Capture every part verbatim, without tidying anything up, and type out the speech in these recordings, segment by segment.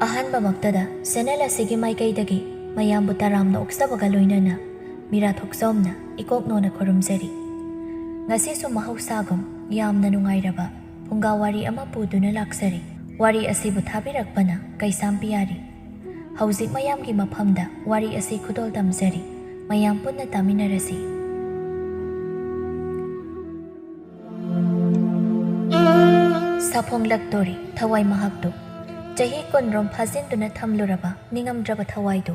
ꯑꯍꯥꯟꯕꯃꯛꯇꯗ channel ꯑꯁꯤꯒꯤ ꯃꯥꯏꯀꯩꯗꯒꯤ ꯃꯌꯥꯝꯕꯨ ꯇꯔꯥꯝꯅ ꯑꯣꯛꯆꯕꯒ ꯂꯣꯏꯅꯅ ꯃꯤꯔꯥ ꯊꯣꯛꯆꯣꯝꯅ ꯏꯀꯣꯛ ꯅꯣꯅ ꯈꯨꯔꯨꯝꯖꯔꯤ꯫ ꯉꯁꯤꯁꯨ ꯃꯍꯧꯁꯥꯒꯨꯝ ꯌꯥꯝꯅ ꯅꯨꯡꯉꯥꯏꯔꯕ ꯐꯨꯡꯒꯥ ꯋꯥꯔꯤ ꯑꯃ ꯄꯨꯗꯨꯅ ꯂꯥꯛꯆꯔꯤ꯫ ꯋꯥꯔꯤ ꯑꯁꯤꯕꯨ ꯊꯥꯕꯤꯔꯛꯄꯅ ꯀꯩꯁꯥꯝ ꯄꯤꯌꯥꯔꯤ꯫ ꯍꯧꯖꯤꯛ ꯃꯌꯥꯝꯒꯤ ꯃꯐꯝꯗ ꯋꯥꯔꯤ ꯑꯁꯤ ꯈꯨꯗꯣꯜ ꯇꯝꯖꯔꯤ꯫ ꯃꯌꯥꯝ ꯄꯨꯟꯅ ꯇꯥꯃꯤꯟꯅꯔꯁꯤ꯫ ꯁꯥꯐꯣꯡꯂꯛꯇꯣꯔꯤ ꯊꯋꯥꯏ ꯃꯍꯥꯛꯇꯨ꯫ ꯆꯍꯤ ꯀꯨꯟꯔꯣꯝ ꯐꯥꯖꯤꯟꯗꯨꯅ ꯊꯝꯂꯨꯔꯕ ꯅꯤꯡꯉꯝꯗ꯭ꯔꯕ ꯊꯋꯥꯏꯗꯨ꯫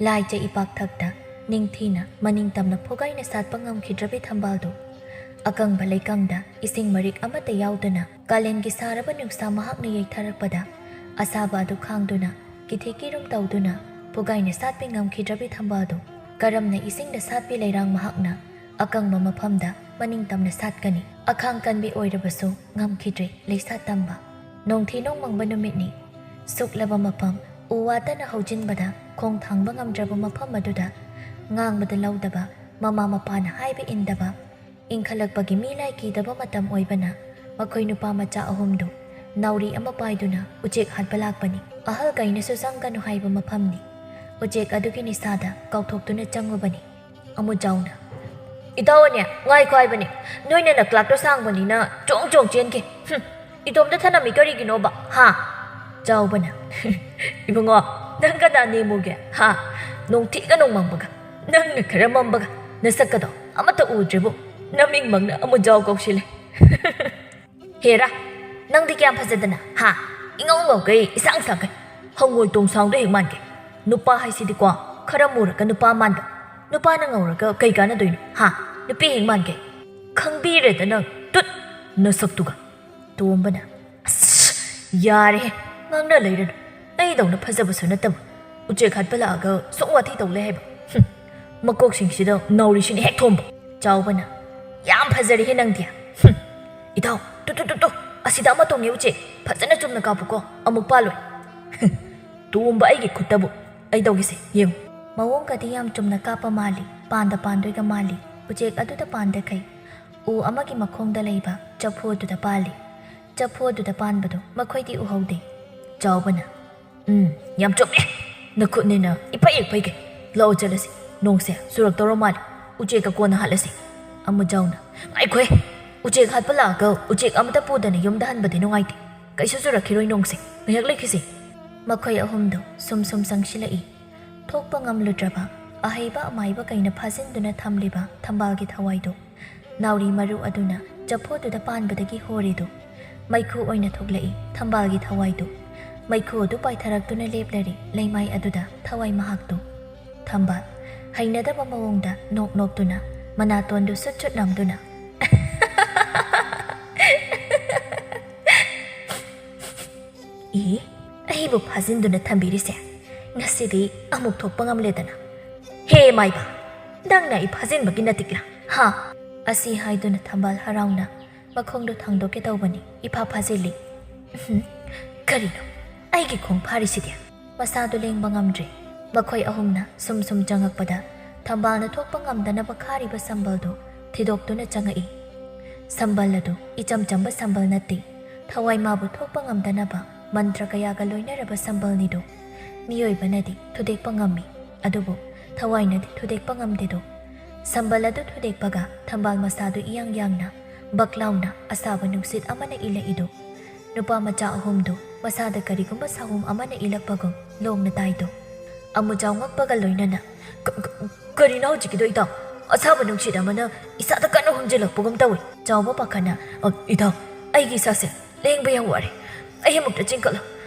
ꯂꯥꯏꯖ ꯏꯄꯥꯛꯊꯛꯇ ꯅꯤꯡꯊꯤꯅ ꯃꯅꯤꯡ ꯇꯝꯅ ꯐꯨꯒꯥꯏꯅ ꯁꯥꯠꯄ ꯉꯝꯈꯤꯗ꯭ꯔꯕꯤ ꯊꯝꯕꯥꯜꯗꯨ꯫ ꯑꯀꯪꯕ ꯂꯩꯀꯪꯗ ꯏꯁꯤꯡ ꯃꯔꯤꯛ ꯑꯃꯠꯇ ꯌꯥꯎꯗꯅ ꯀꯥꯂꯦꯟꯒꯤ ꯁꯥꯔꯕ ꯅꯨꯡꯁꯥ ꯃꯍꯥꯛꯅ ꯌꯩꯊꯔꯛꯄꯗ ꯑꯁꯥꯕ ꯑꯗꯨ ꯈꯥꯡꯗꯨꯅ ꯀꯤꯊꯤ ꯀꯤꯔꯨꯝ ꯇꯧꯗꯨꯅ ꯐꯨꯒꯥꯏꯅ ꯁꯥꯠꯄꯤ ꯉꯝꯈꯤꯗ꯭ꯔꯕꯤ ꯊꯝꯕꯥꯜꯗꯨ ꯀꯔꯝꯅ ꯏꯁꯤꯡꯗ ꯁꯥꯠꯄꯤ ꯂꯩꯔꯥꯡ ꯃꯍꯥꯛꯅ ꯑꯀꯪꯕ ꯃꯐꯝꯗ ꯃꯅꯤꯡ ꯇꯝꯅ ꯁꯥꯠꯀꯅꯤ? ꯑꯈꯥꯡ ꯀꯟꯕꯤ ꯑꯣꯏꯔꯕꯁꯨ ꯉꯝꯈꯤꯗ꯭ꯔꯦ ꯂꯩꯁꯥꯠ ꯇꯝꯕ꯫ ꯅꯣꯡꯊꯤ ꯅꯣꯡꯃꯪꯕ ꯅꯨꯃꯤꯠꯅꯤ꯫ ꯁꯨꯛꯂꯕ ꯃꯐꯝ, ꯎ ꯋꯥꯇꯅ ꯍꯧꯖꯤꯟꯕꯗ ꯈꯣꯡ ꯊꯥꯡꯕ ꯉꯝꯗ꯭ꯔꯕ ꯃꯐꯝ ꯑꯗꯨꯗ ꯉꯥꯡꯕꯗ ꯂꯧꯗꯕ, ꯃꯃꯥ ꯃꯄꯥꯅ ꯍꯥꯏꯕ ꯏꯟꯗꯕ, ꯏꯟꯈꯠꯂꯛꯄꯒꯤ ꯃꯤ ꯂꯥꯏ ꯀꯤꯗꯕ ꯃꯇꯝ ꯑꯣꯏꯕꯅ ꯃꯈꯣꯏ ꯅꯨꯄꯥ ꯃꯆꯥ ꯑꯍꯨꯝꯗꯨ ꯅꯥꯎꯔꯤ ꯑꯃ ꯄꯥꯏꯗꯨꯅ ꯎꯆꯦꯛ ꯍꯥꯠꯄ ꯂꯥꯛꯄꯅꯤ꯫ ꯑꯍꯜꯈꯩꯅꯁꯨ ꯆꯪꯒꯅꯨ ꯍꯥꯏꯕ ꯃꯐꯝꯅꯤ꯫ ꯎꯆꯦꯛ ꯑꯗꯨꯒꯤ ꯅꯤꯁꯥꯗ ꯀꯥꯎꯊꯣꯛꯇꯨꯅ ꯆꯪꯉꯨꯕꯅꯤ꯫ ꯑꯃꯨꯖꯥꯎꯅ, "ꯏꯇꯥꯎ ꯑꯅꯦ, ꯉꯥꯏꯈꯣ ꯍꯥꯏꯕꯅꯤ꯫ ꯅꯣꯏꯅ ꯅꯀ꯭ꯂꯥꯛꯇꯣ ꯁꯥꯡꯕꯅꯤꯅ ꯆꯣꯡ ꯆꯣꯡ ꯆꯦꯟꯈꯤ꯫ ꯍꯨꯝ, ꯏꯇꯣꯝꯇ ꯊꯅꯝꯃꯤ ꯀꯔꯤꯒꯤꯅꯣꯕ? ꯍꯥ?" ꯆꯥꯎꯕꯅ, "ꯏꯕꯨꯡꯉꯣ, ꯅꯪ ꯀꯅꯥ ꯅꯦꯝꯃꯨꯒꯦ? ꯍꯥ? ꯅꯣꯡꯊꯤꯒ ꯅꯣꯡꯃꯪꯕꯒ, ꯅꯪꯅ ꯈꯔ ꯃꯝꯕꯒ, ꯅꯁꯛꯀꯗꯣ ꯑꯃꯠꯇ ꯎꯗ꯭ꯔꯤꯕꯨ, ꯅꯃꯤꯡꯃꯛꯅ ꯑꯃꯨꯖꯥꯎ ꯀꯧꯁꯤꯜꯂꯦ꯫ ꯍꯦꯔꯥ, ꯅꯪꯗꯤ ꯀꯌꯥꯝ ꯐꯖꯗꯅ, ꯍꯥ? ꯏꯉꯧ ꯉꯧꯈꯩ, ꯏꯁꯥꯡ ꯁꯥꯡꯈꯩ, ꯍꯪꯉꯣꯏ ꯇꯣꯡꯁꯥꯡꯗꯣ ꯍꯦꯛ ꯃꯥꯟꯒꯩ꯫ ꯅꯨꯄꯥ ꯍꯥꯏꯁꯤꯗꯤꯀꯣ, ꯈꯔ ꯃꯨꯔꯒ ꯅꯨꯄꯥ ꯃꯥꯟꯕ, ꯅꯨꯄꯥꯅ ꯉꯧꯔꯒ ꯀꯩ ꯀꯥꯟꯅꯗꯣꯏꯅꯣ, ꯍꯥ? ꯅꯨꯄꯤ ꯍꯦꯛ ꯃꯥꯟꯒꯩ꯫ ꯈꯪꯕꯤꯔꯦꯗ ꯅꯪ, ꯇꯨꯠ, ꯅꯁꯛꯇꯨꯒ꯫" ꯇꯣꯝꯕꯅ, "ꯑꯁ, ꯌꯥꯔꯦꯍꯦ, ꯉꯥꯡꯅ ꯂꯩꯔꯅꯨ꯫ ꯑꯩꯗꯧꯅ ꯐꯖꯕꯁꯨ ꯅꯠꯇꯕ ꯎꯆꯦꯛ ꯍꯥꯠꯄ ꯂꯥꯛꯑꯒ ꯁꯨꯝ ꯋꯥꯊꯤ ꯇꯧ ꯂꯩ ꯍꯥꯏꯕ? ꯍꯨꯝ, ꯃꯀꯣꯛꯁꯤꯡꯁꯤꯗ ꯅꯥꯎꯔꯤꯁꯤꯅ ꯍꯦꯛ ꯊꯣꯝꯕ꯫" ꯆꯥꯎꯕꯅ, "ꯌꯥꯝ ꯐꯖꯔꯦꯍꯦ ꯅꯪꯗꯤ꯫ ꯍꯨꯝ, ꯏꯇꯥꯎ, ꯇꯨ, ꯇꯨ, ꯇꯨ, ꯇꯨ, ꯑꯁꯤꯗ ꯑꯃ ꯇꯣꯡꯉꯦ ꯎꯆꯦꯛ, ꯐꯖꯅ ꯆꯨꯝꯅ ꯀꯥꯞꯄꯨꯀꯣ, ꯑꯃꯨꯛ ꯄꯥꯜꯂꯣꯏ꯫" ꯇꯣꯝꯕ, ꯑꯩꯒꯤ ꯈꯨꯠꯇꯕꯨ ꯑꯩ ꯇꯧꯒꯦꯁꯦ, ꯌꯦꯡꯉꯨ꯫ ꯃꯑꯣꯡꯒꯗꯤ ꯌꯥꯝ ꯆꯨꯝꯅ ꯀꯥꯞꯄ ꯃꯥꯜꯂꯤ, ꯄꯥꯟꯗ ꯄꯥꯟꯗꯣꯏꯒ ꯃꯥꯜꯂꯤ꯫ ꯎꯆꯦꯛ ꯑꯗꯨꯗ ꯄꯥꯟꯗꯈꯩ ꯎ ꯑꯃꯒꯤ ꯃꯈꯣꯡꯗ ꯂꯩꯕ ꯆꯐꯨ ꯑꯗꯨꯗ ꯄꯥꯜꯂꯤ꯫ ꯆꯐꯨ ꯑꯗꯨꯗ ꯄꯥꯟꯕꯗꯨ ꯃꯈꯣꯏꯗꯤ ꯎꯍꯧꯗꯦ꯫ ꯆꯥꯎꯕꯅ, "ꯎꯝ, ꯌꯥꯝ ꯆꯨꯝꯃꯦ꯫ ꯅꯈꯨꯠꯅꯤꯅ ꯏꯄꯩ ꯍꯦꯛ ꯄꯩꯒꯩ꯫ ꯂꯥꯛꯑꯣ ꯆꯠꯂꯁꯤ꯫ ꯅꯣꯡꯁꯦ ꯆꯨꯔꯛꯇꯧꯔ ꯃꯥꯜꯂꯦ꯫ ꯎꯆꯦꯛꯀ ꯀꯣꯟꯅ ꯍꯥꯠꯂꯁꯤ꯫" ꯑꯃꯨꯖꯥꯎꯅ, "ꯉꯥꯏꯈꯣꯍꯦ! ꯎꯆꯦꯛ ꯍꯥꯠꯄ ꯂꯥꯛꯑꯒ ꯎꯆꯦꯛ ꯑꯃꯇ ꯄꯨꯗꯅ ꯌꯨꯝꯗ ꯍꯟꯕꯗꯤ ꯅꯨꯡꯉꯥꯏꯇꯦ꯫ ꯀꯩꯁꯨ ꯆꯨꯔꯛꯈꯤꯔꯣꯏ ꯅꯣꯡꯁꯦ꯫ ꯉꯥꯏꯍꯥꯛ ꯂꯩꯈꯤꯁꯤ꯫" ꯃꯈꯣꯏ ꯑꯍꯨꯝꯗꯣ ꯁꯨꯝ ꯁꯨꯝ ꯆꯪꯁꯤꯜꯂꯛꯏ꯫ ꯊꯣꯛꯄ ꯉꯝꯂꯨꯗ꯭ꯔꯕ ꯑꯍꯩꯕ ꯑꯃꯥꯏꯕ ꯀꯩꯅ ꯐꯥꯖꯤꯟꯗꯨꯅ ꯊꯝꯂꯤꯕ ꯊꯝꯕꯥꯜꯒꯤ ꯊꯋꯥꯏꯗꯨ ꯅꯥꯎꯔꯤ ꯃꯔꯨ ꯑꯗꯨꯅ ꯆꯐꯨꯗꯨꯗ ꯄꯥꯟꯕꯗꯒꯤ ꯍꯣꯔꯤꯗꯨ ꯃꯩꯈꯨ ꯑꯣꯏꯅ ꯊꯣꯛꯂꯛꯏ꯫ ꯊꯝꯕꯥꯜꯒꯤ ꯊꯋꯥꯏꯗꯨ ꯃꯩꯈꯨ ꯑꯗꯨ ꯄꯥꯏꯊꯔꯛꯇꯨꯅ ꯂꯦꯞꯂꯔꯤ ꯂꯩꯃꯥꯏ ꯑꯗꯨꯗ ꯊꯋꯥꯏ ꯃꯍꯥꯛꯇꯨ꯫ ꯊꯝꯕꯥꯜ ꯍꯩꯅꯗꯕ ꯃꯑꯣꯡꯗ ꯅꯣꯛ ꯅꯣꯛꯇꯨꯅ ꯃꯅꯥꯇꯣꯟꯗꯨ ꯁꯨꯠ ꯁꯨꯠ ꯅꯝꯗꯨꯅ, "ꯏ, ꯑꯩꯕꯨ ꯐꯥꯖꯤꯟꯗꯨꯅ ꯊꯝꯕꯤꯔꯤꯁꯦ ꯉꯁꯤꯗꯤ ꯑꯃꯨꯛ ꯊꯣꯛꯄ ꯉꯝꯂꯦꯗꯅ꯫ ꯍꯦ ꯃꯥꯏꯕ, ꯅꯪꯅ ꯑꯩ ꯐꯥꯖꯤꯟꯕꯒꯤ ꯅꯇꯤꯛꯂꯥ? ꯍꯥ?" ꯑꯁꯤ ꯍꯥꯏꯗꯨꯅ ꯊꯝꯕꯥꯜ ꯍꯔꯥꯎꯅ ꯃꯈꯣꯡꯗꯣ ꯊꯥꯡꯗꯣꯛꯀꯦ ꯇꯧꯕꯅꯤ, ꯏꯐꯥ ꯐꯥꯖꯤꯜꯂꯤ꯫ "ꯎꯝꯍꯨꯝ, ꯀꯔꯤꯅꯣ ꯑꯩꯒꯤ ꯈꯣꯡ ꯐꯥꯔꯤꯁꯤꯗꯤ?" ꯃꯁꯥꯗꯨ ꯂꯦꯡꯕ ꯉꯝꯗ꯭ꯔꯦ꯫ ꯃꯈꯣꯏ ꯑꯍꯨꯝꯅ ꯁꯨꯝ ꯁꯨꯝ ꯆꯪꯉꯛꯄꯗ ꯊꯝꯕꯥꯜꯅ ꯊꯣꯛꯄ ꯉꯝꯗꯅꯕ ꯈꯥꯔꯤꯕ ꯁꯝꯕꯜꯗꯨ ꯊꯤꯗꯣꯛꯇꯨꯅ ꯆꯪꯉꯛꯏ꯫ ꯁꯝꯕꯜ ꯑꯗꯨ ꯏꯆꯝ ꯆꯝꯕ ꯁꯝꯕꯜ ꯅꯠꯇꯦ꯫ ꯊꯋꯥꯏ ꯃꯥꯕꯨ ꯊꯣꯛꯄ ꯉꯝꯗꯅꯕ ꯃꯟꯇ꯭ꯔ ꯀꯌꯥꯒ ꯂꯣꯏꯅꯔꯕ ꯁꯝꯕꯜꯅꯤꯗꯣ꯫ ꯃꯤꯑꯣꯏꯕꯅꯗꯤ ꯊꯨꯗꯦꯛꯄ ꯉꯝꯃꯤ, ꯑꯗꯨꯕꯨ ꯊꯋꯥꯏꯅꯗꯤ ꯊꯨꯗꯦꯛꯄ ꯉꯝꯗꯦꯗꯣ꯫ ꯁꯝꯕꯜ ꯑꯗꯨ ꯊꯨꯗꯦꯛꯄꯒ ꯊꯝꯕꯥꯜ ꯃꯁꯥꯗꯨ ꯏꯌꯥꯡ ꯌꯥꯡꯅ ꯕꯛ ꯂꯥꯎꯅ ꯑꯁꯥꯕ ꯅꯨꯡꯁꯤꯠ ꯑꯃꯅ ꯏꯜꯂꯛꯏꯗꯨ꯫ ꯅꯨꯄꯥ ꯃꯆꯥ ꯑꯍꯨꯝꯗꯨ ꯃꯁꯥꯗ ꯀꯔꯤꯒꯨꯝꯕ ꯁꯥꯍꯨꯝ ꯑꯃꯅ ꯏꯜꯂꯛꯄꯒꯨꯝ ꯂꯣꯡꯅ ꯇꯥꯏꯗꯣ꯫ ꯑꯃꯨꯖꯥꯎ ꯉꯛꯄꯒ ꯂꯣꯏꯅꯅ, "ꯀ-, ꯀ-, ꯀꯔꯤꯅꯣ ꯍꯧꯖꯤꯛꯀꯤꯗꯣ ꯏꯇꯥꯎ? ꯑꯁꯥꯕ ꯅꯨꯡꯁꯤꯠ ꯑꯃꯅ ꯏꯁꯥꯗ ꯀꯟꯅ ꯍꯨꯝꯖꯤꯜꯂꯛꯄꯒꯨꯝ ꯇꯧꯏ꯫" ꯆꯥꯎꯕ ꯄꯥꯈꯠꯅ, "ꯑ, ꯏꯇꯥꯎ, ꯑꯩꯒꯤ ꯏꯁꯥꯁꯦ ꯂꯦꯡꯕ ꯌꯥꯝ ꯋꯥꯔꯦ꯫ ꯑꯩ ꯑꯃꯨꯛꯇ ꯆꯤꯡꯈꯠꯂꯣ꯫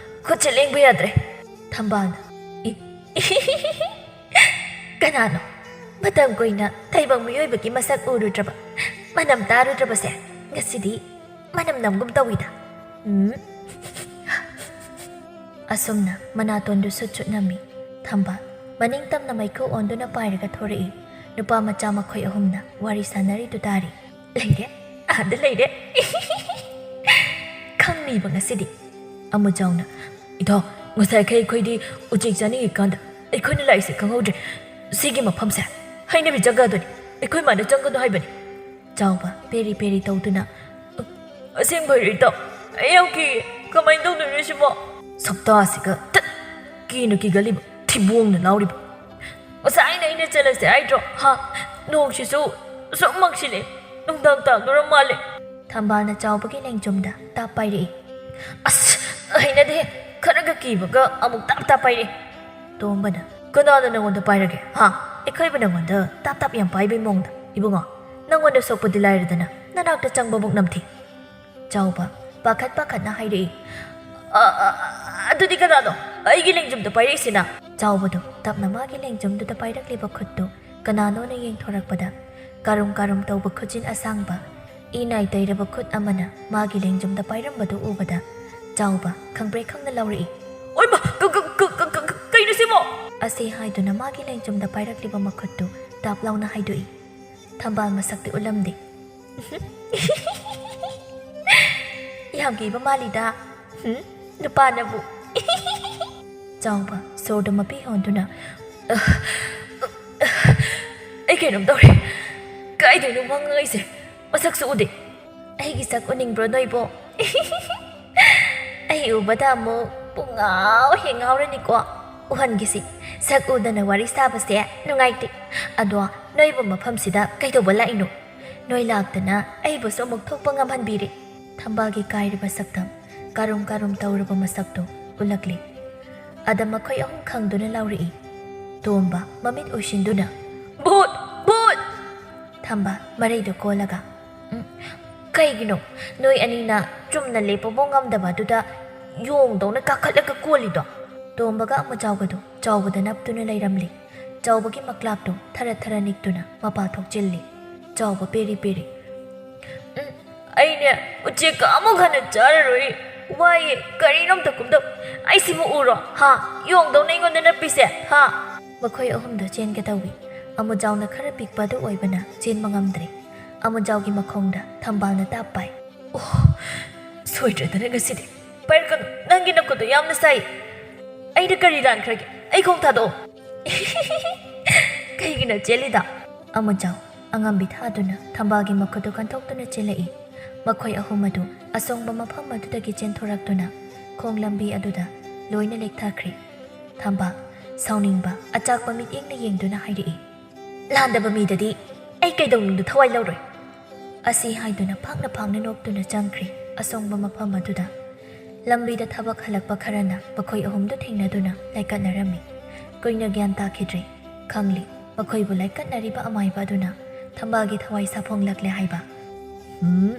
ꯈꯨꯠꯁꯦ ꯂꯦꯡꯕ ꯌꯥꯗ꯭ꯔꯦ꯫" ꯊꯝꯕꯥꯜꯅ, "ꯏ-, ꯀꯅꯥꯅꯣ ꯃꯇꯝ ꯀꯨꯏꯅ ꯇꯥꯏꯕꯪ ꯃꯤꯑꯣꯏꯕꯒꯤ ꯃꯁꯛ ꯎꯔꯨꯗ꯭ꯔꯕ, ꯃꯅꯝ ꯇꯥꯔꯨꯗ꯭ꯔꯕꯁꯦ ꯉꯁꯤꯗꯤ ꯃꯅꯝ ꯅꯝꯒꯨꯝ ꯇꯧꯏꯗ?" ꯎꯝ꯫ ꯑꯁꯨꯝꯅ ꯃꯅꯥꯇꯣꯟꯗꯨ ꯁꯨꯠ ꯁꯨꯠ ꯅꯝꯃꯤ꯫ ꯊꯝꯕꯥꯜ ꯃꯅꯤꯡ ꯇꯝꯅ ꯃꯩꯈꯨ ꯑꯣꯟꯗꯨꯅ ꯄꯥꯏꯔꯒ ꯊꯣꯔꯛꯏ꯫ ꯅꯨꯄꯥ ꯃꯆꯥ ꯃꯈꯣꯏ ꯑꯍꯨꯝꯅ ꯋꯥꯔꯤ ꯁꯥꯟꯅꯔꯤꯗꯨ ꯇꯥꯔꯤ꯫ "ꯂꯩꯔꯦ, ꯑꯥꯗ ꯂꯩꯔꯦ꯫" "ꯈꯪꯅꯤꯕ ꯉꯁꯤꯗꯤ꯫" ꯑꯃꯨꯖꯥꯎꯅ, "ꯏꯇꯥꯎ, ꯉꯁꯥꯏꯈꯩ ꯑꯩꯈꯣꯏꯗꯤ ꯎꯆꯦꯛ ꯆꯥꯅꯤꯡꯉꯤꯀꯥꯟꯗ ꯑꯩꯈꯣꯏꯅ ꯂꯥꯛꯏꯁꯦ ꯈꯪꯍꯧꯗ꯭ꯔꯦ꯫ ꯁꯤꯒꯤ ꯃꯐꯝꯁꯦ ꯍꯩꯅꯕꯤ ꯖꯒꯥꯗꯨꯅꯤ꯫ ꯑꯩꯈꯣꯏ ꯃꯥꯅ ꯆꯪꯒꯅꯨ ꯍꯥꯏꯕꯅꯤ꯫" ꯆꯥꯎꯕ ꯄꯦꯔꯤ ꯄꯦꯔꯤ ꯇꯧꯗꯨꯅ, "ꯑ-, ꯑꯁꯦꯡꯕꯩꯔꯣ ꯏꯇꯥꯎ? ꯑꯩ ꯌꯥꯝ ꯀꯤꯌꯦ꯫ ꯀꯃꯥꯏꯅ ꯇꯧꯗꯣꯏꯅꯣ ꯁꯤꯕꯣ?" "ꯁꯛꯇꯥꯁꯤꯒ, ꯇꯠ!" ꯀꯤꯅ ꯀꯤꯒꯜꯂꯤꯕ, ꯊꯤꯕꯣꯡꯅ ꯂꯥꯎꯔꯤꯕ? ꯉꯁꯥꯏꯅ ꯑꯩꯅ ꯆꯠꯂꯁꯦ ꯍꯥꯏꯗ꯭ꯔꯣ? ꯍꯥ? ꯅꯣꯡꯁꯤꯁꯨ ꯁꯨꯝ ꯃꯪꯁꯤꯜꯂꯦ꯫ ꯅꯨꯡꯗꯥꯡ ꯇꯥꯗꯣꯔ ꯃꯥꯜꯂꯦ꯫ ꯊꯝꯕꯥꯜꯅ ꯆꯥꯎꯕꯒꯤ ꯂꯦꯡꯖꯨꯝꯗ ꯇꯥꯞ ꯄꯥꯏꯔꯛꯏ꯫ "ꯑꯁ, ꯍꯩꯅꯗꯦ꯫ ꯈꯔꯒ ꯀꯤꯕꯒ ꯑꯃꯨꯛ ꯇꯥꯞ ꯇꯥꯞ ꯄꯥꯏꯔꯛꯏ꯫" ꯇꯣꯝꯕꯅ, "ꯀꯅꯥꯅ ꯅꯪꯉꯣꯟꯗ ꯄꯥꯏꯔꯒꯦ? ꯍꯥ? ꯑꯩꯈꯣꯏꯕꯨ ꯅꯪꯉꯣꯟꯗ ꯇꯥꯞ ꯇꯥꯞ ꯌꯥꯝ ꯄꯥꯏꯕꯩ ꯃꯑꯣꯡꯗ꯫ ꯏꯕꯨꯡꯉꯣ, ꯅꯪꯉꯣꯟꯗ ꯁꯣꯛꯄꯗꯤ ꯂꯥꯏꯔꯗꯅ, ꯅꯅꯥꯛꯇ ꯆꯪꯕꯃꯨꯛ ꯅꯝꯊꯤ꯫" ꯆꯥꯎꯕ ꯄꯥꯈꯠ ꯄꯥꯈꯠꯅ ꯍꯥꯏꯔꯛꯏ꯫ "ꯑ, ꯑ, ꯑ, ꯑꯗꯨꯗꯤ ꯀꯅꯥꯅꯣ ꯑꯩꯒꯤ ꯂꯦꯡꯖꯨꯝꯗ ꯄꯥꯏꯔꯛꯏꯁꯤꯅ?" ꯆꯥꯎꯕꯗꯣ ꯇꯞꯅ ꯃꯥꯒꯤ ꯂꯦꯡꯖꯨꯝꯗꯨꯗ ꯄꯥꯏꯔꯛꯂꯤꯕ ꯈꯨꯠꯇꯨ ꯀꯅꯥꯅꯣꯅ ꯌꯦꯡꯊꯣꯔꯛꯄꯗ, ꯀꯥꯔꯨꯝ ꯀꯥꯔꯨꯝ ꯇꯧꯕ ꯈꯨꯖꯤꯟ ꯑꯁꯥꯡꯕ, ꯏ ꯅꯥꯏ ꯇꯩꯔꯕ ꯈꯨꯠ ꯑꯃꯅ ꯃꯥꯒꯤ ꯂꯦꯡꯖꯨꯝꯗ ꯄꯥꯏꯔꯝꯕꯗꯨ ꯎꯕꯗ, ꯆꯥꯎꯕ ꯈꯪꯄ꯭ꯔꯦꯛ ꯈꯪꯅ ꯂꯥꯎꯔꯛꯏ꯫ "ꯑꯣꯏꯃ, ꯀ-, ꯀ-, ꯀ-, ꯀ-, ꯀ-, ꯀꯩꯅꯣ ꯁꯤꯕꯣ?" ꯑꯁꯤ ꯍꯥꯏꯗꯨꯅ ꯃꯥꯒꯤ ꯂꯦꯡꯖꯨꯝꯗ ꯄꯥꯏꯔꯛꯂꯤꯕ ꯃꯈꯨꯠꯇꯨ ꯇꯥꯞ ꯂꯥꯎꯅ ꯍꯥꯏꯗꯣꯛꯏ꯫ ꯊꯝꯕꯥꯜ ꯃꯁꯛꯇꯤ ꯎꯠꯂꯝꯗꯦ꯫ "ꯌꯥꯝ ꯀꯤꯕ ꯃꯥꯜꯂꯤꯗ꯫ ꯍꯨꯝ? ꯅꯨꯄꯥꯅꯕꯨ꯫" ꯆꯥꯎꯕ ꯁꯣꯔꯗ ꯃꯄꯤ ꯍꯣꯟꯗꯨꯅ, "ꯑꯩ ꯀꯩꯅꯣꯝ ꯇꯧꯔꯦ꯫ ꯀꯥꯏꯗꯩꯅꯣ ꯃꯪ ꯑꯩꯁꯦ? ꯃꯁꯛꯁꯨ ꯎꯗꯦ꯫" "ꯑꯩꯒꯤ ꯁꯛ ꯎꯅꯤꯡꯕ꯭ꯔꯣ ꯅꯣꯏꯕꯣ?" "ꯑꯩ ꯎꯕꯗ ꯑꯃꯨꯛ ꯄꯨꯡꯉꯥꯎ ꯍꯦꯛ ꯉꯥꯎꯔꯅꯤꯀꯣ꯫ ꯎꯍꯟꯒꯦꯁꯤ, ꯁꯛ ꯎꯗꯅ ꯋꯥꯔꯤ ꯁꯥꯕꯁꯦ ꯅꯨꯡꯉꯥꯏꯇꯦ꯫ ꯑꯗꯣ ꯅꯣꯏꯕꯨ ꯃꯐꯝꯁꯤꯗ ꯀꯩꯗꯧꯕ ꯂꯥꯛꯏꯅꯣ? ꯅꯣꯏ ꯂꯥꯛꯇꯅ ꯑꯩꯕꯨꯁꯨ ꯑꯃꯨꯛ ꯊꯣꯛꯄ ꯉꯝꯍꯟꯕꯤꯔꯦ꯫" ꯊꯝꯕꯥꯜꯒꯤ ꯀꯥꯏꯔꯕ ꯁꯛꯇꯝ, ꯀꯥꯔꯨꯝ ꯀꯥꯔꯨꯝ ꯇꯧꯔꯕ ꯃꯁꯛꯇꯣ ꯎꯠꯂꯛꯂꯤ꯫ ꯑꯗ ꯃꯈꯣꯏ ꯑꯍꯨꯝ ꯈꯪꯗꯨꯅ ꯂꯥꯎꯔꯛꯏ꯫ ꯇꯣꯝꯕ ꯃꯃꯤꯠ ꯎꯏꯁꯤꯟꯗꯨꯅ, "ꯚꯨꯠ! ꯚꯨꯠ!" ꯊꯝꯕꯥꯜ ꯃꯔꯩꯗꯨ ꯀꯣꯜꯂꯒ, "ꯎꯝ, ꯀꯩꯒꯤꯅꯣ ꯅꯣꯏ ꯑꯅꯤꯅ ꯆꯨꯝꯅ ꯂꯦꯞꯄꯕꯧ ꯉꯝꯗꯕ ꯑꯗꯨꯗ ꯌꯣꯡꯗꯧꯅ ꯀꯥꯈꯠꯂꯒ ꯀꯣꯜꯂꯤꯗꯣ?" ꯇꯣꯝꯕꯒ ꯑꯃꯨꯖꯥꯎꯒꯗꯨ ꯆꯥꯎꯕꯗ ꯅꯞꯇꯨꯅ ꯂꯩꯔꯝꯂꯤ꯫ ꯆꯥꯎꯕꯒꯤ ꯃꯀ꯭ꯂꯥꯛꯇꯨ ꯊꯔ ꯊꯔ ꯅꯤꯛꯇꯨꯅ ꯃꯄꯥ ꯊꯣꯛꯆꯤꯜꯂꯤ꯫ ꯆꯥꯎꯕ ꯄꯦꯔꯤ ꯄꯦꯔꯤ, "ꯎꯝ, ꯑꯩꯅꯦ ꯎꯆꯦꯛꯀ ꯑꯃꯨꯛ ꯍꯟꯅ ꯆꯥꯔꯔꯣꯏ꯫ ꯋꯥꯏꯌꯦ, ꯀꯔꯤꯅꯣ ꯑꯝꯇ ꯀꯨꯝꯗꯧ꯫ ꯑꯩꯁꯤꯕꯨ ꯎꯔꯣ? ꯍꯥ? ꯌꯣꯡꯗꯧꯅ ꯑꯩꯉꯣꯟꯗ ꯅꯞꯄꯤꯁꯦ, ꯍꯥ?" ꯃꯈꯣꯏ ꯑꯍꯨꯝꯗꯣ ꯆꯦꯟꯒꯦ ꯇꯧꯏ꯫ ꯑꯃꯨꯖꯥꯎꯅ ꯈꯔ ꯄꯤꯛꯄ ꯑꯗꯨ ꯑꯣꯏꯕꯅ ꯆꯦꯟꯕ ꯉꯝꯗ꯭ꯔꯦ꯫ ꯑꯃꯨꯖꯥꯎꯒꯤ ꯃꯈꯣꯡꯗ ꯊꯝꯕꯥꯜꯅ ꯇꯥꯞ ꯄꯥꯏ꯫ "ꯑꯣ, ꯁꯣꯏꯗ꯭ꯔꯗꯅ ꯉꯁꯤꯗꯤ ꯄꯥꯏꯔꯛꯀꯅꯨ꯫ ꯅꯪꯒꯤ ꯅꯈꯨꯠꯇꯣ ꯌꯥꯝꯅ ꯁꯥꯏ꯫ ꯑꯩꯅ ꯀꯔꯤ ꯂꯥꯟꯈ꯭ꯔꯒꯦ? ꯑꯩ ꯈꯣꯡ ꯊꯥꯗꯣꯛꯑꯣ꯫" "ꯀꯩꯒꯤꯅꯣ ꯆꯦꯜꯂꯤꯗꯣ?" ꯑꯃꯨꯖꯥꯎ ꯑꯉꯝꯕꯤ ꯊꯥꯗꯨꯅ ꯊꯝꯕꯥꯜꯒꯤ ꯃꯈꯨꯠꯇꯨ ꯀꯟꯊꯣꯛꯇꯨꯅ ꯆꯦꯜꯂꯛꯏ꯫ ꯃꯈꯣꯏ ꯑꯍꯨꯝ ꯑꯗꯨ ꯑꯁꯣꯡꯕ ꯃꯐꯝ ꯑꯗꯨꯗꯒꯤ ꯆꯦꯟꯊꯣꯔꯛꯇꯨꯅ ꯈꯣꯡ ꯂꯝꯕꯤ ꯑꯗꯨꯗ ꯂꯣꯏꯅ ꯂꯦꯛꯊꯈ꯭ꯔꯦ꯫ ꯊꯝꯕꯥꯜ, ꯁꯥꯎꯅꯤꯡꯕ, ꯑꯆꯥꯛꯄ ꯃꯤꯠꯌꯦꯡꯅ ꯌꯦꯡꯗꯨꯅ ꯍꯥꯏꯔꯛꯏ, "ꯂꯥꯟꯗꯕ ꯃꯤꯗꯗꯤ ꯑꯩ ꯀꯩꯗꯧꯅꯨꯡꯗ ꯊꯋꯥꯏ ꯂꯧꯔꯣꯏ"꯫ ꯑꯁꯤ ꯍꯥꯏꯗꯨꯅ ꯐꯥꯛꯅ ꯐꯥꯛꯅ ꯅꯣꯛꯇꯨꯅ ꯆꯪꯈ꯭ꯔꯦ ꯑꯁꯣꯡꯕ ꯃꯐꯝ ꯑꯗꯨꯗ꯫ ꯂꯝꯕꯤꯗ ꯊꯕꯛ ꯍꯜꯂꯛꯄ ꯈꯔꯅ ꯃꯈꯣꯏ ꯑꯍꯨꯝꯗꯨ ꯊꯦꯡꯅꯗꯨꯅ ꯂꯥꯏꯀꯠꯅꯔꯝꯃꯤ꯫ ꯀꯨꯏꯅ ꯒ꯭ꯌꯥꯟ ꯇꯥꯈꯤꯗ꯭ꯔꯦ꯫ ꯈꯪꯂꯤ, ꯃꯈꯣꯏꯕꯨ ꯂꯥꯏꯀꯠꯅꯔꯤꯕ ꯑꯃꯥꯏꯕ ꯑꯗꯨꯅ ꯊꯝꯕꯥꯜꯒꯤ ꯊꯋꯥꯏ ꯁꯥꯐꯣꯡꯂꯛꯂꯦ ꯍꯥꯏꯕ꯫ "ꯎꯝ,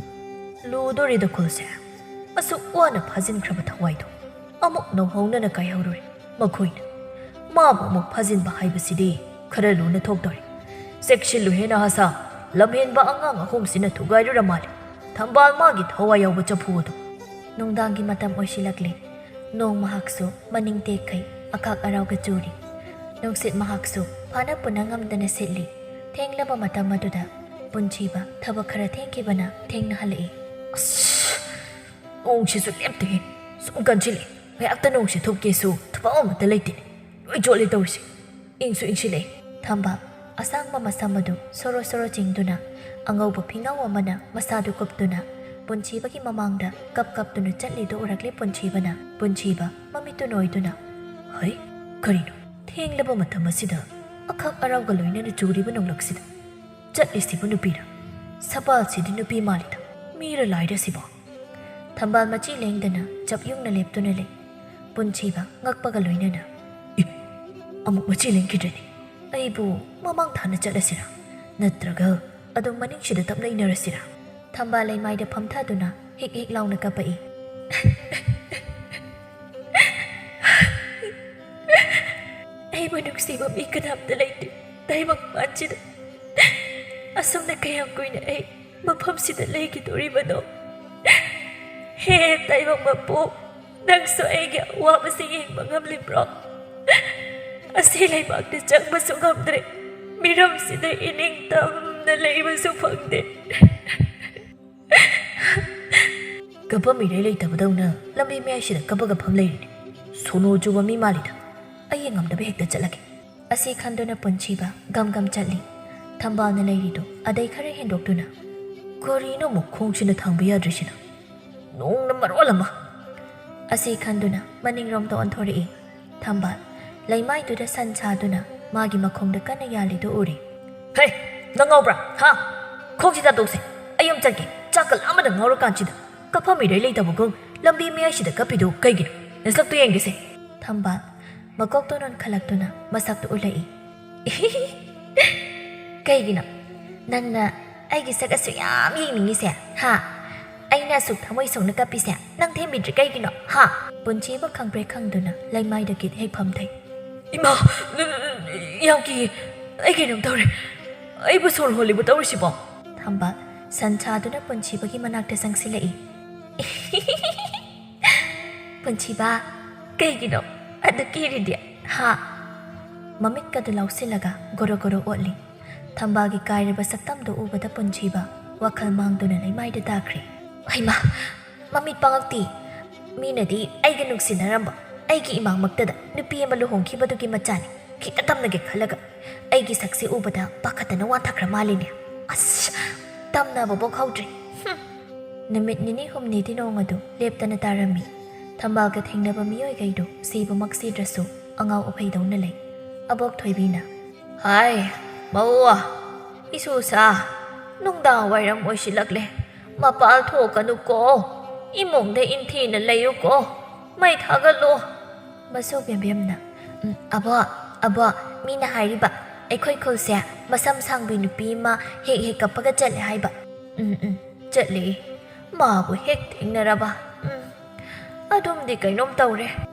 ꯂꯨꯗꯣꯔꯤꯗ ꯈꯨꯜꯁꯦ꯫ ꯑꯁꯨꯛ ꯋꯥꯅ ꯐꯥꯖꯤꯟꯈ꯭ꯔꯕ ꯊꯋꯥꯏꯗꯣ ꯑꯃꯨꯛ ꯅꯧꯍꯧꯅꯅ ꯀꯥꯏꯍꯧꯔꯨꯔꯦ ꯃꯈꯣꯏꯅ꯫ ꯃꯥꯕꯨ ꯑꯃꯨꯛ ꯐꯥꯖꯤꯟꯕ ꯍꯥꯏꯕꯁꯤꯗꯤ ꯈꯔ ꯂꯨꯅ ꯊꯣꯛꯇꯣꯔꯦ꯫ ꯆꯦꯛꯁꯤꯜꯂꯨꯍꯦ ꯅꯍꯥꯁꯥ, ꯂꯝꯍꯦꯟꯕ ꯑꯉꯥꯡ ꯑꯍꯨꯝꯁꯤꯅ ꯊꯨꯒꯥꯏꯔꯨꯔ ꯃꯥꯜꯂꯦ ꯊꯝꯕꯥꯜ ꯃꯥꯒꯤ ꯊꯋꯥꯏ ꯌꯥꯎꯕ ꯆꯐꯨ ꯑꯗꯨ"꯫ ꯅꯨꯡꯗꯥꯡꯒꯤ ꯃꯇꯝ ꯑꯣꯏꯁꯤꯜꯂꯛꯂꯦ꯫ ꯅꯣꯡ ꯃꯍꯥꯛꯁꯨ ꯃꯅꯤꯡ ꯇꯦꯛꯈꯩ ꯑꯈꯥꯛ ꯑꯔꯥꯎꯒ ꯆꯨꯔꯤ꯫ ꯅꯨꯡꯁꯤꯠ ꯃꯍꯥꯛꯁꯨ ꯐꯥꯅ ꯄꯨꯅ ꯉꯝꯗꯅ ꯁꯤꯠꯂꯤ꯫ ꯊꯦꯡꯂꯕ ꯃꯇꯝ ꯑꯗꯨꯗ ꯄꯨꯟꯁꯤꯕ ꯊꯕꯛ ꯈꯔ ꯊꯦꯡꯈꯤꯕꯅ ꯊꯦꯡꯅ ꯍꯜꯂꯛꯏ꯫ "ꯑꯁ, ꯅꯣꯡꯁꯤꯁꯨ ꯂꯦꯞꯇꯦꯍꯦ꯫ ꯁꯨꯝ ꯀꯟꯁꯤꯜꯂꯛꯑꯦ꯫ ꯉꯥꯏꯍꯥꯛꯇ ꯅꯣꯡꯁꯤ ꯊꯣꯛꯀꯦꯁꯨ ꯊꯕꯛ ꯑꯃꯠꯇ ꯂꯩꯇꯦꯅꯦ꯫ ꯂꯣꯏ ꯆꯣꯠꯂꯦ ꯇꯧꯔꯤꯁꯦ꯫ ꯏꯪꯁꯨ ꯏꯪꯁꯤꯜꯂꯛꯑꯦ"꯫ ꯊꯝꯕꯥꯜ ꯑꯁꯥꯡꯕ ꯃꯁꯝ ꯑꯗꯨ ꯁꯣꯔꯣ ꯁꯣꯔꯣ ꯆꯤꯡꯗꯨꯅ ꯑꯉꯧꯕ ꯐꯤꯉꯧ ꯑꯃꯅ ꯃꯁꯥꯗꯨ ꯀꯨꯞꯇꯨꯅ ꯄꯨꯟꯁꯤꯕꯒꯤ ꯃꯃꯥꯡꯗ ꯀꯞ ꯀꯞꯇꯨꯅ ꯆꯠꯂꯤꯗꯨ ꯎꯔꯛꯂꯦ ꯄꯨꯟꯁꯤꯕꯅ꯫ ꯄꯨꯟꯁꯤꯕ ꯃꯃꯤꯠꯇꯨ ꯅꯣꯏꯗꯨꯅ, "ꯍꯩ, ꯀꯔꯤꯅꯣ? ꯊꯦꯡꯂꯕ ꯃꯇꯝ ꯑꯁꯤꯗ ꯑꯈꯥꯛ ꯑꯔꯥꯎꯒ ꯂꯣꯏꯅꯅ ꯆꯨꯔꯤꯕ ꯅꯣꯡꯂꯛꯁꯤꯗ ꯆꯠꯂꯤꯁꯤꯕꯨ ꯅꯨꯄꯤꯔ? ꯁꯄꯥꯜꯁꯤꯗꯤ ꯅꯨꯄꯤ ꯃꯥꯜꯂꯤꯗ꯫ ꯃꯤꯔ ꯂꯥꯏꯔ ꯁꯤꯕꯣ?" ꯊꯝꯕꯥꯜ ꯃꯆꯤ ꯂꯦꯡꯗꯅ ꯆꯞ ꯌꯨꯡꯅ ꯂꯦꯞꯇꯨꯅ ꯂꯩ꯫ ꯄꯨꯟꯁꯤꯕ ꯉꯛꯄꯒ ꯂꯣꯏꯅꯅ, "ꯑꯦ, ꯑꯃꯨꯛ ꯃꯆꯤ ꯂꯦꯡꯈꯤꯗ꯭ꯔꯅꯤ꯫ ꯑꯩꯕꯨ ꯃꯃꯥꯡ ꯊꯥꯅ ꯆꯠꯂꯁꯤꯔꯥ? ꯅꯠꯇ꯭ꯔꯒ ꯑꯗꯨꯝ ꯃꯅꯤꯡꯁꯤꯗ ꯇꯞꯅ ꯏꯟꯅꯔꯁꯤꯔꯥ?" ꯊꯝꯕꯥꯜ ꯂꯩꯃꯥꯏꯗ ꯐꯝꯊꯗꯨꯅ ꯍꯤꯛ ꯍꯤꯛ ꯂꯥꯎꯅ ꯀꯞꯄꯛꯏ꯫ "ꯑꯩꯕꯨ ꯅꯨꯡꯁꯤꯕ ꯃꯤ ꯀꯅꯥꯝꯇ ꯂꯩꯇꯦ ꯇꯥꯏꯕꯪ ꯄꯥꯟꯁꯤꯗ꯫ ꯑꯁꯨꯝꯅ ꯀꯌꯥꯝ ꯀꯨꯏꯅ ꯑꯩ ꯃꯐꯝꯁꯤꯗ ꯂꯩꯈꯤꯗꯣꯔꯤꯕꯅꯣ? ꯍꯦ ꯇꯥꯏꯕꯪ ꯃꯄꯨ, ꯅꯪꯁꯨ ꯑꯩꯒꯤ ꯑꯋꯥꯕꯁꯤ ꯌꯦꯡꯕ ꯉꯝꯂꯤꯕ꯭ꯔꯣ? ꯑꯁꯤ ꯂꯩꯕꯥꯛꯇ ꯆꯪꯕꯁꯨ ꯉꯝꯗ꯭ꯔꯦ, ꯃꯤꯔꯝꯁꯤꯗ ꯏꯅꯤꯡ ꯇꯝꯅ ꯂꯩꯕꯁꯨ ꯐꯪꯗꯦ"꯫ ꯀꯞꯐꯝ ꯏꯔꯩ ꯂꯩꯇꯕꯗꯧꯅ ꯂꯝꯕꯤ ꯃꯌꯥꯏꯁꯤꯗ ꯀꯞꯄꯒ ꯐꯝ ꯂꯩꯔꯤꯅꯦ꯫ ꯁꯣꯅꯣ ꯆꯨꯕ ꯃꯤ ꯃꯥꯜꯂꯤꯗ꯫ ꯑꯩ ꯌꯦꯡꯉꯝꯗꯕ ꯍꯦꯛꯇ ꯆꯠꯂꯒꯦ꯫ ꯑꯁꯤ ꯈꯟꯗꯨꯅ ꯄꯨꯟꯁꯤꯕ ꯒꯝ ꯒꯝ ꯆꯠꯂꯤ꯫ ꯊꯝꯕꯥꯜꯅ ꯂꯩꯔꯤꯗꯨ ꯑꯗꯩ ꯈꯔ ꯍꯦꯟꯗꯣꯛꯇꯨꯅ, "ꯀꯔꯤꯅꯣ ꯑꯃꯨꯛ ꯈꯣꯡꯁꯤꯅ ꯊꯥꯡꯕ ꯌꯥꯗ꯭ꯔꯤꯁꯤꯅ? ꯅꯣꯡꯅ ꯃꯔꯣꯜ ꯑꯃ!" ꯑꯁꯤ ꯈꯟꯗꯨꯅ ꯃꯅꯤꯡꯔꯣꯝꯗ ꯑꯣꯟꯊꯣꯔꯛꯏ꯫ ꯊꯝꯕꯥꯜ ꯂꯩꯃꯥꯏꯗꯨꯗ ꯁꯟ ꯁꯥꯗꯨꯅ ꯃꯥꯒꯤ ꯃꯈꯣꯡꯗ ꯀꯟꯅ ꯌꯥꯜꯂꯤꯗꯨ ꯎꯔꯦ꯫ "ꯍꯦ, ꯅꯪ ꯉꯥꯎꯕ꯭ꯔꯥ? ꯍꯥ? ꯈꯣꯡꯁꯤ ꯊꯥꯗꯣꯛꯁꯦ꯫ ꯑꯩ ꯑꯃ ꯆꯠꯀꯦ꯫ ꯆꯥꯛꯀ ꯂꯥꯝꯕꯗ ꯉꯥꯎꯔꯀꯥꯟꯁꯤꯗ ꯀꯞꯐꯝ ꯏꯔꯩ ꯂꯩꯇꯕꯒꯨꯝ ꯂꯝꯕꯤ ꯃꯌꯥꯏꯁꯤꯗ ꯀꯞꯄꯤꯗꯨ ꯀꯩꯒꯤꯅꯣ? ꯅꯁꯛꯇꯨ ꯌꯦꯡꯒꯦꯁꯦ꯫" ꯊꯝꯕꯥꯜ ꯃꯀꯣꯛꯇꯣ ꯅꯣꯟꯈꯠꯂꯛꯇꯨꯅ ꯃꯁꯛꯇꯨ ꯎꯠꯂꯛꯏ꯫ "ꯀꯩꯒꯤꯅꯣ ꯅꯪꯅ ꯑꯩꯒꯤ ꯁꯛ ꯑꯁꯨꯛ ꯌꯥꯝ ꯌꯦꯡꯅꯤꯡꯉꯤꯁꯦ? ꯍꯥ? ꯑꯩꯅ ꯑꯁꯨꯛ ꯊꯃꯣꯏ ꯁꯣꯛꯅ ꯀꯞꯄꯤꯁꯦ ꯅꯪ ꯊꯦꯝꯕꯤꯗ꯭ꯔꯤ ꯀꯩꯒꯤꯅꯣ? ꯍꯥ?" ꯄꯨꯟꯁꯤꯕ ꯈꯪꯄ꯭ꯔꯦꯛ ꯈꯪꯗꯨꯅ ꯂꯩꯃꯥꯏꯗ ꯀꯤꯠ ꯍꯦꯛ ꯐꯝꯊꯩ꯫ "ꯏꯃꯥ, ꯌꯥꯝ ꯀꯤꯌꯦ꯫ ꯑꯩ ꯀꯩꯅꯣꯝ ꯇꯧꯔꯦ꯫ ꯑꯩꯕꯨ ꯁꯣꯔ ꯍꯣꯜꯂꯤꯕ ꯇꯧꯔꯤꯁꯤꯕꯣ?" ꯊꯝꯕꯥꯜ ꯁꯟ ꯁꯥꯗꯨꯅ ꯄꯨꯟꯁꯤꯕꯒꯤ ꯃꯅꯥꯛꯇ ꯆꯪꯁꯤꯜꯂꯛꯏ꯫ "ꯄꯨꯟꯁꯤꯕ, ꯀꯩꯒꯤꯅꯣ ꯑꯗꯨ ꯀꯤꯔꯤꯗꯤ? ꯍꯥ?" ꯃꯃꯤꯠꯀꯗꯨ ꯂꯥꯎꯁꯤꯜꯂꯒ ꯒꯣꯔꯣ ꯒꯣꯔꯣ ꯑꯣꯠꯂꯤ꯫ ꯊꯝꯕꯥꯜꯒꯤ ꯀꯥꯏꯔꯕ ꯁꯛꯇꯝꯗꯨ ꯎꯕꯗ ꯄꯨꯟꯁꯤꯕ ꯋꯥꯈꯜ ꯃꯥꯡꯗꯨꯅ ꯂꯩꯃꯥꯏꯗ ꯇꯥꯈ꯭ꯔꯦ꯫ "ꯍꯩꯃꯥ, ꯃꯃꯤꯠ ꯄꯥꯡꯉꯛꯇꯤ꯫ ꯃꯤꯅꯗꯤ ꯑꯩꯒ ꯅꯨꯡꯁꯤꯅꯔꯝꯕ ꯑꯩꯒꯤ ꯏꯃꯥꯡꯃꯛꯇꯗ ꯅꯨꯄꯤ ꯑꯃ ꯂꯨꯍꯣꯡꯈꯤꯕꯗꯨꯒꯤ ꯃꯆꯥꯅꯤ꯫ ꯈꯤꯇ ꯇꯝꯅꯒꯦ ꯈꯜꯂꯒ ꯑꯩꯒꯤ ꯁꯛꯁꯦ ꯎꯕꯗ ꯄꯥꯈꯠꯇꯅ ꯋꯥꯟꯊꯈ꯭ꯔ ꯃꯥꯜꯂꯤꯅꯦ꯫ ꯑꯁ, ꯇꯝꯅꯕꯐꯥꯎ ꯍꯧꯗ꯭ꯔꯤ꯫ ꯍꯨꯝ꯫" ꯅꯨꯃꯤꯠ ꯅꯤꯅꯤ ꯍꯨꯝꯅꯤꯗꯤ ꯅꯣꯡ ꯑꯗꯨ ꯂꯦꯞꯇꯅ ꯇꯥꯔꯝꯃꯤ꯫ ꯊꯝꯕꯥꯜꯒ ꯊꯦꯡꯅꯕ ꯃꯤꯑꯣꯏꯈꯩꯗꯨ ꯁꯤꯕꯃꯛ ꯁꯤꯗ꯭ꯔꯁꯨ ꯑꯉꯥꯎ ꯑꯐꯩꯗꯧꯅ ꯂꯩ꯫ ꯑꯕꯣꯛ ꯊꯣꯏꯕꯤꯅ, "ꯍꯥꯏ, ꯃꯧꯋꯥ, ꯏꯁꯨ ꯁꯥ, ꯅꯨꯡꯗꯥꯡ ꯋꯥꯏꯔꯝ ꯑꯣꯏꯁꯤꯜꯂꯛꯂꯦ꯫ ꯃꯄꯥꯜ ꯊꯣꯛꯀꯅꯨꯀꯣ꯫ ꯏꯃꯨꯡꯗ ꯏꯟꯊꯤꯅ ꯂꯩꯌꯨꯀꯣ꯫ ꯃꯩ ꯊꯥꯒꯠꯂꯣ꯫" ꯃꯁꯨ ꯕꯦꯝꯕꯦꯝꯅ, "ꯎꯝ, ꯑꯕꯣꯛ, ꯑꯕꯣꯛ, ꯃꯤꯅ ꯍꯥꯏꯔꯤꯕ ꯑꯩꯈꯣꯏ ꯈꯨꯜꯁꯦ ꯃꯁꯝ ꯁꯥꯡꯕꯤ ꯅꯨꯄꯤ ꯑꯃ ꯍꯦꯛ ꯍꯦꯛ ꯀꯞꯄꯒ ꯆꯠꯂꯦ ꯍꯥꯏꯕ꯫" "ꯎꯝ, ꯎꯝ, ꯆꯠꯂꯦ꯫ ꯃꯥꯕꯨ ꯍꯦꯛ ꯊꯦꯡꯅꯔꯕ꯫ ꯎꯝ, ꯑꯗꯨꯝꯗꯤ ꯀꯩꯅꯣꯝ ꯇꯧꯔꯦ꯫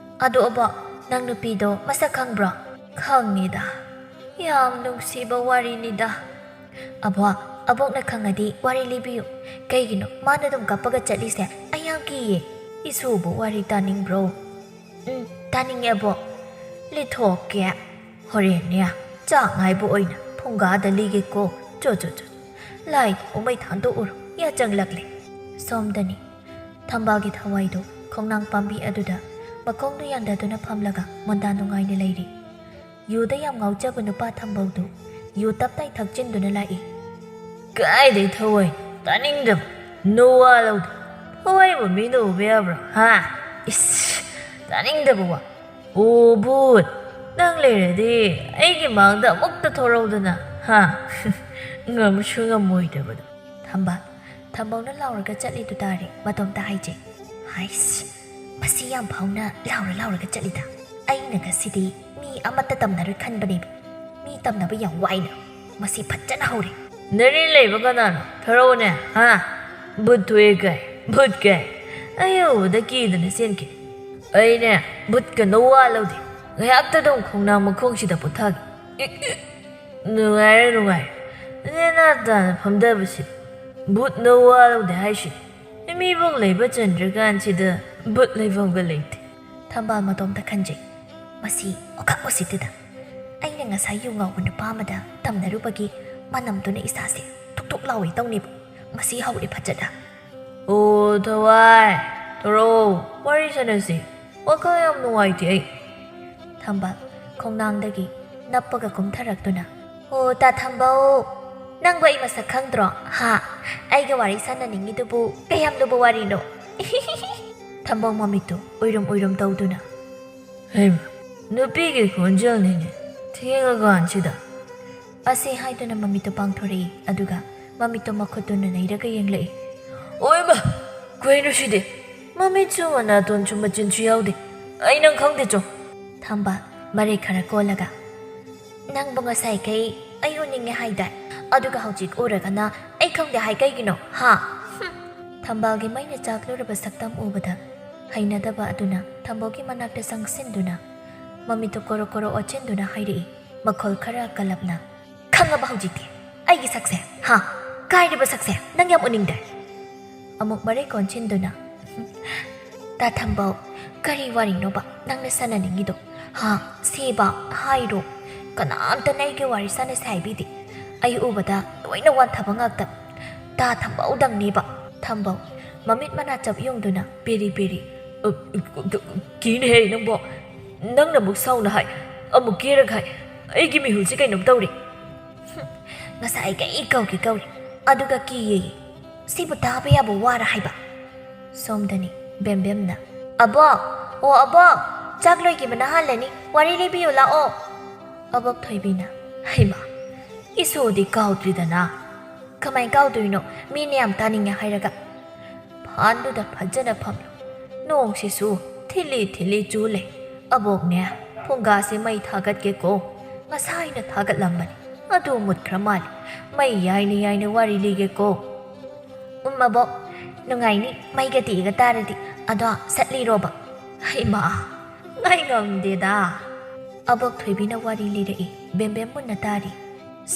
ꯑꯗꯣ ꯑꯕꯣꯛ, ꯅꯪ ꯅꯨꯄꯤꯗꯣ ꯃꯁꯛ ꯈꯪꯕ꯭ꯔꯣ?" "ꯈꯪꯉꯤꯗ꯫ ꯌꯥꯝ ꯅꯨꯡꯁꯤꯕ ꯋꯥꯔꯤꯅꯤꯗ꯫" "ꯑꯕꯣꯛ, ꯑꯕꯣꯛꯅ ꯈꯪꯉꯗꯤ ꯋꯥꯔꯤ ꯂꯤꯕꯤꯌꯨ꯫ ꯀꯩꯒꯤꯅꯣ ꯃꯥꯅ ꯑꯗꯨꯝ ꯀꯞꯄꯒ ꯆꯠꯂꯤꯁꯦ? ꯑꯩ ꯌꯥꯝ ꯀꯤꯌꯦ꯫" "ꯏꯁꯨꯕꯨ ꯋꯥꯔꯤ ꯇꯥꯅꯤꯡꯕ꯭ꯔꯣ?" "ꯎꯝ, ꯇꯥꯅꯤꯡꯉꯦ ꯑꯕꯣꯛ꯫" "ꯂꯤꯊꯣꯛꯀꯦ꯫ ꯍꯣꯔꯦꯟꯅꯦ, ꯆꯥꯛ ꯉꯥꯏꯕ ꯑꯣꯏꯅ ꯐꯨꯡꯒꯥꯗ ꯂꯤꯒꯦꯀꯣ꯫ ꯆꯣ, ꯆꯣ, ꯆꯣ꯫ ꯂꯥꯏ ꯊꯥꯎꯃꯩ ꯊꯥꯟꯗꯣꯛꯎꯔꯣ, ꯌꯥꯆꯪꯂꯛꯂꯦ꯫" ꯁꯣꯝꯗꯅꯤ꯫ ꯊꯝꯕꯥꯜꯒꯤ ꯊꯋꯥꯏꯗꯨ ꯈꯣꯡꯅꯥꯡ ꯄꯥꯝꯕꯤ ꯑꯗꯨꯗ ꯃꯈꯣꯡꯗꯨ ꯌꯥꯟꯊꯗꯨꯅ ꯐꯝꯂꯒ ꯃꯣꯟꯗꯥ ꯅꯨꯡꯉꯥꯏꯅ ꯂꯩꯔꯤ꯫ ꯌꯨꯗ ꯌꯥꯝ ꯉꯥꯎꯖꯕ ꯅꯨꯄꯥ ꯊꯝꯕꯧꯗꯨ ꯌꯨ ꯇꯞꯇꯥꯏ ꯊꯛꯆꯤꯟꯗꯨꯅ ꯂꯥꯛꯏ꯫ "ꯀꯥꯏꯗꯩ ꯊꯋꯥꯏ? ꯇꯥꯅꯤꯡꯗꯕ꯫ ꯅꯋꯥ ꯂꯧꯗꯦ꯫ ꯊꯋꯥꯏꯕꯨ ꯃꯤꯅ ꯎꯕ ꯌꯥꯕ꯭ꯔꯣ? ꯍꯥ? ꯏꯁ! ꯇꯥꯅꯤꯡꯗꯕ ꯋꯥ꯫ ꯑꯣ ꯚꯨꯠ, ꯅꯪ ꯂꯩꯔꯗꯤ ꯑꯩꯒꯤ ꯃꯥꯡꯗ ꯑꯃꯨꯛꯇ ꯊꯣꯔꯧꯗꯅ, ꯍꯥ? ꯉꯝꯁꯨ ꯉꯝꯃꯣꯏꯗꯕꯗꯣ꯫ ꯊꯝꯕꯥꯜ, ꯊꯝꯕꯧꯅ ꯂꯥꯎꯔꯒ ꯆꯠꯂꯤꯗꯨ ꯇꯥꯔꯦ ꯃꯇꯣꯝꯇ ꯍꯥꯏꯖꯩ꯫ ꯍꯥꯏꯁ, ꯃꯁꯤ ꯌꯥꯝ ꯐꯥꯎꯅ ꯂꯥꯎꯔ ꯂꯥꯎꯔꯒ ꯆꯠꯂꯤꯗ꯫ ꯑꯩꯅ ꯉꯁꯤꯗꯤ ꯃꯤ ꯑꯃꯠꯇ ꯇꯝꯅꯔꯣꯏ ꯈꯟꯕꯅꯦꯕ꯫ ꯃꯤ ꯇꯝꯅꯕ ꯌꯥꯝ ꯋꯥꯏꯅ꯫ ꯃꯁꯤ ꯐꯖꯅ ꯍꯧꯔꯦ꯫ ꯅꯔꯤ ꯂꯩꯕ ꯀꯅꯥꯅꯣ? ꯊꯣꯔꯛꯎꯅꯦ, ꯍꯥ? ꯚꯨꯠ ꯊꯣꯛꯑꯦ ꯀꯥꯏ, ꯚꯨꯠ ꯀꯥꯏ꯫ ꯑꯩ ꯎꯕꯗ ꯀꯤꯗꯅ ꯆꯦꯟꯈꯤ꯫ ꯑꯩꯅꯦ ꯚꯨꯠꯀ ꯅꯋꯥ ꯂꯧꯗꯦ꯫ ꯉꯥꯏꯍꯥꯛꯇꯗꯨꯝ ꯈꯣꯡꯅꯥꯡ ꯃꯈꯣꯡꯁꯤꯗ ꯄꯣꯊꯥꯒꯦ꯫ Egg, egg. ꯅꯨꯡꯉꯥꯏꯔꯦ, ꯅꯨꯡꯉꯥꯏꯔꯦ꯫ ꯅꯦꯅꯥ ꯇꯥꯅ ꯐꯝꯊꯕꯁꯤꯗꯤ꯫ ꯚꯨꯠ ꯅꯋꯥ ꯂꯧꯗꯦ ꯍꯥꯏꯁꯤꯅꯤ꯫ ꯃꯤꯕꯨ ꯂꯩꯕ ꯆꯟꯗ꯭ꯔꯀꯥꯟꯁꯤꯗ ꯚꯨꯠ ꯂꯩꯐꯝꯒ ꯂꯩꯇꯦ꯫ ꯊꯝꯕꯥꯜ ꯃꯇꯣꯝꯇ ꯈꯟꯖꯩ꯫ ꯃꯁꯤ ꯑꯣꯈꯥꯛ ꯎꯁꯤꯠꯇꯦꯗ꯫ ꯑꯩꯅ ꯉꯁꯥꯏ ꯌꯨ ꯉꯥꯎꯕ ꯅꯨꯄꯥ ꯑꯃꯗ ꯇꯝꯅꯔꯨꯕꯒꯤ ꯃꯅꯝꯗꯨꯅ ꯏꯁꯥꯁꯦ ꯊꯨꯛ ꯊꯨꯛ ꯂꯥꯎꯏ ꯇꯧꯅꯤꯕ꯫ ꯃꯁꯤ ꯍꯧꯔꯦ ꯐꯖꯅ꯫ ꯑꯣ, ꯊꯋꯥꯏ, ꯊꯣꯔꯛꯑꯣ, ꯋꯥꯔꯤ ꯁꯥꯟꯅꯁꯤ꯫ ꯋꯥꯈꯜ ꯌꯥꯝ ꯅꯨꯡꯉꯥꯏꯇꯦ ꯑꯩ꯫ ꯊꯝꯕꯥꯜ ꯈꯣꯡꯅꯥꯡꯗꯒꯤ ꯅꯞꯄꯒ ꯀꯨꯝꯊꯔꯛꯇꯨꯅ, "ꯑꯣ, ꯇꯥ ꯊꯝꯕꯧ, ꯅꯪꯕꯨ ꯑꯩ ꯃꯁꯛ ꯈꯪꯗ꯭ꯔꯣ? ꯍꯥ? ꯑꯩꯒ ꯋꯥꯔꯤ ꯁꯥꯟꯅꯅꯤꯡꯉꯤꯗꯨꯕꯨ ꯀꯌꯥꯝ ꯂꯨꯕ ꯋꯥꯔꯤꯅꯣ?" ꯊꯝꯕꯧ ꯃꯃꯤꯠꯇꯨ ꯎꯏꯔꯨꯝ ꯎꯏꯔꯨꯝ ꯇꯧꯗꯨꯅ, "ꯍꯩꯃ, ꯅꯨꯄꯤꯒꯤ ꯈꯣꯟꯖꯦꯜꯅꯤꯅꯦ, ꯊꯦꯡꯉꯀꯥꯟꯁꯤꯗ?" ꯑꯁꯤ ꯍꯥꯏꯗꯨꯅ ꯃꯃꯤꯠꯇꯨ ꯄꯥꯡꯊꯣꯔꯛꯏ, ꯑꯗꯨꯒ ꯃꯃꯤꯠꯇꯨ ꯃꯈꯨꯠꯇꯨꯅ ꯅꯩꯔꯒ ꯌꯦꯡꯂꯛꯏ꯫ "ꯑꯣꯏꯃ, ꯀꯩꯅꯣ ꯁꯤꯗꯤ? ꯃꯃꯤꯠꯁꯨ ꯃꯅꯥꯇꯣꯟꯁꯨ ꯃꯆꯤꯟꯁꯨ ꯌꯥꯎꯗꯦ꯫ ꯑꯩ ꯅꯪ ꯈꯪꯗꯦ ꯆꯣ꯫" ꯊꯝꯕꯥꯜ ꯃꯔꯩ ꯈꯔ ꯀꯣꯜꯂꯒ, "ꯅꯪꯕꯨ ꯉꯁꯥꯏꯈꯩ ꯑꯩ ꯎꯅꯤꯡꯉꯦ ꯍꯥꯏꯗꯥꯏ? ꯑꯗꯨꯒ ꯍꯧꯖꯤꯛ ꯎꯔꯒꯅ ꯑꯩ ꯈꯪꯗꯦ ꯍꯥꯏ ꯀꯩꯒꯤꯅꯣ, ꯍꯥ?" ꯍꯨꯝ꯫ ꯊꯝꯕꯥꯜꯒꯤ ꯃꯩꯅ ꯆꯥꯛꯂꯨꯔꯕ ꯁꯛꯇꯝ ꯎꯕꯗ ꯍꯩꯅꯗꯕ ꯑꯗꯨꯅ ꯊꯝꯕꯧꯒꯤ ꯃꯅꯥꯛꯇ ꯆꯪꯁꯤꯟꯗꯨꯅ ꯃꯃꯤꯠꯇꯨ ꯀꯣꯔꯣ ꯀꯣꯔꯣ ꯑꯣꯠꯁꯤꯟꯗꯨꯅ ꯍꯥꯏꯔꯛꯏ, ꯃꯈꯣꯜ ꯈꯔ ꯀꯜꯂꯞꯅ, "ꯈꯪꯉꯕ ꯍꯧꯖꯤꯛꯇꯤ ꯑꯩꯒꯤ ꯁꯛꯁꯦ? ꯍꯥ? ꯀꯥꯏꯔꯤꯕ ꯁꯛꯁꯦ ꯅꯪ ꯌꯥꯝ ꯎꯅꯤꯡꯗꯦ?" ꯑꯃꯨꯛ ꯃꯔꯩ ꯀꯣꯟꯁꯤꯟꯗꯨꯅ, "ꯇꯥ ꯊꯝꯕꯧ, ꯀꯔꯤ ꯋꯥꯔꯤꯅꯣꯕ ꯅꯪꯅ ꯁꯥꯟꯅꯅꯤꯡꯉꯤꯗꯣ? ꯍꯥ? ꯁꯤꯕ ꯍꯥꯏꯔꯣ? ꯀꯅꯥꯝꯇꯅ ꯑꯩꯒꯤ ꯋꯥꯔꯤ ꯁꯥꯟꯅꯁꯦ ꯍꯥꯏꯕꯤꯗꯦ꯫ ꯑꯩ ꯎꯕꯗ ꯂꯣꯏꯅ ꯋꯥꯟꯊꯕ ꯉꯥꯛꯇ꯫ ꯇꯥ ꯊꯝꯕꯧꯗꯪꯅꯦꯕ꯫" ꯊꯝꯕꯧ ꯃꯃꯤꯠ ꯃꯅꯥ ꯆꯞ ꯌꯨꯡꯗꯨꯅ ꯄꯦꯔꯤ ꯄꯦꯔꯤ, "ꯑ, ꯀꯤꯅꯦꯍꯦ ꯅꯪꯕꯣ꯫ ꯅꯪꯅ ꯑꯃꯨꯛ ꯁꯥꯎꯅ ꯍꯥꯏ, ꯑꯃꯨꯛ ꯀꯦꯔꯒ ꯍꯥꯏ꯫ ꯑꯩꯒꯤ ꯃꯤꯍꯨꯜꯁꯦ ꯀꯩꯅꯣꯝ ꯇꯧꯔꯦ꯫" ꯍꯨꯝ, ꯉꯁꯥꯏꯒꯩ ꯀꯧꯒꯦ ꯀꯧꯔꯦ, ꯑꯗꯨꯒ ꯀꯤꯌꯦꯌꯦ꯫ ꯁꯤꯕꯨ ꯇꯥꯕ ꯌꯥꯕ ꯋꯥꯔ ꯍꯥꯏꯕ? ꯁꯣꯝꯗꯅꯤ ꯕꯦꯝꯕꯦꯝꯅ, "ꯑꯕꯣꯛ! ꯑꯣ ꯑꯕꯣꯛ!" "ꯆꯥꯛ ꯂꯣꯏꯈꯤꯕꯅ ꯍꯥꯜꯂꯅꯤ, ꯋꯥꯔꯤ ꯂꯤꯕꯤꯌꯨ ꯂꯥꯛꯑꯣ"꯫ ꯑꯕꯣꯛ ꯊꯣꯏꯕꯤꯅ, "ꯍꯩꯃꯥ, ꯏꯁꯣꯗꯤ ꯀꯥꯎꯗ꯭ꯔꯤꯗꯅ"꯫ "ꯀꯃꯥꯏ ꯀꯥꯎꯗꯣꯏꯅꯣ? ꯃꯤꯅ ꯌꯥꯝ ꯇꯥꯅꯤꯡꯉꯦ ꯍꯥꯏꯔꯒ"꯫ "ꯐꯥꯟꯗꯨꯗ ꯐꯖꯅ ꯐꯝꯂꯣ꯫ ꯅꯣꯡꯁꯤꯁꯨ ꯊꯤꯜꯂꯤ ꯊꯤꯜꯂꯤ ꯆꯨ ꯂꯩ꯫ ꯑꯕꯣꯛꯅꯦ, ꯐꯨꯡꯒꯥꯁꯦ ꯃꯩ ꯊꯥꯒꯠꯀꯦꯀꯣ꯫ ꯉꯁꯥꯏꯅ ꯊꯥꯒꯠꯂꯝꯕꯅꯤ, ꯑꯗꯨ ꯃꯨꯠꯈ꯭ꯔ ꯃꯥꯜꯂꯦ꯫ ꯃꯩ ꯌꯥꯏꯅ ꯌꯥꯏꯅ ꯋꯥꯔꯤ ꯂꯤꯒꯦꯀꯣ"꯫ "ꯎꯝ ꯑꯕꯣꯛ, ꯅꯨꯡꯉꯥꯏꯅꯤ ꯃꯩꯒ ꯇꯤꯛꯑꯒ ꯇꯥꯔꯗꯤ꯫ ꯑꯗꯣ ꯆꯠꯂꯤꯔꯣꯕ?" "ꯍꯩꯃꯥ, ꯉꯥꯏ ꯉꯝꯗꯦꯗ"꯫ ꯑꯕꯣꯛ ꯊꯣꯏꯕꯤꯅ ꯋꯥꯔꯤ ꯂꯤꯔꯛꯏ꯫ ꯕꯦꯝꯕꯦꯝ ꯃꯨꯟꯅ ꯇꯥꯔꯤ꯫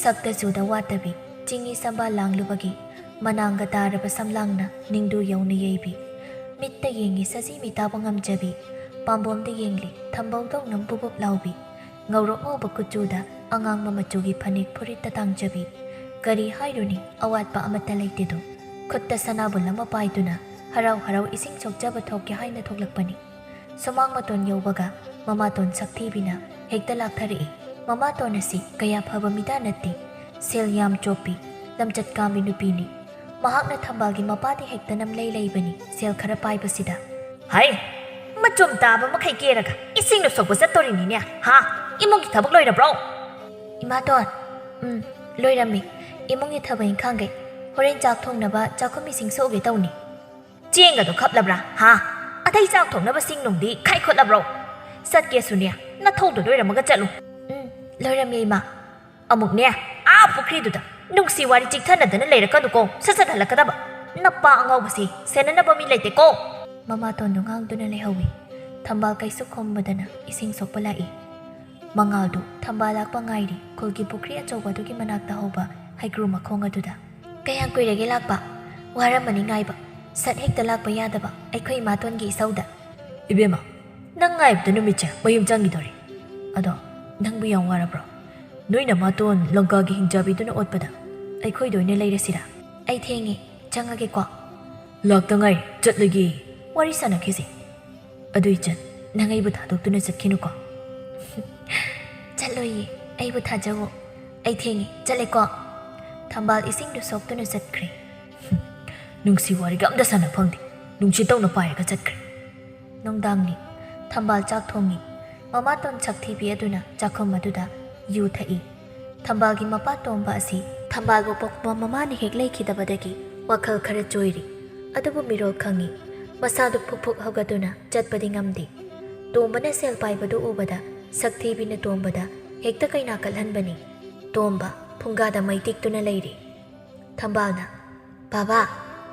ꯁꯛꯇ ꯆꯨꯗ ꯋꯥꯠꯇꯕꯤ, ꯆꯤꯡꯒꯤ ꯁꯝꯕꯥꯜ ꯂꯥꯡꯂꯨꯕꯒꯤ ꯃꯅꯥꯡꯒ ꯇꯥꯔꯕ ꯁꯝꯂꯥꯡꯅ ꯅꯤꯡꯗꯨ ꯌꯧꯅ ꯌꯩꯕꯤ꯫ ꯃꯤꯠꯇ ꯌꯦꯡꯉꯤ ꯁꯖꯤ ꯃꯤꯇꯥꯕ ꯉꯝꯖꯕꯤ, ꯄꯥꯝꯕꯣꯝꯗ ꯌꯦꯡꯂꯤ ꯊꯝꯕꯧꯗꯧꯅ ꯕꯨꯕꯨꯞ ꯂꯥꯎꯕꯤ, ꯉꯧꯔꯣꯛ ꯉꯧꯕ ꯀꯨꯆꯨꯗ ꯑꯉꯥꯡꯕ ꯃꯆꯨꯒꯤ ꯐꯅꯦꯛ ꯐꯨꯔꯤꯠꯇ ꯇꯥꯡꯖꯕꯤ꯫ ꯀꯔꯤ ꯍꯥꯏꯔꯨꯅꯤ, ꯑꯋꯥꯠꯄ ꯑꯃꯠꯇ ꯂꯩꯇꯦꯗꯣ꯫ ꯈꯨꯠꯇ ꯁꯅꯥꯕꯨꯜ ꯑꯃ ꯄꯥꯏꯗꯨꯅ ꯍꯔꯥꯎ ꯍꯔꯥꯎ ꯏꯁꯤꯡ ꯁꯣꯛꯆꯕ ꯊꯣꯛꯀꯦ ꯍꯥꯏꯅ ꯊꯣꯛꯂꯛꯄꯅꯤ꯫ ꯁꯨꯃꯥꯡ ꯃꯇꯣꯟ ꯌꯧꯕꯒ ꯃꯃꯥꯇꯣꯟ ꯁꯛꯊꯤꯕꯤꯅ ꯍꯦꯛꯇ ꯂꯥꯛꯊꯔꯛꯏ꯫ ꯃꯃꯥꯇꯣꯟ ꯑꯁꯤ ꯀꯌꯥ ꯐꯕ ꯃꯤꯗꯥ ꯅꯠꯇꯦ, ꯁꯦꯜ ꯌꯥꯝ ꯆꯣꯞꯄꯤ, ꯂꯝꯆꯠ ꯀꯥꯝꯕꯤ ꯅꯨꯄꯤꯅꯤ꯫ ꯃꯍꯥꯛꯅ ꯊꯝꯕꯥꯜꯒꯤ ꯃꯄꯥꯗ ꯍꯦꯛꯇ ꯅꯝꯂꯩ ꯂꯩꯕꯅꯤ, ꯁꯦꯜ ꯈꯔ ꯄꯥꯏꯕꯁꯤꯗ꯫ "ꯍꯩ, ꯃꯆꯨꯝ ꯇꯥꯕ ꯃꯈꯩ ꯀꯦꯔꯒ ꯏꯁꯤꯡꯗ ꯁꯣꯛꯄ ꯆꯠꯇꯣꯔꯤꯅꯤꯅꯦ, ꯍꯥ? ꯏꯃꯨꯡꯒꯤ ꯊꯕꯛ ꯂꯣꯏꯔꯕ꯭ꯔꯣ?" "ꯏꯃꯥꯇꯣꯟ, ꯎꯝ, ꯂꯣꯏꯔꯝꯃꯤ꯫ ꯏꯃꯨꯡꯒꯤ ꯊꯕꯛ ꯏꯪꯈꯥꯡꯈꯩ꯫ ꯍꯣꯔꯦꯟ ꯆꯥꯛ ꯊꯣꯡꯅꯕ ꯆꯥꯛꯈꯨꯝ ꯏꯁꯤꯡ ꯁꯣꯛꯑꯒꯦ ꯇꯧꯅꯤ"꯫ "ꯆꯦꯡꯒꯗꯣ ꯈꯞꯂꯕ꯭ꯔꯥ, ꯍꯥ? ꯑꯇꯩ ꯆꯥꯛ ꯊꯣꯡꯅꯕ ꯁꯤꯡ ꯅꯨꯡꯗꯤ ꯈꯥꯏꯈꯣꯠꯂꯕ꯭ꯔꯣ? ꯆꯠꯀꯦꯁꯨꯅꯦ, ꯅꯊꯧꯗꯣ ꯂꯣꯏꯔꯝꯃꯒ ꯆꯠꯂꯨ"꯫ "ꯎꯝ, ꯂꯣꯏꯔꯝꯃꯦ, ꯏꯃꯥ"꯫ "ꯑꯃꯨꯛꯅꯦ, ꯑꯥ ꯄꯨꯈ꯭ꯔꯤꯗꯨꯗ ꯅꯨꯡꯁꯤ ꯋꯥꯔꯤ ꯆꯤꯛꯊꯅꯗꯅ ꯂꯩꯔꯛꯀꯅꯨꯀꯣ, ꯁꯠ ꯁꯠ ꯍꯜꯂꯛꯀꯗꯕ꯫ ꯅꯄꯥ ꯑꯉꯥꯎꯕꯁꯤ ꯁꯦꯟꯅꯅꯕ ꯃꯤ ꯂꯩꯇꯦꯀꯣ"꯫ ꯃꯃꯥꯇꯣꯟꯗꯨ ꯉꯥꯡꯗꯨꯅ ꯂꯩꯍꯧꯏ꯫ ꯊꯝꯕꯥꯜ ꯀꯩꯁꯨ ꯈꯨꯝꯕꯗꯅ ꯏꯁꯤꯡ ꯁꯣꯛꯄ ꯂꯥꯛꯏ꯫ ꯃꯉꯥꯜꯗꯨ ꯊꯝꯕꯥꯜ ꯂꯥꯛꯄ ꯉꯥꯏꯔꯤ, ꯈꯨꯜꯒꯤ ꯄꯨꯈ꯭ꯔꯤ ꯑꯆꯧꯕ ꯑꯗꯨꯒꯤ ꯃꯅꯥꯛꯇ ꯍꯧꯕ ꯍꯩꯀ꯭ꯔꯨ ꯃꯈꯣꯡ ꯑꯗꯨꯗ꯫ "ꯀꯌꯥꯝ ꯀꯨꯏꯔꯒꯦ ꯂꯥꯛꯄ? ꯋꯥꯔꯝꯃꯅꯤ ꯉꯥꯏꯕ꯫ ꯁꯠ ꯍꯦꯛꯇ ꯂꯥꯛꯄ ꯌꯥꯗꯕ ꯑꯩꯈꯣꯏ ꯏꯃꯥꯇꯣꯟꯒꯤ ꯏꯁꯧꯗ"꯫ "ꯏꯕꯦꯝꯃ, ꯅꯪ ꯉꯥꯏꯕꯗ ꯅꯨꯃꯤꯠꯁꯦ ꯃꯌꯨꯝ ꯆꯪꯈꯤꯗꯧꯔꯦ꯫ ꯑꯗꯣ ꯅꯪꯕꯨ ꯌꯥꯝ ꯋꯥꯔꯕ꯭ꯔꯣ? ꯅꯣꯏ ꯅꯃꯥꯇꯣꯟ ꯂꯪꯀꯥꯒꯤ ꯍꯤꯡꯆꯥꯕꯤꯗꯨꯅ ꯑꯣꯠꯄꯗ ꯑꯩꯈꯣꯏꯗ ꯑꯣꯏꯅ ꯂꯩꯔꯁꯤꯔꯥ?" "ꯑꯩ ꯊꯦꯡꯉꯦ, ꯆꯪꯉꯒꯦꯀꯣ"꯫ "ꯂꯥꯛꯇ ꯉꯥꯏꯔꯤ, ꯆꯠꯂꯒꯦ꯫ ꯋꯥꯔꯤ ꯁꯥꯟꯅꯈꯤꯁꯤ꯫ ꯑꯗꯨ ꯏꯆꯟ, ꯅꯪ ꯑꯩꯕꯨ ꯊꯥꯗꯣꯛꯇꯨꯅ ꯆꯠꯈꯤꯅꯨꯀꯣ"꯫ "ꯆꯠꯂꯣꯏꯌꯦ, ꯑꯩꯕꯨ ꯊꯥꯖꯧꯑꯣ꯫ ꯑꯩ ꯊꯦꯡꯉꯦ, ꯆꯠꯂꯦꯀꯣ"꯫ ꯊꯝꯕꯥꯜ ꯏꯁꯤꯡꯗꯨ ꯁꯣꯛꯇꯨꯅ ꯆꯠꯈ꯭ꯔꯦ꯫ "ꯅꯨꯡꯁꯤ ꯋꯥꯔꯤꯒ ꯑꯝꯇ ꯁꯥꯟꯅ ꯐꯪꯗꯦ, ꯅꯨꯡꯁꯤꯠ ꯇꯧꯅ ꯄꯥꯏꯔꯒ ꯆꯠꯈ꯭ꯔꯦ"꯫ ꯅꯨꯡꯗꯥꯡꯅꯤ꯫ ꯊꯝꯕꯥꯜ ꯆꯥꯛ ꯊꯣꯡꯉꯤ꯫ ꯃꯃꯥꯇꯣꯟ ꯁꯛꯊꯤꯕꯤ ꯑꯗꯨꯅ ꯆꯥꯛꯈꯨꯝ ꯑꯗꯨꯗ ꯌꯨ ꯊꯛꯏ꯫ ꯊꯝꯕꯥꯜꯒꯤ ꯃꯄꯥ ꯇꯣꯝꯕ ꯑꯁꯤ ꯊꯝꯕꯥꯜꯕꯨ ꯄꯣꯛꯄ ꯃꯃꯥꯅ ꯍꯦꯛ ꯂꯩꯈꯤꯗꯕꯗꯒꯤ ꯋꯥꯈꯜ ꯈꯔ ꯆꯣꯏꯔꯤ꯫ ꯑꯗꯨꯕꯨ ꯃꯤꯔꯣꯜ ꯈꯪꯉꯤ꯫ ꯃꯁꯥꯗꯨ ꯐꯨꯛ ꯐꯨꯛ ꯍꯧꯒꯠꯇꯨꯅ ꯆꯠꯄꯗꯤ ꯉꯝꯗꯦ꯫ ꯇꯣꯝꯕꯅ ꯁꯦꯜ ꯄꯥꯏꯕꯗꯨ ꯎꯕꯗ ꯁꯛꯊꯤꯕꯤꯅ ꯇꯣꯝꯕꯗ ꯍꯦꯛꯇ ꯀꯩꯅꯥ ꯀꯠꯍꯟꯕꯅꯤ꯫ ꯇꯣꯝꯕ ꯐꯨꯡꯒꯥꯗ ꯃꯩ ꯇꯤꯛꯇꯨꯅ ꯂꯩꯔꯤ꯫ ꯊꯝꯕꯥꯜꯅ, "ꯕꯥꯕꯥ,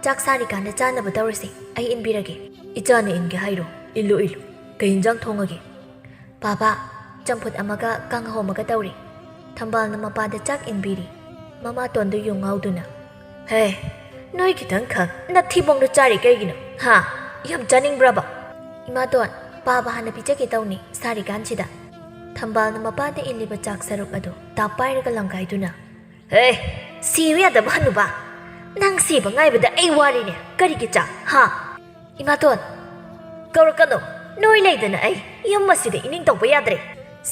ꯆꯥꯛ ꯁꯥꯔꯤꯀꯥꯟꯗ ꯆꯥꯅꯕ ꯇꯧꯔꯁꯤ, ꯑꯩ ꯏꯟꯕꯤꯔꯒꯦ꯫" "ꯏꯆꯥꯅ ꯏꯟꯒꯦ ꯍꯥꯏꯔꯣ? ꯏꯜꯂꯨ, ꯏꯜꯂꯨ꯫ ꯀꯩ ꯏꯟꯖꯥꯡ ꯊꯣꯡꯉꯒꯦ?" "ꯕꯥꯕꯥ, ꯆꯝꯐꯨꯠ ꯑꯃꯒ ꯀꯥꯡꯍꯧ ꯑꯃꯒ ꯇꯧꯔꯤ꯫" ꯊꯝꯕꯥꯜꯅ ꯃꯄꯥꯗ ꯆꯥꯛ ꯏꯟꯕꯤꯔꯤ꯫ ꯃꯃꯥꯇꯣꯟꯗꯨ ꯌꯨ ꯉꯥꯎꯗꯨꯅ, "ꯍꯦ, ꯅꯣꯏ ꯈꯤꯇꯪ ꯈꯛ ꯅꯊꯤꯕꯣꯡꯗꯣ ꯆꯥꯔꯤ ꯀꯩꯒꯤꯅꯣ? ꯍꯥ? ꯌꯥꯝ ꯆꯥꯅꯤꯡꯕ꯭ꯔꯕ?" "ꯏꯃꯥꯇꯣꯟ, ꯄꯥꯕ ꯍꯥꯟꯅ ꯄꯤꯖꯒꯦ ꯇꯧꯅꯤ ꯁꯥꯔꯤꯀꯥꯟꯁꯤꯗ꯫" ꯊꯝꯕꯥꯜꯅ ꯃꯄꯥꯗ ꯏꯜꯂꯤꯕ ꯆꯥꯛ ꯁꯔꯨꯛ ꯑꯗꯨ ꯇꯥꯞ ꯄꯥꯏꯔꯒ ꯂꯪꯒꯥꯏꯗꯨꯅ, "ꯍꯦ, ꯁꯤꯕ ꯌꯥꯗꯕ ꯍꯅꯨꯕ! ꯅꯪ ꯁꯤꯕ ꯉꯥꯏꯕꯗ ꯑꯩ ꯋꯥꯔꯤꯅꯦ꯫ ꯀꯔꯤꯒꯤ ꯆꯥꯛ, ꯍꯥ?" "ꯏꯃꯥꯇꯣꯟ!" "ꯀꯧꯔꯛꯀꯅꯨ꯫ ꯅꯣꯏ ꯂꯩꯗꯅ ꯑꯩ ꯌꯨꯝ ꯑꯁꯤꯗ ꯏꯅꯤꯡ ꯇꯧꯕ ꯌꯥꯗ꯭ꯔꯦ꯫"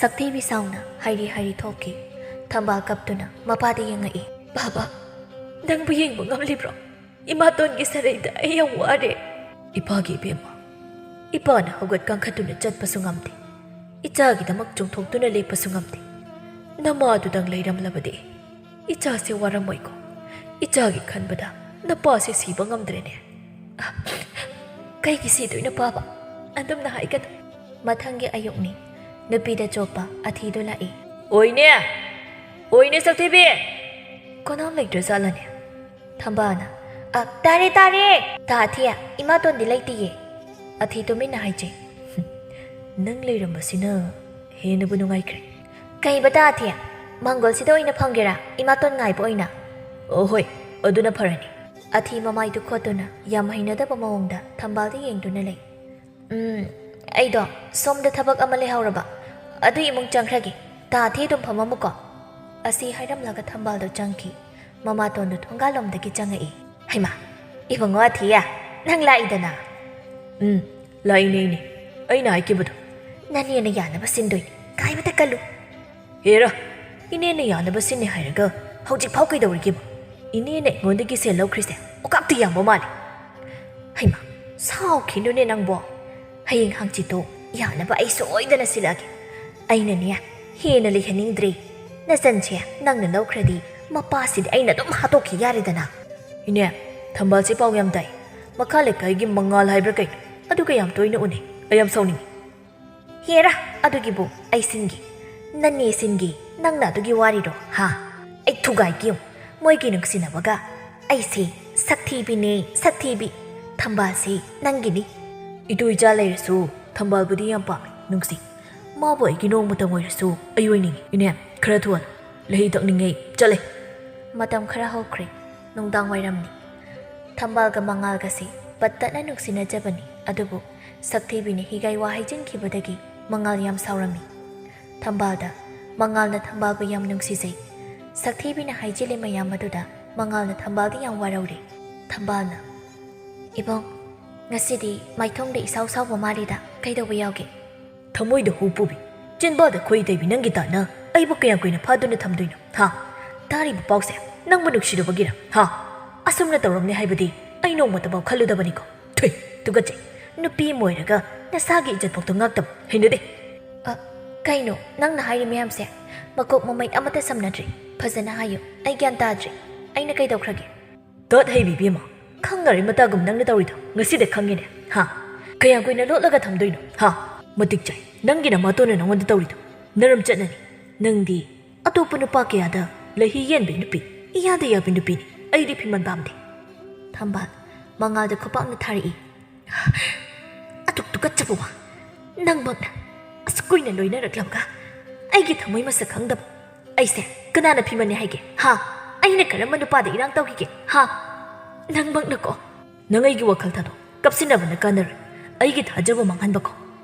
ꯁꯛꯊꯤꯕꯤ ꯁꯥꯎꯅ ꯍꯥꯏꯔꯤ ꯍꯥꯏꯔꯤ ꯊꯣꯛꯈꯤ꯫ ꯊꯝꯕꯥꯜ ꯀꯞꯇꯨꯅ ꯃꯄꯥꯗ ꯌꯦꯡꯉꯛꯏ꯫ "ꯕꯥꯕꯥ, ꯅꯪꯕꯨ ꯌꯦꯡꯕ ꯉꯝꯂꯤꯕ꯭ꯔꯣ? ꯏꯃꯥꯇꯣꯟꯒꯤ ꯁꯔꯩꯗ ꯑꯩ ꯌꯥꯝ ꯋꯥꯔꯦ꯫" "ꯏꯄꯥꯒꯤ ꯏꯕꯦꯝꯃ, ꯏꯄꯥꯅ ꯍꯧꯒꯠ ꯀꯥꯡꯈꯠꯇꯨꯅ ꯆꯠꯄꯁꯨ ꯉꯝꯗꯦ, ꯏꯆꯥꯒꯤꯗꯃꯛ ꯆꯣꯡꯊꯣꯛꯇꯨꯅ ꯂꯦꯞꯄꯁꯨ ꯉꯝꯗꯦ꯫ ꯅꯃꯥꯗꯨꯗꯪ ꯂꯩꯔꯝꯂꯕꯗꯤ ꯏꯆꯥꯁꯦ ꯋꯥꯔꯝꯃꯣꯏꯀꯣ꯫ ꯏꯆꯥꯒꯤ ꯈꯟꯕꯗ ꯅꯄꯥꯁꯦ ꯁꯤꯕ ꯉꯝꯗ꯭ꯔꯦꯅꯦ꯫" "ꯀꯩꯒꯤ ꯁꯤꯗꯣꯏꯅꯣ ꯄꯥꯕ? ꯑꯗꯨꯝꯅ ꯍꯥꯏꯒꯅꯨ꯫" ꯃꯊꯪꯒꯤ ꯑꯌꯨꯛꯅꯤ꯫ ꯅꯨꯄꯤꯗ ꯆꯣꯞꯄ ꯑꯊꯤꯗꯨ ꯂꯥꯛꯏ꯫ "ꯑꯣꯏꯅꯦ! ꯑꯣꯏꯅꯦ, ꯁꯛꯊꯤꯕꯤ!" ꯀꯅꯥꯝ ꯂꯩꯇ꯭ꯔꯖꯥꯠꯂꯅꯦ? ꯊꯝꯕꯥꯜꯅ, "ꯑ, ꯇꯥꯔꯦ, ꯇꯥꯔꯦ! ꯇꯥ ꯑꯊꯤ, ꯏꯃꯥꯇꯣꯟꯗꯤ ꯂꯩꯇꯤꯌꯦ꯫" ꯑꯊꯤ ꯇꯨꯃꯤꯟꯅ ꯍꯥꯏꯖꯩ꯫ "ꯅꯪ ꯂꯩꯔꯝꯕꯁꯤꯅ ꯍꯦꯟꯅꯕꯨ ꯅꯨꯡꯉꯥꯏꯈ꯭ꯔꯦ꯫" "ꯀꯩꯕ ꯇꯥ ꯑꯊꯤ? ꯃꯪꯒꯣꯜꯁꯤꯗ ꯑꯣꯏꯅ ꯐꯝꯒꯦꯔꯥ, ꯏꯃꯥꯇꯣꯟ ꯉꯥꯏꯕ ꯑꯣꯏꯅ?" "ꯑꯣ ꯍꯣꯏ, ꯑꯗꯨꯅ ꯐꯔꯅꯤ꯫" ꯑꯊꯤ ꯃꯃꯥꯏꯗꯨ ꯈꯣꯠꯇꯨꯅ ꯌꯥꯝ ꯍꯩꯅꯗꯕ ꯃꯑꯣꯡꯗ ꯊꯝꯕꯥꯜꯗ ꯌꯦꯡꯗꯨꯅ ꯂꯩ꯫ "ꯎꯝ, ꯑꯩꯗꯣ ꯁꯣꯝꯗ ꯊꯕꯛ ꯑꯃ ꯂꯩꯍꯧꯔꯕ, ꯑꯗꯨ ꯏꯃꯨꯡ ꯆꯪꯈ꯭ꯔꯒꯦ꯫ ꯇꯥ ꯑꯊꯤ ꯑꯗꯨꯝ ꯐꯝꯃꯝꯃꯨꯀꯣ꯫" ꯑꯁꯤ ꯍꯥꯏꯔꯝꯂꯒ ꯊꯝꯕꯥꯜꯗꯣ ꯆꯪꯈꯤ꯫ ꯃꯃꯥꯇꯣꯟꯗꯨ ꯊꯣꯡꯒꯥꯜꯂꯣꯝꯗꯒꯤ ꯆꯪꯉꯛꯏ꯫ "ꯍꯩꯃꯥ, ꯏꯕꯨꯡꯉꯣ ꯑꯊꯤꯌꯥ, ꯅꯪ ꯂꯥꯛꯏꯗꯅ?" "ꯎꯝ, ꯂꯥꯛꯏꯅꯦ ꯏꯅꯦ꯫ ꯑꯩꯅ ꯍꯥꯏꯈꯤꯕꯗꯣ ꯅꯅꯦꯅ ꯌꯥꯅꯕ ꯁꯤꯟꯗꯣꯏꯅꯤ꯫ ꯀꯥꯏꯕꯇ ꯀꯜꯂꯨ꯫" "ꯍꯦꯔꯥ, ꯏꯅꯦꯅ ꯌꯥꯅꯕ ꯁꯤꯟꯅꯤ ꯍꯥꯏꯔꯒ ꯍꯧꯖꯤꯛꯐꯥꯎ ꯀꯩꯗꯧꯔꯤꯒꯦꯕ? ꯏꯅꯦꯅ ꯑꯩꯉꯣꯟꯗꯒꯤ ꯁꯦꯜ ꯂꯧꯈ꯭ꯔꯤꯁꯦ ꯑꯣꯀꯥꯞꯇꯤ ꯌꯥꯝꯕ ꯃꯥꯜꯂꯦ꯫" "ꯍꯩꯃꯥ, ꯁꯥꯎꯈꯤꯅꯨꯅꯦ ꯅꯪꯕꯣ꯫ ꯍꯌꯦꯡ ꯍꯪꯆꯤꯠꯇꯣ ꯌꯥꯅꯕ ꯑꯩ ꯁꯣꯏꯗꯅ ꯁꯤꯜꯂꯛꯑꯒꯦ꯫ ꯑꯩꯅꯅꯦ, ꯍꯦꯟꯅ ꯂꯩꯍꯟꯅꯤꯡꯗ꯭ꯔꯦ꯫ ꯅꯆꯟꯁꯦ ꯅꯪꯅ ꯂꯧꯈ꯭ꯔꯗꯤ ꯃꯄꯥꯁꯤꯗꯤ ꯑꯩꯅ ꯑꯗꯨꯝ ꯍꯥꯠꯇꯣꯛꯈꯤ ꯌꯥꯔꯦꯗꯅ꯫ ꯏꯅꯦ, ꯊꯝꯕꯥꯜꯁꯦ ꯄꯥꯎ ꯌꯥꯝ ꯇꯥꯏ꯫ ꯃꯈꯥ ꯂꯩꯀꯥꯏꯒꯤ ꯃꯉꯥꯜ ꯍꯥꯏꯕ꯭ꯔꯥ ꯀꯩꯅꯣ, ꯑꯗꯨꯒ ꯌꯥꯝ ꯇꯣꯏꯅ ꯎꯅꯩ꯫ ꯑꯩ ꯌꯥꯝ ꯁꯥꯎꯅꯤꯡꯉꯤ꯫ ꯍꯦꯔꯥ, ꯑꯗꯨꯒꯤꯕꯨ ꯑꯩ ꯁꯤꯟꯒꯦ꯫ ꯅꯅꯦ ꯁꯤꯟꯒꯦ, ꯅꯪꯅ ꯑꯗꯨꯒꯤ ꯋꯥꯔꯤꯗꯣ, ꯍꯥ? ꯑꯩ ꯊꯨꯒꯥꯏꯒꯦ ꯌꯦꯡꯉꯨ꯫ ꯃꯣꯏꯒꯤ ꯅꯨꯡꯁꯤꯅꯕꯒ ꯑꯩꯁꯦ ꯁꯛꯊꯤꯕꯤꯅꯦ, ꯁꯛꯊꯤꯕꯤ꯫ ꯊꯝꯕꯥꯜꯁꯦ ꯅꯪꯒꯤꯅꯤ꯫ ꯏꯇꯨ ꯏꯆꯥ ꯂꯩꯔꯁꯨ ꯊꯝꯕꯥꯜꯕꯨꯗꯤ ꯌꯥꯝ ꯄꯥꯝꯃꯤ, ꯅꯨꯡꯁꯤ꯫ ꯃꯥꯕꯨ ꯑꯩꯒꯤ ꯅꯣꯡꯃꯇꯪ ꯑꯣꯏꯔꯁꯨ ꯑꯩ ꯑꯣꯏꯅꯤꯡꯉꯤ꯫ ꯏꯅꯦ, ꯈꯔ ꯊꯨꯍꯜꯂꯨ꯫ ꯂꯩꯍꯤ ꯊꯛꯅꯤꯡꯉꯦ꯫ ꯆꯠꯂꯦ꯫ ꯃꯇꯝ ꯈꯔ ꯍꯧꯈ꯭ꯔꯦ꯫ ꯅꯨꯡꯗꯥꯡ ꯋꯥꯏꯔꯝꯅꯤ꯫ ꯊꯝꯕꯥꯜꯒ ꯃꯉꯥꯜꯒꯁꯦ ꯄꯠꯇꯠꯅ ꯅꯨꯡꯁꯤꯅꯖꯕꯅꯤ, ꯑꯗꯨꯕꯨ ꯁꯛꯊꯤꯕꯤꯅ ꯍꯤꯒꯥꯏ ꯋꯥ ꯍꯩꯖꯤꯟꯈꯤꯕꯗꯒꯤ ꯃꯉꯥꯜ ꯌꯥꯝ ꯁꯥꯎꯔꯝꯃꯤ꯫ ꯊꯝꯕꯥꯜꯗ, ꯃꯉꯥꯜꯅ ꯊꯝꯕꯥꯜꯕꯨ ꯌꯥꯝ ꯅꯨꯡꯁꯤꯖꯩ꯫ ꯁꯛꯊꯤꯕꯤꯅ ꯍꯥꯏꯖꯤꯜꯂꯤ ꯃꯌꯥꯝ ꯑꯗꯨꯗ ꯃꯉꯥꯜꯅ ꯊꯝꯕꯥꯜꯗꯤ ꯌꯥꯝ ꯋꯥꯔꯧꯔꯦ꯫ ꯊꯝꯕꯥꯜꯅ, "ꯏꯕꯨꯡ, ꯉꯁꯤꯗꯤ ꯃꯥꯏꯊꯣꯡꯗ ꯏꯁꯥꯎ ꯁꯥꯎꯕ ꯃꯥꯜꯂꯤꯗ, ꯀꯩꯗꯧꯕ ꯌꯥꯎꯒꯦ?" ꯊꯃꯣꯏꯗ ꯍꯨ ꯄꯨꯕꯤ, ꯆꯤꯟꯕꯥꯜꯗ ꯈꯣꯏ ꯇꯩꯕꯤ ꯅꯪꯒꯤ ꯇꯥꯅ ꯑꯩꯕꯨ ꯀꯌꯥꯝ ꯀꯨꯏꯅ ꯐꯥꯗꯨꯅ ꯊꯝꯗꯣꯏꯅꯣ, ꯍꯥ? ꯇꯥꯔꯤꯕ ꯄꯥꯎꯁꯦ ꯅꯪꯕꯨ ꯅꯨꯡꯁꯤꯔꯨꯕꯒꯤꯔ, ꯍꯥ? ꯑꯁꯨꯝꯅ ꯇꯧꯔꯝꯅꯤ ꯍꯥꯏꯕꯗꯤ ꯑꯩ ꯅꯣꯡꯃꯇꯐꯥꯎ ꯈꯜꯂꯨꯗꯕꯅꯤꯀꯣ꯫ ꯊꯨꯏ, ꯇꯨꯀꯠꯆꯩ꯫ ꯅꯨꯄꯤ ꯑꯃ ꯑꯣꯏꯔꯒ ꯅꯁꯥꯒꯤ ꯏꯖꯠꯐꯥꯎꯗ ꯉꯥꯛꯇꯕ ꯍꯩꯅꯗꯦ꯫ ꯑ, ꯀꯩꯅꯣ ꯅꯪꯅ ꯍꯥꯏꯔꯤ ꯃꯌꯥꯝꯁꯦ? ꯃꯀꯣꯛ ꯃꯃꯩ ꯑꯃꯠꯇ ꯁꯝꯅꯗ꯭ꯔꯦ꯫ ꯐꯖꯅ ꯍꯥꯏꯌꯨ, ꯑꯩ ꯒ꯭ꯌꯥꯟ ꯇꯥꯗ꯭ꯔꯦ꯫ ꯑꯩꯅ ꯀꯩꯗꯧꯈ꯭ꯔꯒꯦ? ꯇꯠ, ꯍꯩꯕꯤ ꯏꯕꯦꯝꯃ, ꯈꯪꯉꯔꯣꯏ ꯃꯇꯥꯒꯨꯝ ꯅꯪꯅ ꯇꯧꯔꯤꯗꯣ ꯉꯁꯤꯗ ꯈꯪꯉꯤꯅꯦ, ꯍꯥ? ꯀꯌꯥꯝ ꯀꯨꯏꯅ ꯂꯣꯠꯂꯒ ꯊꯝꯗꯣꯏꯅꯣ, ꯍꯥ? ꯃꯇꯤꯛ ꯆꯥꯏ ꯅꯪꯒꯤ ꯅꯃꯥꯇꯣꯟꯅ ꯅꯉꯣꯟꯗ ꯇꯧꯔꯤꯗꯣ꯫ ꯅꯔꯝ ꯆꯠꯅꯅꯤ꯫ ꯅꯪꯗꯤ ꯑꯇꯣꯞꯄ ꯅꯨꯄꯥ ꯀꯌꯥꯗ ꯂꯩꯍꯤ ꯌꯦꯟꯕꯤ ꯅꯨꯄꯤ, ꯏꯌꯥꯗ ꯌꯥꯕꯤ ꯅꯨꯄꯤꯅꯤ꯫ ꯑꯩꯗꯤ ꯐꯤꯃꯟ ꯄꯥꯝꯗꯦ꯫ ꯊꯝꯕꯥꯜ ꯃꯉꯥꯜꯗ ꯈꯨꯄꯥꯛꯅ ꯊꯥꯔꯛꯏ꯫ ꯑꯗꯨꯛ ꯇꯨꯀꯠꯆꯕ ꯋꯥ! ꯅꯪꯃꯛꯅ ꯑꯁꯨꯛ ꯀꯨꯏꯅ ꯂꯣꯏꯅꯔꯛꯂꯕꯒ ꯑꯩꯒꯤ ꯊꯃꯣꯏ ꯃꯁꯛ ꯈꯪꯗꯕ ꯑꯩꯁꯦ ꯀꯅꯥꯅ ꯐꯤꯃꯟꯅꯦ ꯍꯥꯏꯒꯦ? ꯍꯥ? ꯑꯩꯅ ꯀꯔꯝꯕ ꯅꯨꯄꯥꯗ ꯏꯔꯥꯡ ꯇꯧꯈꯤꯒꯦ? ꯍꯥ? ꯅꯪꯃꯛꯅꯀꯣ꯫ ꯅꯪ ꯑꯩꯒꯤ ꯋꯥꯈꯜ ꯊꯥꯗꯣꯛ꯫ ꯀꯞꯁꯤꯟꯅꯕꯅ ꯀꯥꯟꯅꯔꯣꯏ꯫ ꯑꯩꯒꯤ ꯊꯥꯖꯕ ꯃꯥꯡꯍꯟꯕꯀꯣ꯫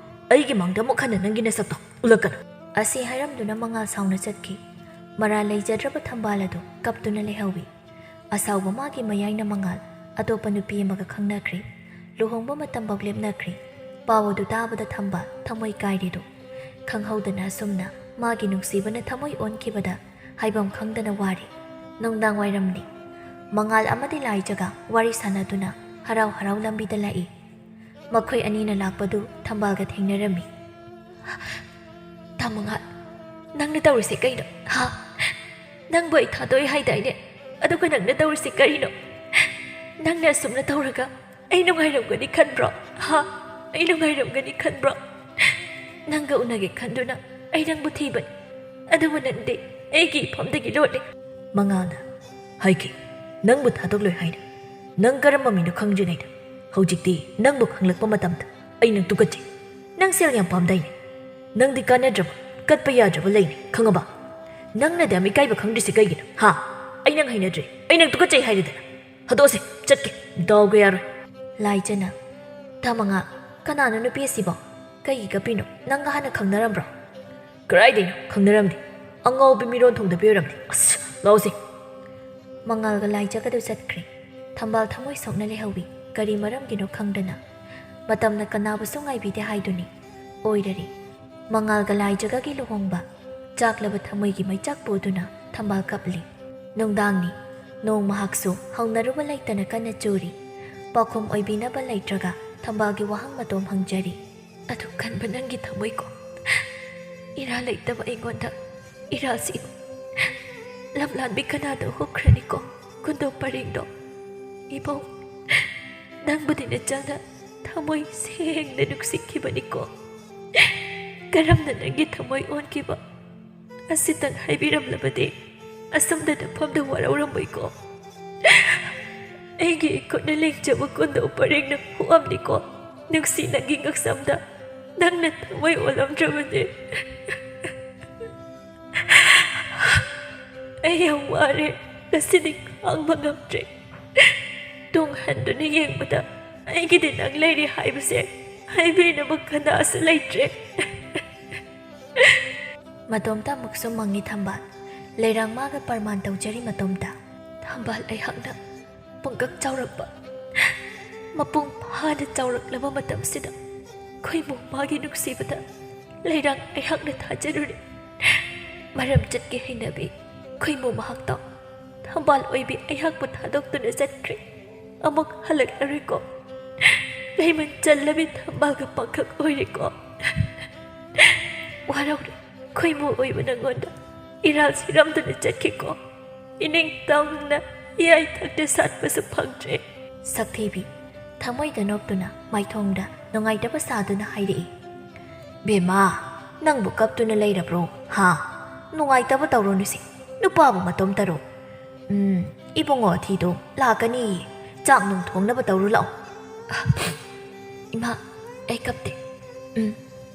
ꯑꯩꯒꯤ ꯃꯥꯡꯗ ꯑꯃꯨꯛ ꯍꯟꯅ ꯅꯪꯒꯤ ꯅꯁꯛꯇꯣ ꯎꯠꯂꯛꯀꯅꯨ꯫ ꯑꯁꯤ ꯍꯥꯏꯔꯝꯗꯨꯅ ꯃꯉꯥꯜ ꯁꯥꯎꯅ ꯆꯠꯈꯤ꯫ ꯃꯔꯥꯜ ꯂꯩꯖꯗ꯭ꯔꯕ ꯊꯝꯕꯥꯜ ꯑꯗꯨ ꯀꯞꯇꯨꯅ ꯂꯩꯍꯧꯏ꯫ ꯑꯁꯥꯎꯕ ꯃꯥꯒꯤ ꯃꯌꯥꯏꯅ ꯃꯉꯥꯜ ꯑꯇꯣꯞꯄ ꯅꯨꯄꯤ ꯑꯃꯒ ꯈꯪꯅꯈ꯭ꯔꯦ꯫ ꯂꯨꯍꯣꯡꯕ ꯃꯇꯝꯐꯥꯎ ꯂꯦꯞꯅꯈ꯭ꯔꯦ꯫ ꯄꯥꯎ ꯑꯗꯨ ꯇꯥꯕꯗ ꯊꯝꯕꯥꯜ ꯊꯃꯣꯏ ꯀꯥꯏꯔꯦꯗꯣ꯫ ꯈꯪꯍꯧꯗꯅ ꯑꯁꯨꯝꯅ ꯃꯥꯒꯤ ꯅꯨꯡꯁꯤꯕꯅ ꯊꯃꯣꯏ ꯑꯣꯟꯈꯤꯕꯗ ꯍꯥꯏꯐꯝ ꯈꯪꯗꯅ ꯋꯥꯔꯦ꯫ ꯅꯨꯡꯗꯥꯡ ꯋꯥꯏꯔꯝꯅꯤ꯫ ꯃꯉꯥꯜ ꯑꯃꯗꯤ ꯂꯥꯏꯖꯒ ꯋꯥꯔꯤ ꯁꯥꯟꯅꯗꯨꯅ ꯍꯔꯥꯎ ꯍꯔꯥꯎ ꯂꯝꯕꯤꯗ ꯂꯥꯛꯏ꯫ ꯃꯈꯣꯏ ꯑꯅꯤꯅ ꯂꯥꯛꯄꯗꯨ ꯊꯝꯕꯥꯜꯒ ꯊꯦꯡꯅꯔꯝꯃꯤ꯫ "ꯇꯥ ꯃꯉꯥꯜ, ꯅꯪꯅ ꯇꯧꯔꯤꯁꯦ ꯀꯩꯅꯣ? ꯍꯥ? ꯅꯪꯕꯨ ꯑꯩ ꯊꯥꯗꯣꯛꯏ ꯍꯥꯏꯗꯥꯏꯅꯦ? ꯑꯗꯨꯒ ꯅꯪꯅ ꯇꯧꯔꯤꯁꯦ ꯀꯔꯤꯅꯣ? ꯅꯪꯅ ꯑꯁꯨꯝꯅ ꯇꯧꯔꯒ ꯑꯩ ꯅꯨꯡꯉꯥꯏꯔꯝꯒꯅꯤ ꯈꯟꯕ꯭ꯔꯣ? ꯍꯥ? ꯑꯩ ꯅꯨꯡꯉꯥꯏꯔꯝꯒꯅꯤ ꯈꯟꯕ꯭ꯔꯣ? ꯅꯪꯒ ꯎꯅꯒꯦ ꯈꯟꯗꯨꯅ ꯑꯩ ꯅꯪꯕꯨ ꯊꯤꯕꯅꯤ, ꯑꯗꯨꯕꯨ ꯅꯪꯗꯤ ꯑꯩꯒꯤ ꯏꯐꯝꯗꯒꯤ ꯂꯣꯠꯂꯦ꯫" ꯃꯉꯥꯜꯅ ꯍꯥꯏꯈꯤ, "ꯅꯪꯕꯨ ꯊꯥꯗꯣꯛꯂꯣꯏ ꯍꯥꯏꯅ꯫ ꯅꯪ ꯀꯔꯝꯕ ꯃꯤꯅꯣ ꯈꯪꯗ꯭ꯔꯤꯉꯩꯗ ꯍꯧꯖꯤꯛꯇꯤ ꯅꯪꯕꯨ ꯈꯪꯂꯛꯄ ꯃꯇꯝꯗ ꯑꯩ ꯅꯪ ꯇꯨꯀꯠꯆꯩ꯫ ꯅꯪ ꯁꯦꯜ ꯌꯥꯝ ꯄꯥꯝꯗꯥꯏꯅꯦ? ꯅꯪꯗꯤ ꯀꯥꯟꯅꯗ꯭ꯔꯕ, ꯀꯠꯄ ꯌꯥꯗ꯭ꯔꯕ ꯂꯩꯅꯤ, ꯈꯪꯉꯕ? ꯅꯪꯅꯗꯤ ꯌꯥꯝ ꯏꯀꯥꯏꯕ ꯈꯪꯗ꯭ꯔꯤꯁꯦ ꯀꯩꯒꯤꯅꯣ? ꯍꯥ? ꯑꯩ ꯅꯪ ꯍꯩꯅꯗ꯭ꯔꯦ, ꯑꯩ ꯅꯪ ꯇꯨꯀꯠꯆꯩ ꯍꯥꯏꯔꯦꯗꯅ꯫ ꯍꯥꯗꯣꯛꯑꯁꯦ, ꯆꯠꯀꯦ, ꯗꯥꯎꯒ ꯌꯥꯔꯣꯏ꯫" ꯂꯥꯏꯖꯅ, "ꯇꯥ ꯃꯉꯥꯜ, ꯀꯅꯥꯅꯣ ꯅꯨꯄꯤ ꯑꯁꯤꯕꯣ? ꯀꯩꯒꯤ ꯀꯞꯄꯤꯅꯣ? ꯅꯪꯒ ꯍꯥꯟꯅ ꯈꯪꯅꯔꯝꯕ꯭ꯔꯣ?" "ꯀꯗꯥꯏꯗꯩꯅꯣ? ꯈꯪꯅꯔꯝꯗꯦ꯫ ꯑꯉꯥꯎꯕꯤ ꯃꯤꯔꯣꯟ ꯊꯣꯡꯗꯕꯤ ꯑꯣꯏꯔꯝꯅꯤ꯫ ꯑꯁ, ꯂꯥꯎꯁꯦ꯫" ꯃꯉꯥꯜꯒ ꯂꯥꯏꯖꯒꯗꯨ ꯆꯠꯈ꯭ꯔꯦ꯫ ꯊꯝꯕꯥꯜ ꯊꯃꯣꯏ ꯁꯣꯛꯅ ꯂꯩꯍꯧꯋꯤ꯫ ꯀꯔꯤ ꯃꯔꯝꯒꯤꯅꯣ ꯈꯪꯗꯅ꯫ ꯃꯇꯝꯅ ꯀꯅꯥꯕꯨꯁꯨ ꯉꯥꯏꯕꯤꯗꯦ ꯍꯥꯏꯗꯨꯅꯤ꯫ ꯑꯣꯏꯔꯔꯦ꯫ ꯃꯉꯥꯜꯒ ꯂꯥꯏꯖꯒꯒꯤ ꯂꯨꯍꯣꯡꯕ꯫ ꯆꯥꯛꯂꯕ ꯊꯃꯣꯏꯒꯤ ꯃꯩꯆꯥꯛ ꯄꯨꯗꯨꯅ ꯊꯝꯕꯥꯜ ꯀꯞꯂꯤ꯫ ꯅꯨꯡꯗꯥꯡꯅꯤ꯫ ꯅꯣꯡ ꯃꯍꯥꯛꯁꯨ ꯍꯧꯅꯔꯨꯕ ꯂꯩꯇꯅ ꯀꯟꯅ ꯆꯨꯔꯤ꯫ ꯄꯥꯎꯈꯨꯝ ꯑꯣꯏꯕꯤꯅꯕ ꯂꯩꯇ꯭ꯔꯒ ꯊꯝꯕꯥꯜꯒꯤ ꯋꯥꯍꯪ ꯃꯇꯣꯝ ꯍꯪꯖꯔꯤ꯫ ꯑꯗꯨꯛ ꯀꯟꯕ ꯅꯪꯒꯤ ꯊꯃꯣꯏꯀꯣ꯫ ꯏꯔꯥꯜ ꯂꯩꯇꯕ ꯑꯩꯉꯣꯟꯗ ꯏꯔꯥꯜꯁꯤ ꯂꯝꯂꯥꯟꯕꯤ ꯀꯅꯥꯗ ꯍꯨꯞꯈ꯭ꯔꯅꯤꯀꯣ, ꯀꯨꯟꯗꯣ ꯄꯔꯦꯡꯗꯣ꯫ ꯏꯕꯧ, ꯅꯪꯕꯨꯗꯤ ꯅꯆꯥꯅ ꯊꯃꯣꯏ ꯁꯦꯡꯅ ꯅꯨꯡꯁꯤꯈꯤꯕꯅꯤꯀꯣ꯫ ꯀꯔꯝꯅ ꯅꯪꯒꯤ ꯊꯃꯣꯏ ꯑꯣꯟꯈꯤꯕ? ꯑꯁꯤꯇꯪ ꯍꯥꯏꯕꯤꯔꯝꯂꯕꯗꯤ ꯑꯁꯨꯝꯅ ꯅꯐꯝꯗ ꯋꯥꯔꯧꯔꯝꯃꯣꯏꯀꯣ꯫ ꯑꯩꯒꯤ ꯏꯈꯨꯠꯅ ꯂꯦꯡꯖꯕ ꯀꯨꯟꯗꯣ ꯄꯔꯦꯡꯅ ꯍꯨꯛꯑꯝꯅꯤꯀꯣ꯫ ꯅꯨꯡꯁꯤ, ꯅꯪꯒꯤ ꯉꯛꯁꯝꯗ ꯅꯪꯅ ꯊꯃꯣꯏ ꯑꯣꯜꯂꯝꯗ꯭ꯔꯕꯗꯤ꯫ ꯑꯩ ꯌꯥꯝ ꯋꯥꯔꯦ, ꯉꯁꯤꯗꯤ ꯈꯥꯡꯕ ꯉꯝꯗ꯭ꯔꯦ꯫ ꯇꯨꯡ ꯍꯟꯗꯨꯅ ꯌꯦꯡꯕꯗ ꯑꯩꯒꯤꯗꯤ ꯅꯪ ꯂꯩꯔꯤ ꯍꯥꯏꯕꯁꯦ ꯍꯥꯏꯕꯤꯅꯕ ꯀꯅꯥꯁꯨ ꯂꯩꯇ꯭ꯔꯦ꯫ ꯃꯇꯣꯝꯇ ꯑꯃꯨꯛꯁꯨ ꯃꯪꯉꯤ ꯊꯝꯕꯥꯜ꯫ ꯂꯩꯔꯥꯡ ꯃꯥꯒ ꯄ꯭ꯔꯃꯥꯟ ꯇꯧꯖꯔꯤ ꯃꯇꯣꯝꯇ꯫ ꯊꯝꯕꯥꯜ ꯑꯩꯍꯥꯛꯅ ꯄꯨꯡꯀꯛ ꯆꯥꯎꯔꯛꯄ, ꯃꯄꯨꯡ ꯐꯥꯅ ꯆꯥꯎꯔꯛꯂꯕ ꯃꯇꯝꯁꯤꯗ ꯈꯣꯏꯃꯨ ꯃꯥꯒꯤ ꯅꯨꯡꯁꯤꯕꯗ ꯂꯩꯔꯥꯡ ꯑꯩꯍꯥꯛꯅ ꯊꯥꯖꯔꯨꯔꯦ꯫ ꯃꯔꯝ ꯆꯠꯀꯤ ꯍꯩꯅꯕꯤ ꯈꯣꯏꯃꯨ ꯃꯍꯥꯛꯇꯣ ꯊꯝꯕꯥꯜ ꯑꯣꯏꯕꯤ ꯑꯩꯍꯥꯛꯄꯨ ꯊꯥꯗꯣꯛꯇꯨꯅ ꯆꯠꯈ꯭ꯔꯦ꯫ ꯑꯃꯨꯛ ꯍꯜꯂꯛꯂꯔꯣꯏꯀꯣ꯫ ꯂꯩꯃꯟ ꯆꯜꯂꯕꯤ ꯊꯝꯕꯥꯜꯒ ꯄꯥꯡꯈꯛ ꯑꯣꯏꯔꯦꯀꯣ꯫ ꯋꯥꯔꯧꯔꯦ, ꯈꯣꯏꯃꯨ ꯑꯣꯏꯕ ꯅꯪꯉꯣꯟꯗ ꯏꯔꯥꯜ ꯁꯤꯔꯝꯗꯨꯅ ꯆꯠꯈꯤꯀꯣ꯫ ꯏꯅꯤꯡ ꯇꯝꯅ ꯏꯌꯥꯏ ꯊꯛꯇ ꯁꯥꯠꯄꯁꯨ ꯐꯪꯗ꯭ꯔꯦ꯫ ꯁꯛꯊꯤꯕꯤ ꯊꯃꯣꯏꯗ ꯅꯣꯛꯇꯨꯅ ꯃꯥꯏꯊꯣꯡꯗ ꯅꯨꯡꯉꯥꯏꯇꯕ ꯁꯥꯗꯨꯅ ꯍꯥꯏꯔꯛꯏ, "ꯕꯦꯝꯃ, ꯅꯪꯕꯨ ꯀꯞꯇꯨꯅ ꯂꯩꯔꯕ꯭ꯔꯣ? ꯍꯥ? ꯅꯨꯡꯉꯥꯏꯇꯕ ꯇꯧꯔꯨꯅꯨꯁꯦ, ꯅꯨꯄꯥꯕꯨ ꯃꯇꯣꯝ ꯇꯔꯣ꯫ ꯎꯝ, ꯏꯕꯨꯡꯉꯣ ꯑꯊꯤꯗꯣ ꯂꯥꯛꯀꯅꯤꯌꯦ, ꯆꯥꯛ ꯅꯨꯡ ꯊꯣꯡꯅꯕ ꯇꯧꯔꯨ ꯂꯥꯛꯑꯣ꯫" ꯑ, "ꯏꯃꯥ, ꯑꯩ ꯀꯞꯇꯦ꯫ ꯎꯝ,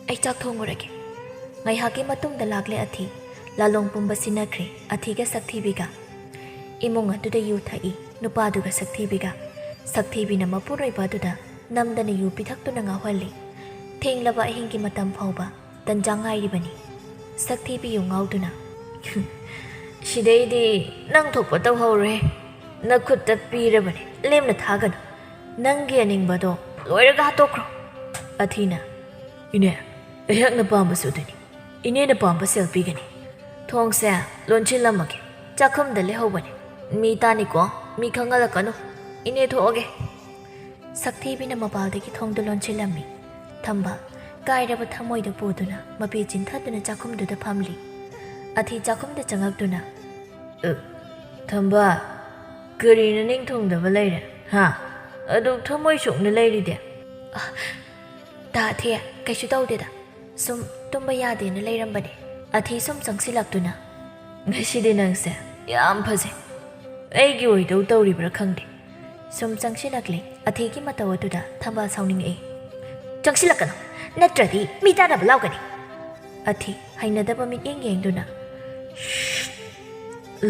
ꯑꯩ ꯆꯥꯛ ꯊꯣꯡꯉꯨꯔꯒꯦ꯫" ꯉꯥꯏꯍꯥꯛꯀꯤ ꯃꯇꯨꯡꯗ ꯂꯥꯛꯂꯦ ꯑꯊꯤ꯫ ꯂꯥꯂꯣꯡ ꯄꯨꯝꯕ ꯁꯤꯟꯅꯈ꯭ꯔꯦ ꯑꯊꯤꯒ ꯁꯛꯊꯤꯕꯤꯒ꯫ ꯏꯃꯨꯡ ꯑꯗꯨꯗ ꯌꯨ ꯊꯛꯏ ꯅꯨꯄꯥꯗꯨꯒ ꯁꯛꯊꯤꯕꯤꯒ꯫ ꯁꯛꯊꯤꯕꯤꯅ ꯃꯄꯨꯔꯣꯏꯕ ꯑꯗꯨꯗ ꯅꯝꯗꯅ ꯌꯨ ꯄꯤꯊꯛꯇꯨꯅ ꯉꯥꯎꯍꯜꯂꯤ꯫ ꯊꯦꯡꯂꯕ ꯑꯍꯤꯡꯒꯤ ꯃꯇꯝ ꯐꯥꯎꯕ ꯇꯟꯖꯥ ꯉꯥꯏꯔꯤꯕꯅꯤ꯫ ꯁꯛꯊꯤꯕꯤ ꯌꯨ ꯉꯥꯎꯗꯨꯅ, "ꯁꯤꯗꯩꯗꯤ ꯅꯪ ꯊꯣꯛꯄ ꯇꯧꯍꯧꯔꯦ꯫ ꯅꯈꯨꯠꯇ ꯄꯤꯔꯕꯅꯤ, ꯂꯦꯝꯅ ꯊꯥꯒꯅꯨ꯫ ꯅꯪꯒꯤ ꯑꯅꯤꯡꯕꯗꯣ ꯂꯣꯏꯔꯒ ꯍꯥꯠꯇꯣꯛꯈ꯭ꯔꯣ꯫" ꯑꯊꯤꯅ, "ꯏꯅꯦ, ꯑꯩꯍꯥꯛꯅ ꯄꯥꯝꯕꯁꯨ ꯑꯗꯨꯅꯤ꯫ ꯏꯅꯦꯅ ꯄꯥꯝꯕ ꯁꯦꯜ ꯄꯤꯒꯅꯤ꯫ ꯊꯣꯡꯁꯦ ꯂꯣꯟꯁꯤꯜꯂꯝꯃꯒꯦ꯫ ꯆꯥꯛꯈꯨꯝꯗ ꯂꯩꯍꯧꯕꯅꯤ꯫ ꯃꯤ ꯇꯥꯅꯤꯀꯣ, ꯃꯤ ꯈꯪꯍꯜꯂꯛꯀꯅꯨ꯫ ꯏꯅꯦ ꯊꯣꯛꯑꯒꯦ꯫" ꯁꯛꯊꯤꯕꯤꯅ ꯃꯄꯥꯜꯗꯒꯤ ꯊꯣꯡꯗꯨ ꯂꯣꯟꯁꯤꯜꯂꯝꯃꯤ꯫ ꯊꯝꯕꯥꯜ ꯀꯥꯏꯔꯕ ꯊꯃꯣꯏꯗꯨ ꯄꯨꯗꯨꯅ ꯃꯄꯤ ꯆꯤꯟꯊꯗꯨꯅ ꯆꯥꯛꯈꯨꯝꯗꯨꯗ ꯐꯝꯂꯤ꯫ ꯑꯊꯤ ꯆꯥꯛꯈꯨꯝꯗ ꯆꯪꯉꯛꯇꯨꯅ, "ꯑ, ꯊꯝꯕꯥꯜ, ꯀꯔꯤꯅꯣ ꯅꯤꯡ ꯊꯨꯡꯗꯕ ꯂꯩꯔꯦ? ꯍꯥ? ꯑꯗꯨꯛ ꯊꯃꯣꯏ ꯁꯣꯛꯅ ꯂꯩꯔꯤꯗꯤ?" "ꯑ, ꯇꯥ ꯑꯊꯤ, ꯀꯩꯁꯨ ꯇꯧꯗꯦꯗ꯫ ꯁꯨꯝ ꯇꯨꯝꯕ ꯌꯥꯗꯦꯅ ꯂꯩꯔꯝꯕꯅꯦ꯫" ꯑꯊꯤ ꯁꯨꯝ ꯆꯪꯁꯤꯜꯂꯛꯇꯨꯅ, "ꯉꯁꯤꯗꯤ ꯅꯪꯁꯦ ꯌꯥꯝ ꯐꯖꯩ꯫ ꯑꯩꯒꯤ ꯑꯣꯏꯗꯧ ꯇꯧꯔꯤꯕ꯭ꯔꯥ ꯈꯪꯗꯦ꯫" ꯁꯨꯝ ꯆꯪꯁꯤꯜꯂꯛꯂꯦ꯫ ꯑꯊꯤꯒꯤ ꯃꯇꯧ ꯑꯗꯨꯗ ꯊꯝꯕꯥꯜ ꯁꯥꯎꯅꯤꯡꯉꯛꯏ꯫ "ꯆꯪꯁꯤꯜꯂꯛꯀꯅꯨ, ꯅꯠꯇ꯭ꯔꯗꯤ ꯃꯤ ꯇꯥꯅꯕ ꯂꯥꯎꯒꯅꯤ꯫" ꯑꯊꯤ ꯍꯩꯅꯗꯕ ꯃꯤꯠꯌꯦꯡ ꯌꯦꯡꯗꯨꯅ, "ꯁ꯭ꯁ,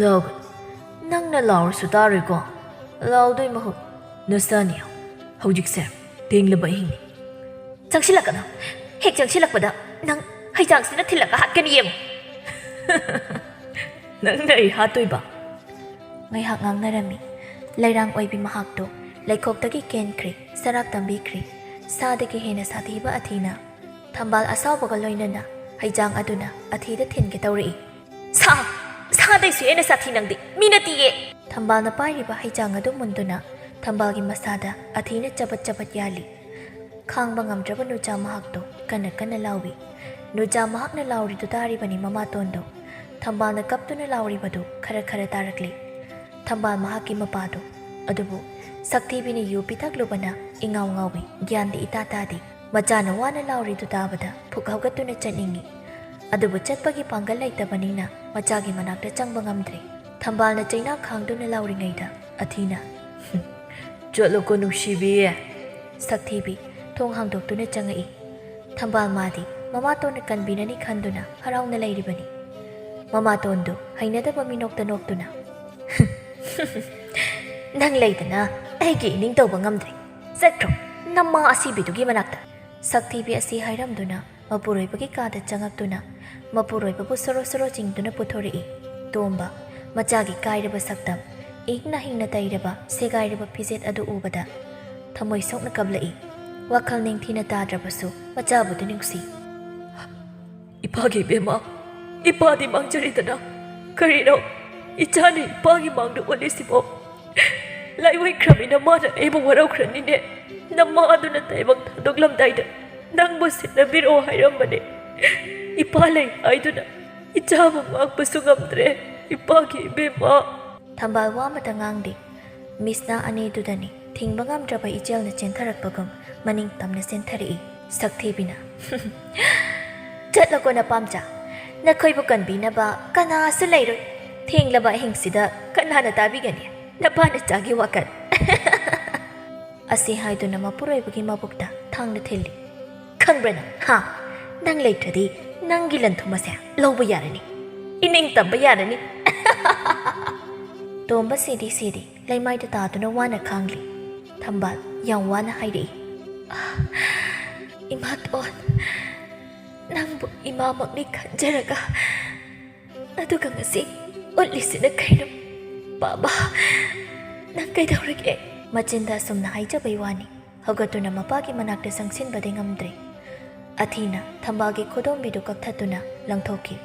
ꯂꯥꯎꯒꯅꯨ꯫ ꯅꯪꯅ ꯂꯥꯎꯔꯁꯨ ꯇꯥꯔꯣꯏꯀꯣ꯫ ꯂꯥꯎꯗꯣꯏ ꯃꯍꯨꯠ ꯅꯁꯥꯅꯤ꯫ ꯍꯧꯖꯤꯛꯁꯦ ꯊꯦꯡꯂꯕ ꯑꯍꯤꯡꯅꯤ꯫" "ꯆꯪꯁꯤꯜꯂꯛꯀꯅꯨ꯫ ꯍꯦꯛ ꯆꯪꯁꯤꯜꯂꯛꯄꯗ ꯅꯪ ꯍꯩꯖꯥꯡꯁꯤꯅ ꯊꯤꯜꯂꯒ ꯍꯥꯠꯀꯅꯤ, ꯌꯦꯡꯉꯨ꯫" "ꯅꯪꯅ ꯑꯩ ꯍꯥꯠꯇꯣꯏꯕ?" ꯉꯥꯏꯍꯥꯛ ꯉꯥꯡꯅꯔꯝꯃꯤ꯫ ꯂꯩꯔꯥꯡ ꯑꯣꯏꯕꯤ ꯃꯍꯥꯛꯇꯣ ꯂꯩꯈꯣꯛꯇꯒꯤ ꯀꯦꯟꯈ꯭ꯔꯦ, ꯁꯔꯥꯛ ꯇꯝꯕꯤꯈ꯭ꯔꯦ꯫ ꯁꯥꯗꯒꯤ ꯍꯦꯟꯅ ꯁꯥꯊꯤꯕ ꯑꯊꯤꯅ ꯊꯝꯕꯥꯜ ꯑꯁꯥꯎꯕꯒ ꯂꯣꯏꯅꯅ ꯍꯩꯖꯥꯡ ꯑꯗꯨꯅ ꯑꯊꯤꯗ ꯊꯤꯟꯒꯦ ꯇꯧꯔꯛꯏ꯫ "ꯁꯥ! ꯁꯥꯗꯩꯁꯨ ꯍꯦꯟꯅ ꯁꯥꯊꯤ ꯅꯪꯗꯤ! ꯃꯤ ꯅꯠꯇꯤꯌꯦ!" ꯊꯝꯕꯥꯜꯅ ꯄꯥꯏꯔꯤꯕ ꯍꯩꯖꯥꯡ ꯑꯗꯨ ꯃꯨꯟꯗꯨꯅ ꯊꯝꯕꯥꯜꯒꯤ ꯃꯁꯥꯗ ꯑꯊꯤꯅ ꯆꯕꯠ ꯆꯕꯠ ꯌꯥꯜꯂꯤ꯫ ꯈꯥꯡꯕ ꯉꯝꯗ꯭ꯔꯕ ꯅꯨꯆꯥ ꯃꯍꯥꯛꯇꯨ ꯀꯟꯅ ꯀꯟꯅ ꯂꯥꯎꯏ꯫ ꯅꯨꯆꯥ ꯃꯍꯥꯛꯅ ꯂꯥꯎꯔꯤꯗꯨ ꯇꯥꯔꯤꯕꯅꯤ ꯃꯃꯥꯇꯣꯟꯗꯨ꯫ ꯊꯝꯕꯥꯜꯅ ꯀꯞꯇꯨꯅ ꯂꯥꯎꯔꯤꯕꯗꯨ ꯈꯔ ꯈꯔ ꯇꯥꯔꯛꯂꯤ꯫ ꯊꯝꯕꯥꯜ ꯃꯍꯥꯛꯀꯤ ꯃꯄꯥꯗꯨ꯫ ꯑꯗꯨꯕꯨ ꯁꯛꯊꯤꯕꯤꯅ ꯌꯨ ꯄꯤꯊꯛꯂꯨꯕꯅ ꯏꯉꯥꯎ ꯉꯥꯎꯏ, ꯒ꯭ꯌꯥꯟꯗꯤ ꯏꯇꯥ ꯇꯥꯗꯦ꯫ ꯃꯆꯥꯅ ꯋꯥꯅ ꯂꯥꯎꯔꯤꯗꯨ ꯇꯥꯕꯗ ꯐꯨꯛ ꯍꯧꯒꯠꯇꯨꯅ ꯆꯠꯅꯤꯡꯏ꯫ ꯑꯗꯨꯕꯨ ꯆꯠꯄꯒꯤ ꯄꯥꯡꯒꯜ ꯂꯩꯇꯕꯅꯤꯅ ꯃꯆꯥꯒꯤ ꯃꯅꯥꯛꯇ ꯆꯪꯕ ꯉꯝꯗ꯭ꯔꯦ꯫ ꯊꯝꯕꯥꯜꯅ ꯆꯩꯅꯥ ꯈꯥꯡꯗꯨꯅ ꯂꯥꯎꯔꯤꯉꯩꯗ ꯑꯊꯤꯅ, "ꯆꯠꯂꯣꯀꯣ ꯅꯨꯡꯁꯤꯕꯤ!" ꯁꯛꯊꯤꯕꯤ ꯊꯣꯡ ꯍꯥꯡꯗꯣꯛꯇꯨꯅ ꯆꯪꯉꯛꯏ꯫ ꯊꯝꯕꯥꯜ ꯃꯥꯗꯤ ꯃꯃꯥꯇꯣꯟꯅ ꯀꯟꯕꯤꯔꯅꯤ ꯈꯟꯗꯨꯅ ꯍꯔꯥꯎꯅ ꯂꯩꯔꯤꯕꯅꯤ꯫ ꯃꯃꯥꯇꯣꯟꯗꯨ ꯍꯩꯅꯗꯕ ꯃꯤꯅꯣꯛꯇ ꯅꯣꯛꯇꯨꯅ, "ꯅꯪ ꯂꯩꯗꯅ ꯑꯩꯒꯤ ꯏꯅꯤꯡ ꯇꯧꯕ ꯉꯝꯗ꯭ꯔꯦ꯫ ꯆꯠꯈ꯭ꯔꯣ ꯅꯃꯥ ꯑꯁꯤꯕꯤꯗꯨꯒꯤ ꯃꯅꯥꯛꯇ!" ꯁꯛꯊꯤꯕꯤ ꯑꯁꯤ ꯍꯥꯏꯔꯝꯗꯨꯅ ꯃꯄꯨꯔꯣꯏꯕꯒꯤ ꯀꯥꯗ ꯆꯪꯉꯛꯇꯨꯅ ꯃꯄꯨꯔꯣꯏꯕꯕꯨ ꯁꯣꯔꯣ ꯁꯣꯔꯣ ꯆꯤꯡꯗꯨꯅ ꯄꯨꯊꯣꯔꯛꯏ꯫ ꯇꯣꯝꯕ, ꯃꯆꯥꯒꯤ ꯀꯥꯏꯔꯕ ꯁꯛꯇꯝ, ꯏꯪꯅ ꯍꯤꯡꯅ ꯇꯩꯔꯕ ꯁꯦꯒꯥꯏꯔꯕ ꯐꯤꯖꯦꯠ ꯑꯗꯨ ꯎꯕꯗ ꯊꯃꯣꯏ ꯁꯣꯛꯅ ꯀꯞꯂꯛꯏ꯫ ꯋꯥꯈꯜ ꯅꯤꯡꯊꯤꯅ ꯇꯥꯗ꯭ꯔꯕꯁꯨ ꯃꯆꯥꯕꯨꯗꯤ ꯅꯨꯡꯁꯤ꯫ "ꯏꯄꯥꯒꯤ ꯏꯕꯦꯝꯃ, ꯏꯄꯥꯗꯤ ꯃꯥꯡꯖꯔꯤꯗꯅ, ꯀꯔꯤꯅꯣ ꯏꯆꯥꯅ ꯏꯄꯥꯒꯤ ꯃꯥꯡꯗ ꯑꯣꯜꯂꯤꯁꯤꯕꯣ? ꯂꯥꯏꯑꯣꯏꯈ꯭ꯔꯃꯤꯅ ꯃꯥꯅ ꯑꯩꯕꯨ ꯋꯥꯔꯧꯈ꯭ꯔꯅꯤꯅꯦ꯫ ꯅꯃꯥꯗꯨꯅ ꯇꯥꯏꯕꯪ ꯊꯥꯗꯣꯛꯂꯝꯗꯥꯏꯗ ꯅꯪꯕꯨ ꯁꯤꯟꯅꯕꯤꯔꯛꯑꯣ ꯍꯥꯏꯔꯝꯕꯅꯦ꯫ ꯏꯄꯥ ꯂꯩ ꯍꯥꯏꯗꯨꯅ ꯏꯆꯥꯕꯨ ꯉꯥꯛꯄꯁꯨ ꯉꯝꯗ꯭ꯔꯦ, ꯏꯄꯥꯒꯤ ꯏꯕꯦꯝꯃ!" ꯊꯝꯕꯥꯜ ꯋꯥ ꯑꯃꯇ ꯉꯥꯡꯗꯦ꯫ ꯃꯤꯁꯅꯥ ꯑꯅꯤꯗꯨꯗꯅꯤ ꯊꯤꯡꯕ ꯉꯝꯗ꯭ꯔꯕ ꯏꯆꯦꯜꯅ ꯆꯦꯟꯊꯔꯛꯄꯒꯨꯝ ꯃꯅꯤꯡ ꯇꯝꯅ ꯆꯦꯟꯊꯔꯛꯏ꯫ ꯁꯛꯊꯤꯕꯤꯅ, "ꯆꯠꯂꯣꯀꯣ ꯅꯄꯥꯝꯆꯥ, ꯅꯈꯣꯏꯕꯨ ꯀꯟꯕꯤꯅꯕ ꯀꯅꯥꯁꯨ ꯂꯩꯔꯣꯏ꯫ ꯊꯦꯡꯂꯕ ꯑꯍꯤꯡꯁꯤꯗ ꯀꯅꯥꯅ ꯇꯥꯕꯤꯒꯅꯤ ꯅꯄꯥ ꯅꯆꯥꯒꯤ ꯋꯥꯀꯠ?" ꯑꯁꯤ ꯍꯥꯏꯗꯨꯅ ꯃꯄꯨꯔꯣꯏꯕꯒꯤ ꯃꯕꯨꯛꯇ ꯊꯥꯡꯅ ꯊꯤꯜꯂꯤ꯫ "ꯈꯪꯕ꯭ꯔꯥ ꯅꯪ? ꯍꯥ? ꯅꯪ ꯂꯩꯇ꯭ꯔꯗꯤ ꯅꯪꯒꯤ ꯂꯟ ꯊꯨꯝ ꯑꯁꯦ ꯂꯧꯕ ꯌꯥꯔꯅꯤ, ꯏꯅꯤꯡ ꯇꯝꯕ ꯌꯥꯔꯅꯤ!" ꯇꯣꯝꯕ ꯁꯤꯗꯤ ꯁꯤꯗꯤ ꯂꯩꯃꯥꯏꯗ ꯇꯥꯗꯨꯅ ꯋꯥꯅ ꯈꯥꯡꯂꯤ꯫ ꯊꯝꯕꯥꯜ ꯌꯥꯝ ꯋꯥꯅ ꯍꯥꯏꯔꯛꯏ, "ꯏꯃꯥꯇꯣꯟ, ꯅꯪꯕꯨ ꯏꯃꯥꯃꯛꯅꯤ ꯈꯟꯖꯔꯒ, ꯑꯗꯨꯒ ꯉꯁꯤ ꯎꯠꯂꯤꯁꯤꯅ ꯀꯩꯅꯣ? ꯕꯥꯕꯥ, ꯅꯪ ꯀꯩꯗꯧꯔꯒꯦ?" ꯃꯆꯤꯟꯗ ꯑꯁꯨꯝꯅ ꯍꯥꯏꯖꯕꯩ ꯋꯥꯅꯤ꯫ ꯍꯧꯒꯠꯇꯨꯅ ꯃꯄꯥꯒꯤ ꯃꯅꯥꯛꯇ ꯆꯪꯁꯤꯟꯕꯗꯤ ꯉꯝꯗ꯭ꯔꯦ꯫ ꯑꯊꯤꯅ ꯊꯝꯕꯥꯜꯒꯤ ꯈꯨꯗꯣꯝꯕꯤꯗꯨ ꯀꯛꯊꯠꯇꯨꯅ ꯂꯪꯊꯣꯛꯈꯤ꯫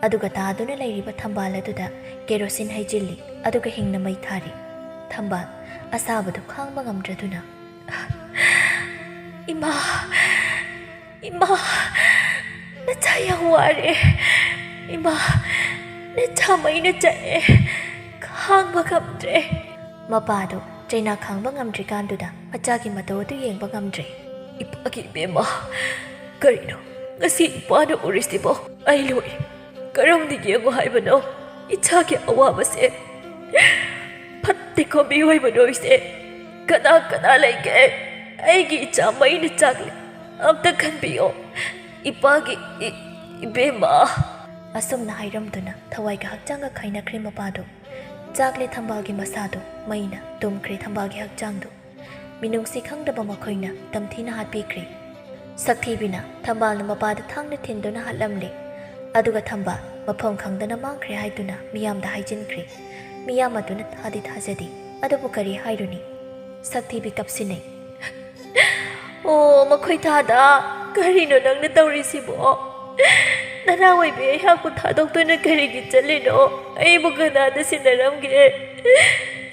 ꯑꯗꯨꯒ ꯇꯥꯗꯨꯅ ꯂꯩꯔꯤꯕ ꯊꯝꯕꯥꯜ ꯑꯗꯨꯗ ꯀꯦꯔꯣꯁꯤꯟ ꯍꯩꯖꯤꯜꯂꯤ, ꯑꯗꯨꯒ ꯍꯤꯡꯅ ꯃꯩ ꯊꯥꯔꯤ꯫ ꯊꯝꯕꯥꯜ ꯑꯁꯥꯕꯗꯨ ꯈꯥꯡꯕ ꯉꯝꯗ꯭ꯔꯗꯨꯅ, "ꯏꯃꯥ, ꯏꯃꯥ, ꯅꯆꯥ ꯌꯥꯝ ꯋꯥꯔꯦ꯫ ꯏꯃꯥ, ꯅꯆꯥ ꯃꯩꯅ ꯆꯥꯛꯑꯦ, ꯈꯥꯡꯕ ꯉꯝꯗ꯭ꯔꯦ"꯫ ꯃꯄꯥꯗꯨ ꯆꯩꯅꯥ ꯈꯥꯡꯕ ꯉꯝꯗ꯭ꯔꯤꯀꯥꯟꯗꯨꯗ ꯃꯆꯥꯒꯤ ꯃꯇꯧ ꯑꯗꯨ ꯌꯦꯡꯕ ꯉꯝꯗ꯭ꯔꯦ꯫ "ꯏꯄꯥꯒꯤ ꯏꯕꯦꯝꯃ, ꯀꯔꯤꯅꯣ ꯉꯁꯤ ꯏꯄꯥꯅ ꯎꯔꯤꯁꯤꯕꯣ? ꯑꯩ ꯂꯣꯏꯔꯦ꯫ ꯀꯔꯝꯅ ꯌꯦꯡꯉꯨ ꯍꯥꯏꯕꯅꯣ ꯏꯆꯥꯒꯤ ꯑꯋꯥꯕꯁꯦ? ꯐꯠꯇꯦꯀꯣ ꯃꯤꯑꯣꯏꯕ ꯅꯣꯏꯁꯦ꯫ ꯀꯅꯥ ꯀꯅꯥ ꯂꯩꯒꯦ? ꯑꯩꯒꯤ ꯏꯆꯥ ꯃꯩꯅ ꯆꯥꯛꯂꯦ꯫ ꯑꯝꯇ ꯈꯟꯕꯤꯌꯣ꯫ ꯏꯄꯥꯒꯤ ꯏ-, ꯏꯕꯦꯝꯃ"꯫ ꯑꯁꯨꯝꯅ ꯍꯥꯏꯔꯝꯗꯨꯅ ꯊꯋꯥꯏꯒ ꯍꯛꯆꯥꯡꯒ ꯈꯥꯏꯅꯈ꯭ꯔꯦ ꯃꯄꯥꯗꯨ꯫ ꯆꯥꯛꯂꯦ ꯊꯝꯕꯥꯜꯒꯤ ꯃꯁꯥꯗꯨ, ꯃꯩꯅ ꯇꯨꯝꯈ꯭ꯔꯦ ꯊꯝꯕꯥꯜꯒꯤ ꯍꯛꯆꯥꯡꯗꯨ꯫ ꯃꯤꯅꯨꯡꯁꯤ ꯈꯪꯗꯕ ꯃꯈꯣꯏꯅ ꯇꯝꯊꯤꯅ ꯍꯥꯠꯄꯤꯈ꯭ꯔꯦ꯫ ꯁꯛꯊꯤꯕꯤꯅ ꯊꯝꯕꯥꯜꯅ ꯃꯄꯥꯗ ꯊꯥꯡꯅ ꯊꯤꯟꯗꯨꯅ ꯍꯥꯠꯂꯝꯂꯦ꯫ ꯑꯗꯨꯒ ꯊꯝꯕꯥꯜ ꯃꯐꯝ ꯈꯪꯗꯅ ꯃꯥꯡꯈ꯭ꯔꯦ ꯍꯥꯏꯗꯨꯅ ꯃꯤꯌꯥꯝꯗ ꯍꯥꯏꯖꯤꯟꯈ꯭ꯔꯦ꯫ ꯃꯤꯌꯥꯝ ꯑꯗꯨꯅ ꯊꯥꯗꯤ ꯊꯥꯖꯗꯦ꯫ ꯑꯗꯨꯕꯨ ꯀꯔꯤ ꯍꯥꯏꯔꯨꯅꯤ? ꯁꯛꯊꯤꯕꯤ ꯀꯞꯁꯤꯟꯅꯩ꯫ "ꯑꯣ, ꯃꯈꯣꯏ ꯊꯥꯗ, ꯀꯔꯤꯅꯣ ꯅꯪꯅ ꯇꯧꯔꯤꯁꯤꯕꯣ? ꯅꯅꯥ ꯑꯣꯏꯕꯤ ꯑꯩꯍꯥꯛꯄꯨ ꯊꯥꯗꯣꯛꯇꯨꯅ ꯀꯔꯤꯒꯤ ꯆꯠꯂꯤꯅꯣ? ꯑꯩꯕꯨ ꯀꯅꯥꯗ ꯁꯤꯟꯅꯔꯝꯒꯦ?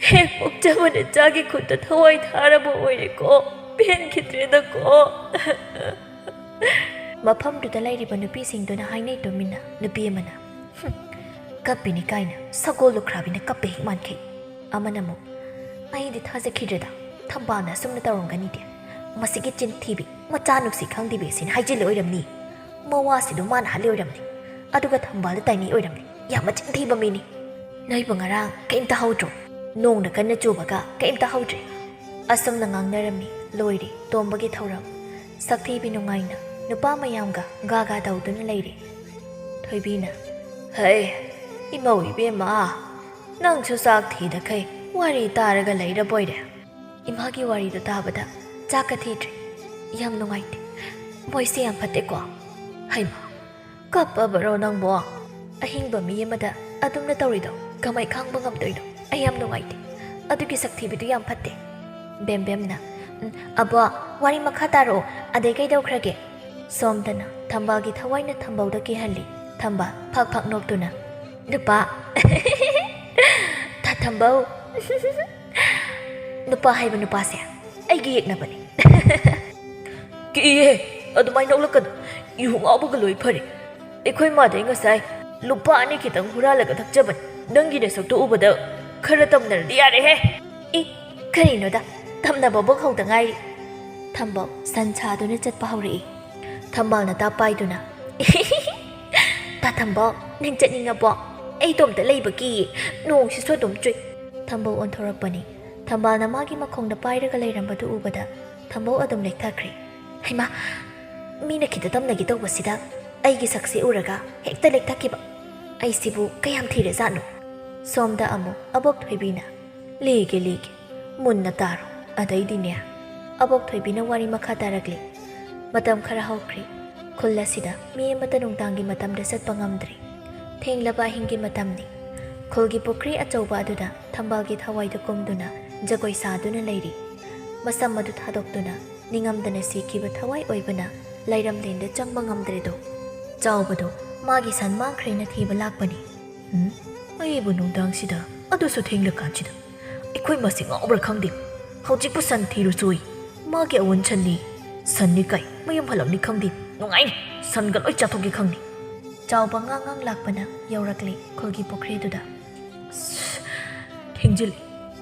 ꯍꯦꯛ ꯄꯣꯛꯆꯕ ꯅꯆꯥꯒꯤ ꯈꯨꯠꯇ ꯊꯋꯥꯏ ꯊꯥꯔꯕ ꯑꯣꯏꯔꯦꯀꯣ꯫ ꯄꯦꯟꯈꯤꯗ꯭ꯔꯦꯗꯀꯣ"꯫ ꯃꯐꯝꯗꯨꯗ ꯂꯩꯔꯤꯕ ꯅꯨꯄꯤꯁꯤꯡꯗꯨꯅ ꯍꯥꯏꯅꯩ ꯇꯨꯃꯤꯟꯅ꯫ ꯅꯨꯄꯤ ꯑꯃꯅ, "ꯍꯨꯝ, ꯀꯞꯄꯤꯅꯤ ꯀꯥꯏꯅ ꯁꯒꯣꯜ ꯂꯨꯈ꯭ꯔꯥꯕꯤꯅ ꯀꯞꯄꯦ ꯍꯦꯛ ꯃꯥꯟꯈꯩ"꯫ ꯑꯃꯅ ꯑꯃꯨꯛ, "ꯑꯩꯗꯤ ꯊꯥꯖꯈꯤꯗ꯭ꯔꯦꯗ, ꯊꯝꯕꯥꯜꯅ ꯑꯁꯨꯝꯅ ꯇꯧꯔꯝꯒꯅꯤꯗꯤ꯫ ꯃꯁꯤꯒꯤ ꯆꯤꯟꯊꯤꯕꯤ, ꯃꯆꯥ ꯅꯨꯡꯁꯤ ꯈꯪꯗꯦꯕꯤ ꯑꯁꯤꯅ ꯍꯥꯏꯖꯤꯜꯂꯤ ꯑꯣꯏꯔꯝꯅꯤ꯫ ꯃꯋꯥꯁꯤꯗ ꯃꯥꯅ ꯍꯥꯠꯂꯤ ꯑꯣꯏꯔꯝꯅꯤ꯫ ꯑꯗꯨꯒ ꯊꯝꯕꯥꯜꯗ ꯇꯥꯏꯅꯩ ꯑꯣꯏꯔꯝꯅꯤ꯫ ꯌꯥꯝ ꯃꯆꯤꯟ ꯊꯤꯕ ꯃꯤꯅꯤ꯫ ꯅꯣꯏꯕꯨ ꯉꯔꯥꯡ ꯀꯩꯝꯇ ꯍꯧꯗ꯭ꯔꯣ? ꯅꯣꯡꯅ ꯀꯟꯅ ꯆꯨꯕꯒ ꯀꯩꯝꯇ ꯍꯧꯗ꯭ꯔꯦ"꯫ ꯑꯁꯨꯝꯅ ꯉꯥꯡꯅꯔꯝꯃꯤ꯫ ꯂꯣꯏꯔꯦ ꯇꯣꯝꯕꯒꯤ ꯊꯧꯔꯝ꯫ ꯁꯛꯊꯤꯕꯤ ꯅꯨꯡꯉꯥꯏꯅ ꯅꯨꯄꯥ ꯃꯌꯥꯝꯒ ꯒꯥ ꯒꯥ ꯇꯧꯗꯨꯅ ꯂꯩꯔꯦ꯫ ꯊꯣꯏꯕꯤꯅ, "ꯍꯩ, ꯏꯃꯧ ꯏꯕꯦꯝꯃ, ꯅꯪꯁꯨ ꯆꯥꯛ ꯊꯤꯗꯈꯩ ꯋꯥꯔꯤ ꯇꯥꯔꯒ ꯂꯩꯔꯕꯣꯏꯔꯦ"꯫ ꯏꯃꯥꯒꯤ ꯋꯥꯔꯤꯗꯨ ꯇꯥꯕꯗ ꯆꯥꯛꯀ ꯊꯤꯗ꯭ꯔꯦ꯫ ꯌꯥꯝ ꯅꯨꯡꯉꯥꯏꯇꯦ꯫ ꯃꯣꯏꯁꯦ ꯌꯥꯝ ꯐꯠꯇꯦꯀꯣ꯫ ꯍꯩꯃꯥ, ꯀꯞꯄꯕꯔꯣ ꯅꯪꯕꯣ? ꯑꯍꯤꯡꯕ ꯃꯤ ꯑꯃꯗ ꯑꯗꯨꯝꯅ ꯇꯧꯔꯤꯗꯣ ꯀꯃꯥꯏ ꯈꯥꯡꯕ ꯉꯝꯗꯣꯏꯅꯣ? ꯑꯩ ꯌꯥꯝ ꯅꯨꯡꯉꯥꯏꯇꯦ꯫ ꯑꯗꯨꯒꯤ ꯁꯛꯊꯤꯕꯤꯗꯨ ꯌꯥꯝ ꯐꯠꯇꯦ꯫ ꯕꯦꯝꯕꯦꯝꯅ, "ꯎꯝ, ꯑꯕꯣ, ꯋꯥꯔꯤ ꯃꯈꯥ ꯇꯥꯔꯛꯑꯣ, ꯑꯗꯩ ꯀꯩꯗꯧꯈ꯭ꯔꯒꯦ?" ꯁꯣꯝꯗꯅ ꯊꯝꯕꯥꯜꯒꯤ ꯊꯋꯥꯏꯅ ꯊꯝꯕꯧꯗ ꯀꯤꯍꯜꯂꯤ꯫ ꯊꯝꯕꯥꯜ ꯐꯛ ꯐꯛ ꯅꯣꯛꯇꯨꯅ, "ꯅꯨꯄꯥ, ꯊꯥ ꯊꯝꯕꯧ, ꯅꯨꯄꯥ ꯍꯥꯏꯕ ꯅꯨꯄꯥꯁꯦ ꯑꯩꯒꯤ ꯌꯦꯛꯅꯕꯅꯤ"꯫ ꯀꯤꯌꯦ, ꯑꯗꯨꯃꯥꯏꯅ ꯅꯣꯛꯂꯛꯀꯅꯨ꯫ ꯌꯨ ꯉꯥꯎꯕꯒ ꯂꯣꯏ ꯐꯔꯦ꯫ ꯑꯩꯈꯣꯏ ꯃꯥꯗꯩ ꯉꯁꯥꯏ ꯂꯨꯄꯥ ꯑꯅꯤ ꯈꯤꯇꯪ ꯍꯨꯔꯥꯜꯂꯒ ꯊꯛꯆꯕꯅꯤ꯫ ꯅꯪꯒꯤ ꯅꯁꯛꯇꯣ ꯎꯕꯗ ꯈꯔ ꯇꯝꯅꯔꯗꯤ ꯌꯥꯔꯦꯍꯦ꯫ ꯏ, ꯀꯔꯤꯅꯣꯗ, ꯇꯝꯅꯕꯕꯨ ꯍꯧꯗ ꯉꯥꯏꯔꯤ꯫ ꯊꯝꯕꯧ ꯁꯟ ꯁꯥꯗꯨꯅ ꯆꯠꯄ ꯍꯧꯔꯛꯏ꯫ ꯊꯝꯕꯥꯜꯅ ꯇꯥ ꯄꯥꯏꯗꯨꯅ, "ꯇꯥ ꯊꯝꯕꯧ, ꯅꯪ ꯆꯠꯅꯤꯡꯉꯕꯣ? ꯑꯩ ꯏꯇꯣꯝꯇ ꯂꯩꯕ ꯀꯤꯌꯦ, ꯅꯣꯡꯁꯤꯁꯨ ꯑꯗꯨꯝ ꯆꯨꯏ꯫" ꯊꯝꯕꯧ ꯑꯣꯟꯊꯣꯔꯛꯄꯅꯤ꯫ ꯊꯝꯕꯥꯜꯅ ꯃꯥꯒꯤ ꯃꯈꯣꯡꯗ ꯄꯥꯏꯔꯒ ꯂꯩꯔꯝꯕꯗꯨ ꯎꯕꯗ ꯊꯝꯕꯧ ꯑꯗꯨꯝ ꯂꯦꯛꯊꯈ꯭ꯔꯦ꯫ ꯍꯩꯃꯥ, ꯃꯤꯅ ꯈꯤꯇ ꯇꯝꯅꯒꯦ ꯇꯧꯕꯁꯤꯗ ꯑꯩꯒꯤ ꯁꯛꯁꯦ ꯎꯔꯒ ꯍꯦꯛꯇ ꯂꯦꯛꯊꯈꯤꯕ꯫ ꯑꯩꯁꯤꯕꯨ ꯀꯌꯥꯝ ꯊꯤꯔꯖꯥꯠꯅꯣ? ꯁꯣꯝꯗ ꯑꯃꯨꯛ ꯑꯕꯣꯛ ꯊꯣꯏꯕꯤꯅ, "ꯂꯤꯒꯦ, ꯂꯤꯒꯦ, ꯃꯨꯟꯅ ꯇꯥꯔꯣ꯫" ꯑꯗꯩꯗꯤꯅꯦ, ꯑꯕꯣꯛ ꯊꯣꯏꯕꯤꯅ ꯋꯥꯔꯤ ꯃꯈꯥ ꯇꯥꯔꯛꯂꯤ꯫ ꯃꯇꯝ ꯈꯔ ꯍꯧꯈ꯭ꯔꯦ꯫ ꯈꯨꯜ ꯑꯁꯤꯗ ꯃꯤ ꯑꯃꯠꯇ ꯅꯨꯡꯗꯥꯡꯒꯤ ꯃꯇꯝꯗ ꯆꯠꯄ ꯉꯝꯗ꯭ꯔꯦ꯫ ꯊꯦꯡꯂꯕ ꯑꯍꯤꯡꯒꯤ ꯃꯇꯝꯅꯤ꯫ ꯈꯨꯜꯒꯤ ꯄꯨꯈ꯭ꯔꯤ ꯑꯆꯧꯕ ꯑꯗꯨꯗ ꯊꯝꯕꯥꯜꯒꯤ ꯊꯋꯥꯏꯗꯨ ꯀꯨꯝꯗꯨꯅ ꯖꯒꯣꯏ ꯁꯥꯗꯨꯅ ꯂꯩꯔꯤ꯫ ꯃꯁꯝ ꯑꯗꯨ ꯊꯥꯗꯣꯛꯇꯨꯅ ꯅꯤꯡꯉꯝꯗꯅ ꯁꯤꯈꯤꯕ ꯊꯋꯥꯏ ꯑꯣꯏꯕꯅ ꯂꯩꯔꯝꯂꯦꯟꯗ ꯆꯪꯕ ꯉꯝꯗ꯭ꯔꯦꯗꯣ꯫ ꯆꯥꯎꯕꯗꯣ ꯃꯥꯒꯤ ꯁꯟ ꯃꯥꯡꯈ꯭ꯔꯦꯅ ꯊꯤꯕ ꯂꯥꯛꯄꯅꯤ꯫ "ꯎꯝ? ꯑꯩꯕꯨ ꯅꯨꯡꯗꯥꯡꯁꯤꯗ, ꯑꯗꯨꯁꯨ ꯊꯦꯡꯂꯀꯥꯟꯁꯤꯗ? ꯑꯩꯈꯣꯏ ꯃꯁꯤ ꯉꯥꯎꯕ꯭ꯔꯥ ꯈꯪꯗꯦ꯫ ꯍꯧꯖꯤꯛꯄꯨ ꯁꯟ ꯊꯤꯔꯨꯆꯣꯌꯦ꯫ ꯃꯥꯒꯤ ꯑꯋꯨꯟ ꯁꯟꯅꯤ꯫ ꯁꯟꯅꯤ ꯀꯥꯏ, ꯃꯌꯨꯝ ꯍꯜꯂꯛꯅꯤ ꯈꯪꯗꯦ꯫ ꯅꯨꯡꯉꯥꯏꯅꯤ꯫ ꯁꯟꯒ ꯂꯣꯏ ꯆꯥꯊꯣꯛꯀꯦ ꯈꯪꯅꯤ꯫" ꯆꯥꯎꯕ ꯉꯥꯡ ꯉꯥꯡ ꯂꯥꯛꯄꯅ ꯌꯧꯔꯛꯂꯦ ꯈꯨꯜꯒꯤ ꯄꯨꯈ꯭ꯔꯤꯗꯨꯗ꯫ "ꯑꯁ, ꯊꯦꯡꯖꯤꯜꯂꯦ꯫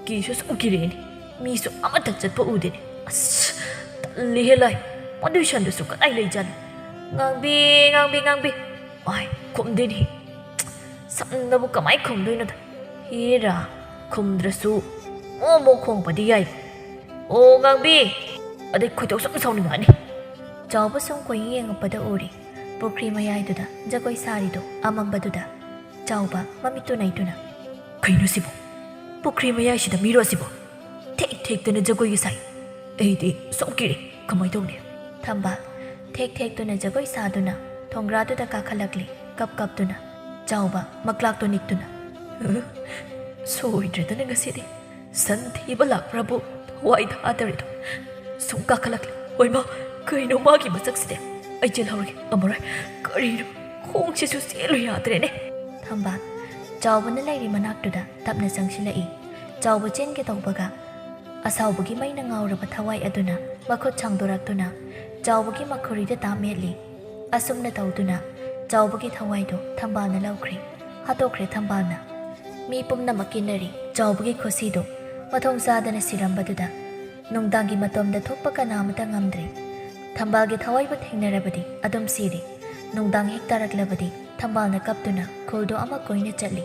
ꯀꯤꯁꯨ ꯁꯨꯝ ꯀꯤꯔꯛꯑꯦꯅꯦ꯫ ꯃꯤꯁꯨ ꯑꯃꯠꯇ ꯆꯠꯄ ꯎꯗꯦꯅꯦ꯫ ꯑꯁ, ꯇꯜꯂꯤꯍꯦ ꯂꯥꯏ꯫ ꯃꯗꯨꯏ ꯁꯟꯗꯨꯁꯨ ꯀꯗꯥꯏ ꯂꯩꯖꯥꯠꯅꯣ? ꯉꯥꯡꯕꯤ, ꯉꯥꯡꯕꯤ, ꯉꯥꯡꯕꯤ꯫ ꯑꯥꯏ, ꯈꯨꯝꯗꯦꯅꯦ꯫ ꯁꯝꯅꯕꯨ ꯀꯃꯥꯏ ꯈꯨꯝꯗꯣꯏꯅꯣꯗ? ꯍꯦꯔꯥ, ꯈꯨꯝꯗ꯭ꯔꯁꯨ ꯃꯣ ꯃꯣ ꯈꯣꯡꯕꯗꯤ ꯌꯥꯏ꯫ ꯑꯣ, ꯉꯥꯡꯕꯤ!" ꯑꯗꯩ ꯈꯣꯏꯗꯧ ꯁꯨꯝ ꯁꯥꯎꯅꯤꯡꯉꯛꯑꯅꯤ꯫ ꯆꯥꯎꯕ ꯁꯨꯝ ꯀꯣꯏꯌꯦꯡ ꯌꯦꯡꯉꯛꯄꯗ ꯎꯔꯦ ꯄꯨꯈ꯭ꯔꯤ ꯃꯌꯥꯏꯗꯨꯗ ꯖꯒꯣꯏ ꯁꯥꯔꯤꯗꯣ ꯑꯃꯝꯕꯗꯨꯗ꯫ ꯆꯥꯎꯕ ꯃꯃꯤꯠ ꯇꯨꯅꯩꯗꯨꯅ, "ꯀꯩꯅꯣ ꯁꯤꯕꯣ? ꯄꯨꯈ꯭ꯔꯤ ꯃꯌꯥꯏꯁꯤꯗ ꯃꯤꯔꯣ ꯑꯁꯤꯕꯣ? ꯊꯦꯛ ꯊꯦꯛꯇꯅ ꯖꯒꯣꯏꯒ ꯁꯥꯏ꯫ ꯑꯩꯗꯤ ꯁꯨꯝ ꯀꯤꯔꯦ꯫ ꯀꯃꯥꯏ ꯇꯧꯅꯤ?" ꯊꯝꯕꯥꯜ ꯊꯦꯛ ꯊꯦꯛꯇꯨꯅ ꯖꯒꯣꯏ ꯁꯥꯗꯨꯅ ꯊꯣꯡꯒ꯭ꯔꯥꯗꯨꯗ ꯀꯥꯈꯠꯂꯛꯂꯤ, ꯀꯞ ꯀꯞꯇꯨꯅ꯫ ꯆꯥꯎꯕ ꯃꯀ꯭ꯂꯥꯛꯇꯣ ꯅꯤꯛꯇꯨꯅ, "ꯑ? ꯁꯣꯏꯗ꯭ꯔꯦꯗꯅ ꯉꯁꯤꯗꯤ꯫ ꯁꯟ ꯊꯤꯕ ꯂꯥꯛꯄ꯭ꯔꯥꯕꯨ ꯊꯋꯥꯏ ꯊꯥꯗꯔꯦꯗꯣ꯫ ꯁꯨꯝ ꯀꯥꯈꯠꯂꯛꯂꯦ꯫ ꯍꯣꯏꯃꯥ, ꯀꯩꯅꯣ ꯃꯥꯒꯤ ꯃꯁꯛꯁꯤꯗꯤ? ꯑꯩ ꯆꯦꯜꯍꯧꯔꯒꯦ, ꯉꯝꯃꯔꯣꯏ꯫ ꯀꯔꯤꯅꯣ? ꯈꯣꯡꯁꯤꯁꯨ ꯆꯦꯜꯂꯨ ꯌꯥꯗ꯭ꯔꯦꯅꯦ꯫" ꯊꯝꯕꯥꯜ ꯆꯥꯎꯕꯅ ꯂꯩꯔꯤ ꯃꯅꯥꯛꯇꯨꯗ ꯇꯞꯅ ꯆꯪꯁꯤꯜꯂꯛꯏ꯫ ꯆꯥꯎꯕ ꯆꯦꯟꯒꯦ ꯇꯧꯕꯒ, ꯑꯁꯥꯎꯕꯒꯤ ꯃꯩꯅ ꯉꯥꯎꯔꯕ ꯊꯋꯥꯏ ꯑꯗꯨꯅ ꯃꯈꯨꯠ ꯁꯥꯡꯗꯣꯔꯛꯇꯨꯅ ꯆꯥꯎꯕꯒꯤ ꯃꯈꯨꯔꯤꯗ ꯇꯥꯞ ꯃꯦꯠꯂꯤ꯫ ꯑꯁꯨꯝꯅ ꯇꯧꯗꯨꯅ ꯆꯥꯎꯕꯒꯤ ꯊꯋꯥꯏꯗꯨ ꯊꯝꯕꯥꯜꯅ ꯂꯧꯈ꯭ꯔꯦ꯫ ꯍꯥꯠꯇꯣꯛꯈ꯭ꯔꯦ ꯊꯝꯕꯥꯜꯅ꯫ ꯃꯤ ꯄꯨꯝꯅꯃꯛ ꯀꯤꯅꯔꯤ ꯆꯥꯎꯕꯒꯤ ꯈꯨꯁꯤꯗꯨ꯫ ꯃꯊꯣꯡ ꯆꯥꯗꯅ ꯁꯤꯔꯝꯕꯗꯨꯗ ꯅꯨꯡꯗꯥꯡꯒꯤ ꯃꯇꯣꯝꯗ ꯊꯣꯛꯄ ꯀꯅꯥ ꯑꯃꯠꯇ ꯉꯝꯗ꯭ꯔꯦ꯫ ꯊꯝꯕꯥꯜꯒꯤ ꯊꯋꯥꯏꯕꯨ ꯊꯦꯡꯅꯔꯕꯗꯤ ꯑꯗꯨꯝ ꯁꯤꯔꯦ꯫ ꯅꯨꯡꯗꯥꯡ ꯍꯦꯛ ꯇꯥꯔꯛꯂꯕꯗꯤ ꯊꯝꯕꯥꯜꯅ ꯀꯞꯇꯨꯅ ꯈꯨꯜꯗꯨ ꯑꯃ ꯀꯣꯏꯅ ꯆꯠꯂꯤ꯫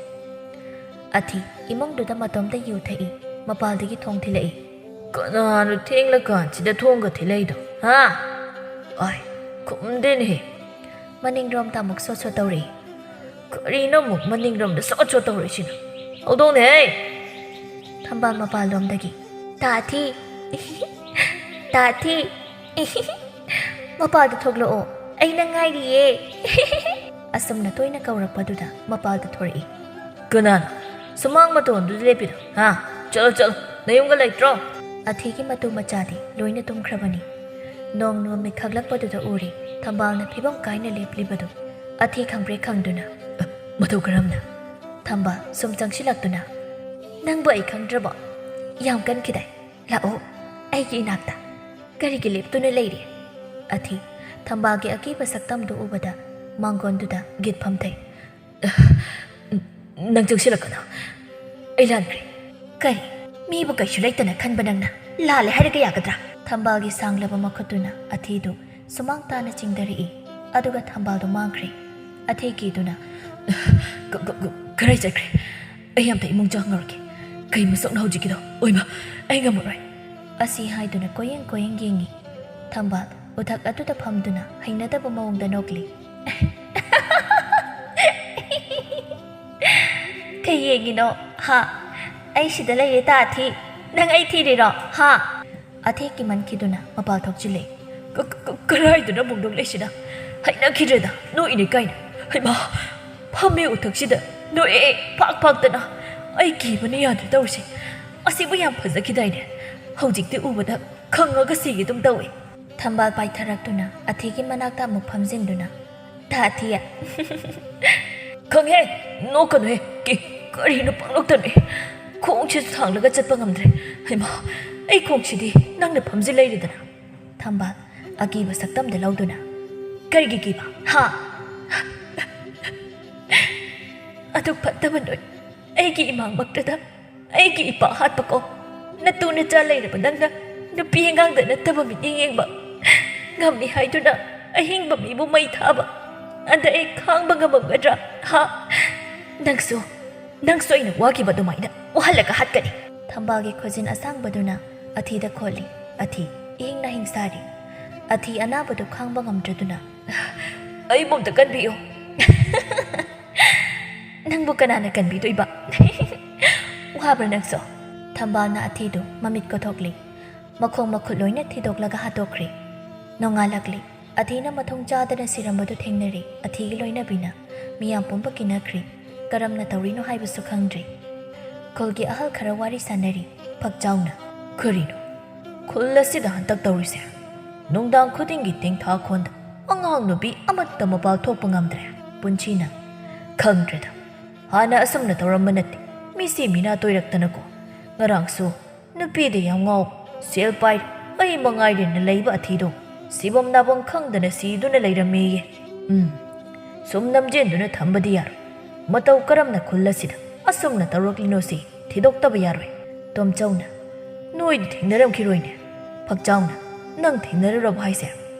ꯑꯊꯤ ꯏꯃꯨꯡꯗꯨꯗ ꯃꯇꯣꯝꯇ ꯌꯨ ꯊꯛꯏ꯫ ꯃꯄꯥꯜꯗꯒꯤ ꯊꯣꯡ ꯊꯤꯜꯂꯛꯏ꯫ "ꯀꯅꯥꯅꯣ ꯊꯦꯡꯂꯀꯥꯟꯁꯤꯗ ꯊꯣꯡꯒ ꯊꯤꯜꯂꯛꯏꯗꯣ, ꯍꯥ? ꯑꯥꯏ, ꯈꯨꯝꯗꯦꯅꯦꯍꯦ!" ꯃꯅꯤꯡꯔꯣꯝꯗ ꯑꯃꯨꯛ ꯁꯣꯠ ꯁꯣꯠ ꯇꯧꯔꯛꯏ꯫ "ꯀꯔꯤꯅꯣ ꯑꯃꯨꯛ ꯃꯅꯤꯡꯔꯣꯝꯗ ꯁꯣꯠ ꯁꯣꯠ ꯇꯧꯔꯛꯏꯁꯤꯅ? ꯍꯧꯗꯣꯡꯅꯦꯍꯦ!" ꯊꯝꯕꯥꯜ ꯃꯄꯥꯜꯂꯣꯝꯗꯒꯤ, "ꯇꯥ ꯑꯊꯤ! ꯇꯥ ꯑꯊꯤ! ꯃꯄꯥꯜꯗ ꯊꯣꯛꯂꯛꯑꯣ, ꯑꯩ ꯅꯪ ꯉꯥꯏꯔꯤꯌꯦ!" ꯑꯁꯨꯝꯅ ꯇꯣꯏꯅ ꯀꯧꯔꯛꯄꯗꯨꯗ ꯃꯄꯥꯜꯗ ꯊꯣꯔꯛꯏ꯫ "ꯀꯅꯥꯅꯣ ꯁꯨꯃꯥꯡ ꯃꯇꯣꯟꯗꯨꯗ ꯂꯦꯞꯄꯤꯗꯣ, ꯍꯥ? ꯆꯠꯂꯣ, ꯆꯠꯂꯣ, ꯅꯌꯨꯝꯒ ꯂꯩꯇ꯭ꯔꯣ?" ꯑꯊꯤꯒꯤ ꯃꯇꯨ ꯃꯆꯥꯗꯤ ꯂꯣꯏꯅ ꯇꯨꯝꯈ꯭ꯔꯕꯅꯤ꯫ ꯅꯣꯡ ꯅꯨꯃꯤꯠ ꯈꯛꯂꯛꯄꯗꯨꯗ ꯎꯔꯦ ꯊꯝꯕꯥꯜꯅ ꯐꯤꯕꯝ ꯀꯥꯏꯅ ꯂꯦꯞꯂꯤꯕꯗꯨ꯫ ꯑꯊꯤ ꯈꯪꯄ꯭ꯔꯦꯛ ꯈꯪꯗꯨꯅ, "ꯑ, ꯃꯇꯧ ꯀꯔꯝꯅ?" ꯊꯝꯕꯥꯜ ꯁꯨꯝ ꯆꯪꯁꯤꯜꯂꯛꯇꯨꯅ, "ꯅꯪꯕꯨ ꯑꯩ ꯈꯪꯗ꯭ꯔꯕꯣ? ꯌꯥꯝ ꯀꯟꯈꯤꯗꯥꯏ? ꯂꯥꯛꯑꯣ ꯑꯩꯒꯤ ꯏꯅꯥꯛꯇ꯫ ꯀꯔꯤꯒꯤ ꯂꯦꯞꯇꯨꯅ ꯂꯩꯔꯤ?" ꯑꯊꯤ ꯊꯝꯕꯥꯜꯒꯤ ꯑꯀꯤꯕ ꯁꯛꯇꯝꯗꯨ ꯎꯕꯗ ꯃꯥꯡꯒꯣꯟꯗꯨꯗ ꯒꯤꯠ ꯐꯝꯊꯩ꯫ "ꯅꯪ ꯆꯪꯁꯤꯜꯂꯛꯀꯅꯨ꯫ ꯑꯩ ꯂꯥꯟꯈ꯭ꯔꯦ꯫" "ꯀꯔꯤ? ꯃꯤꯕꯨ ꯀꯩꯁꯨ ꯂꯩꯇꯅ ꯈꯟꯕ ꯅꯪꯅ ꯂꯥꯜꯂꯦ ꯍꯥꯏꯔꯒ ꯌꯥꯒꯗ꯭ꯔꯥ?" ꯊꯝꯕꯥꯜꯒꯤ ꯁꯥꯡꯂꯕ ꯃꯈꯨꯠꯇꯨꯅ ꯑꯊꯤꯗꯨ ꯁꯨꯃꯥꯡ ꯇꯥꯅ ꯆꯤꯡꯊꯔꯛꯏ꯫ ꯑꯗꯨꯒ ꯊꯝꯕꯥꯜꯗꯨ ꯃꯥꯡꯈ꯭ꯔꯦ꯫ ꯑꯊꯤ ꯀꯤꯗꯨꯅ, "ꯀ-, ꯀ-, ꯀ-, ꯀꯔꯥꯏ ꯆꯠꯈ꯭ꯔꯦ? ꯑꯩ ꯑꯝꯇ ꯏꯃꯨꯡ ꯆꯪꯉꯨꯔꯒꯦ꯫ ꯀꯩ ꯃꯁꯛꯅꯣ ꯍꯧꯖꯤꯛꯀꯤꯗꯣ? ꯑꯣꯏꯃ, ꯑꯩ ꯉꯝꯃꯔꯣꯏ!" ꯑꯁꯤ ꯍꯥꯏꯗꯨꯅ ꯀꯣꯏꯌꯦꯡ ꯀꯣꯏꯌꯦꯡ ꯌꯦꯡꯉꯤ꯫ ꯊꯝꯕꯥꯜ ꯎꯊꯛ ꯑꯗꯨꯗ ꯐꯝꯗꯨꯅ ꯍꯩꯅꯗꯕ ꯃꯑꯣꯡꯗ ꯅꯣꯛꯂꯤ꯫ "ꯀꯩ ꯌꯦꯡꯉꯤꯅꯣ, ꯍꯥ? ꯑꯩ ꯁꯤꯗ ꯂꯩꯔꯦ, ꯇꯥ ꯑꯊꯤ꯫ ꯅꯪ ꯑꯩ ꯊꯤꯔꯤꯔꯣ, ꯍꯥ?" ꯑꯊꯤ ꯀꯤꯃꯟꯈꯤꯗꯨꯅ ꯃꯄꯥꯜ ꯊꯣꯛꯆꯤꯜꯂꯦ꯫ "ꯀ-, ꯀ-, ꯀ-, ꯀꯔꯥꯏꯗꯅꯣ ꯑꯃꯨꯛ ꯅꯣꯛꯂꯛꯏꯁꯤꯅ? ꯍꯩꯅꯈꯤꯗ꯭ꯔꯦꯗ, ꯅꯣꯛꯏꯅꯦ ꯀꯥꯏꯅ꯫ ꯍꯩꯃꯥ, ꯐꯝꯃꯦ ꯎꯊꯛꯁꯤꯗ ꯅꯣꯛꯑꯦ ꯐꯥꯛ ꯐꯥꯛꯇꯅ꯫ ꯑꯩ ꯀꯤꯕꯅ ꯌꯥꯗ꯭ꯔꯦ ꯇꯧꯔꯤꯁꯦ꯫ ꯑꯁꯤꯕꯨ ꯌꯥꯝ ꯐꯖꯈꯤꯗꯥꯏꯅꯦ? ꯍꯧꯖꯤꯛꯇꯤ ꯎꯕꯗ ꯈꯪꯉꯒ ꯁꯤꯒꯦ ꯑꯗꯨꯝ ꯇꯧꯋꯦ꯫" ꯊꯝꯕꯥꯜ ꯄꯥꯏꯊꯔꯛꯇꯨꯅ ꯑꯊꯤꯒꯤ ꯃꯅꯥꯛꯇ ꯑꯃꯨꯛ ꯐꯝꯖꯤꯟꯗꯨꯅ, "ꯇꯥ ꯑꯊꯤ, ꯈꯪꯉꯦ, ꯅꯣꯛꯀꯅꯨꯍꯦ꯫ ꯀꯤ-, ꯀꯔꯤꯅꯣ ꯄꯪꯅꯣꯛꯇꯅꯦ? ꯈꯣꯡꯁꯤꯁꯨ ꯊꯥꯡꯂꯒ ꯆꯠꯄ ꯉꯝꯗ꯭ꯔꯦ꯫ ꯍꯩꯃꯥ, ꯑꯩ ꯈꯣꯡꯁꯤꯗꯤ ꯅꯪꯅ ꯐꯝꯖꯤꯜ ꯂꯩꯔꯦꯗꯅ꯫" ꯊꯝꯕꯥꯜ ꯑꯀꯤꯕ ꯁꯛꯇꯝꯗ ꯂꯧꯗꯨꯅ, "ꯀꯔꯤꯒꯤ ꯀꯤꯕ? ꯍꯥ? ꯑꯗꯨꯛ ꯐꯠꯇꯕ ꯅꯣꯏ ꯑꯩꯒꯤ ꯏꯃꯥꯡꯃꯛꯇꯗ ꯑꯩꯒꯤ ꯏꯄꯥ ꯍꯥꯠꯄ ꯀꯣ? ꯅꯇꯨ ꯅꯆꯥ ꯂꯩꯔꯕ ꯅꯪꯅ ꯅꯨꯄꯤ ꯑꯉꯥꯡꯗ ꯅꯠꯇꯕ ꯃꯤꯠꯌꯦꯡ ꯌꯦꯡꯕ ꯉꯝꯃꯤ ꯍꯥꯏꯗꯨꯅ ꯑꯍꯤꯡꯕ ꯃꯤꯕꯨ ꯃꯩ ꯊꯥꯕ ꯑꯗ ꯑꯩ ꯈꯥꯡꯕ ꯉꯝꯃꯝꯒꯗ꯭ꯔꯥ? ꯍꯥ? ꯅꯪꯁꯨ, ꯅꯪꯁꯨ ꯑꯩꯅ ꯋꯥꯈꯤꯕ ꯑꯗꯨꯃꯥꯏꯅ ꯋꯥꯍꯜꯂꯒ ꯍꯥꯠꯀꯅꯤ!" ꯊꯝꯕꯥꯜꯒꯤ ꯈꯨꯖꯤꯟ ꯑꯁꯥꯡꯕꯗꯨꯅ ꯑꯊꯤꯗ ꯈꯣꯠꯂꯤ꯫ ꯑꯊꯤ ꯏꯍꯤꯡ ꯅꯥꯍꯤꯡ ꯁꯥꯔꯤ꯫ ꯑꯊꯤ ꯑꯅꯥꯕꯗꯨ ꯈꯥꯡꯕ ꯉꯝꯗ꯭ꯔꯗꯨꯅ, "ꯑꯩꯕꯨ ꯑꯝꯇ ꯀꯟꯕꯤꯌꯨ!" "ꯅꯪꯕꯨ ꯀꯅꯥꯅ ꯀꯟꯕꯤꯗꯣꯏꯕ? ꯋꯥꯕ꯭ꯔꯥ ꯅꯪꯁꯨ?" ꯊꯝꯕꯥꯜꯅ ꯑꯊꯤꯗꯨ ꯃꯃꯤꯠ ꯀꯣꯊꯣꯛꯂꯤ꯫ ꯃꯈꯣꯡ ꯃꯈꯨꯠ ꯂꯣꯏꯅ ꯊꯤꯗꯣꯛꯂꯒ ꯍꯥꯠꯇꯣꯛꯈ꯭ꯔꯦ꯫ ꯅꯣꯡꯉꯥꯜꯂꯛꯂꯤ꯫ ꯑꯊꯤꯅ ꯃꯊꯣꯡ ꯆꯥꯗꯅ ꯁꯤꯔꯝꯕꯗꯨ ꯊꯦꯡꯅꯔꯦ꯫ ꯑꯊꯤꯒꯤ ꯂꯣꯏꯅꯕꯤꯅ ꯃꯤꯌꯥꯝ ꯄꯨꯝꯕ ꯀꯤꯅꯈ꯭ꯔꯦ꯫ ꯀꯔꯝꯅ ꯇꯧꯔꯤꯅꯣ ꯍꯥꯏꯕꯁꯨ ꯈꯪꯗ꯭ꯔꯦ꯫ ꯈꯨꯜꯒꯤ ꯑꯍꯜ ꯈꯔ ꯋꯥꯔꯤ ꯁꯥꯟꯅꯔꯤ꯫ ꯐꯛꯆꯥꯎꯅ, "ꯀꯔꯤꯅꯣ ꯈꯨꯜ ꯑꯁꯤꯗ ꯍꯟꯗꯛ ꯇꯧꯔꯤꯁꯦ? ꯅꯨꯡꯗꯥꯡ ꯈꯨꯗꯤꯡꯒꯤ ꯇꯦꯡꯊꯥꯈꯣꯟꯗ ꯑꯉꯥꯡ ꯅꯨꯄꯤ ꯑꯃꯠꯇ ꯃꯄꯥꯜ ꯊꯣꯛꯄ ꯉꯝꯗ꯭ꯔꯦ꯫" ꯄꯨꯟꯁꯤꯅ, "ꯈꯪꯗ꯭ꯔꯦꯗ, ꯍꯥꯟꯅ ꯑꯁꯨꯝꯅ ꯇꯧꯔꯝꯕ ꯅꯠꯇꯦ꯫ ꯃꯤꯁꯤ ꯃꯤꯅꯥ ꯇꯣꯏꯔꯛꯇꯅꯀꯣ꯫ ꯉꯔꯥꯡꯁꯨ ꯅꯨꯄꯤꯗ ꯌꯥꯝ ꯉꯥꯎ, ꯁꯦꯜ ꯄꯥꯏ, ꯑꯩ ꯃꯉꯥꯏꯔꯦꯅ ꯂꯩꯕ ꯑꯊꯤꯗꯣ ꯁꯤꯐꯝ ꯅꯥꯐꯝ ꯈꯪꯗꯅ ꯁꯤꯗꯨꯅ ꯂꯩꯔꯝꯃꯦꯌꯦ꯫ ꯎꯝ, ꯁꯨꯝ ꯅꯝꯖꯦꯟꯗꯨꯅ ꯊꯝꯕꯗꯤ ꯌꯥꯔꯣꯏ꯫ ꯃꯇꯧ ꯀꯔꯝꯅ ꯈꯨꯜ ꯑꯁꯤꯗ ꯑꯁꯨꯝꯅ ꯇꯧꯔꯛꯂꯤꯅꯣ ꯁꯤ ꯊꯤꯗꯣꯛꯇꯕ ꯌꯥꯔꯣꯏ꯫" ꯇꯣꯝꯆꯧꯅ, "ꯅꯣꯏꯗꯤ ꯊꯦꯡꯅꯔꯝꯈꯤꯔꯣꯏꯅꯦ꯫" ꯐꯛꯆꯥꯎꯅ, "ꯅꯪ ꯊꯦꯡꯅꯔꯨꯔꯕ ꯍꯥꯏꯁꯦ?"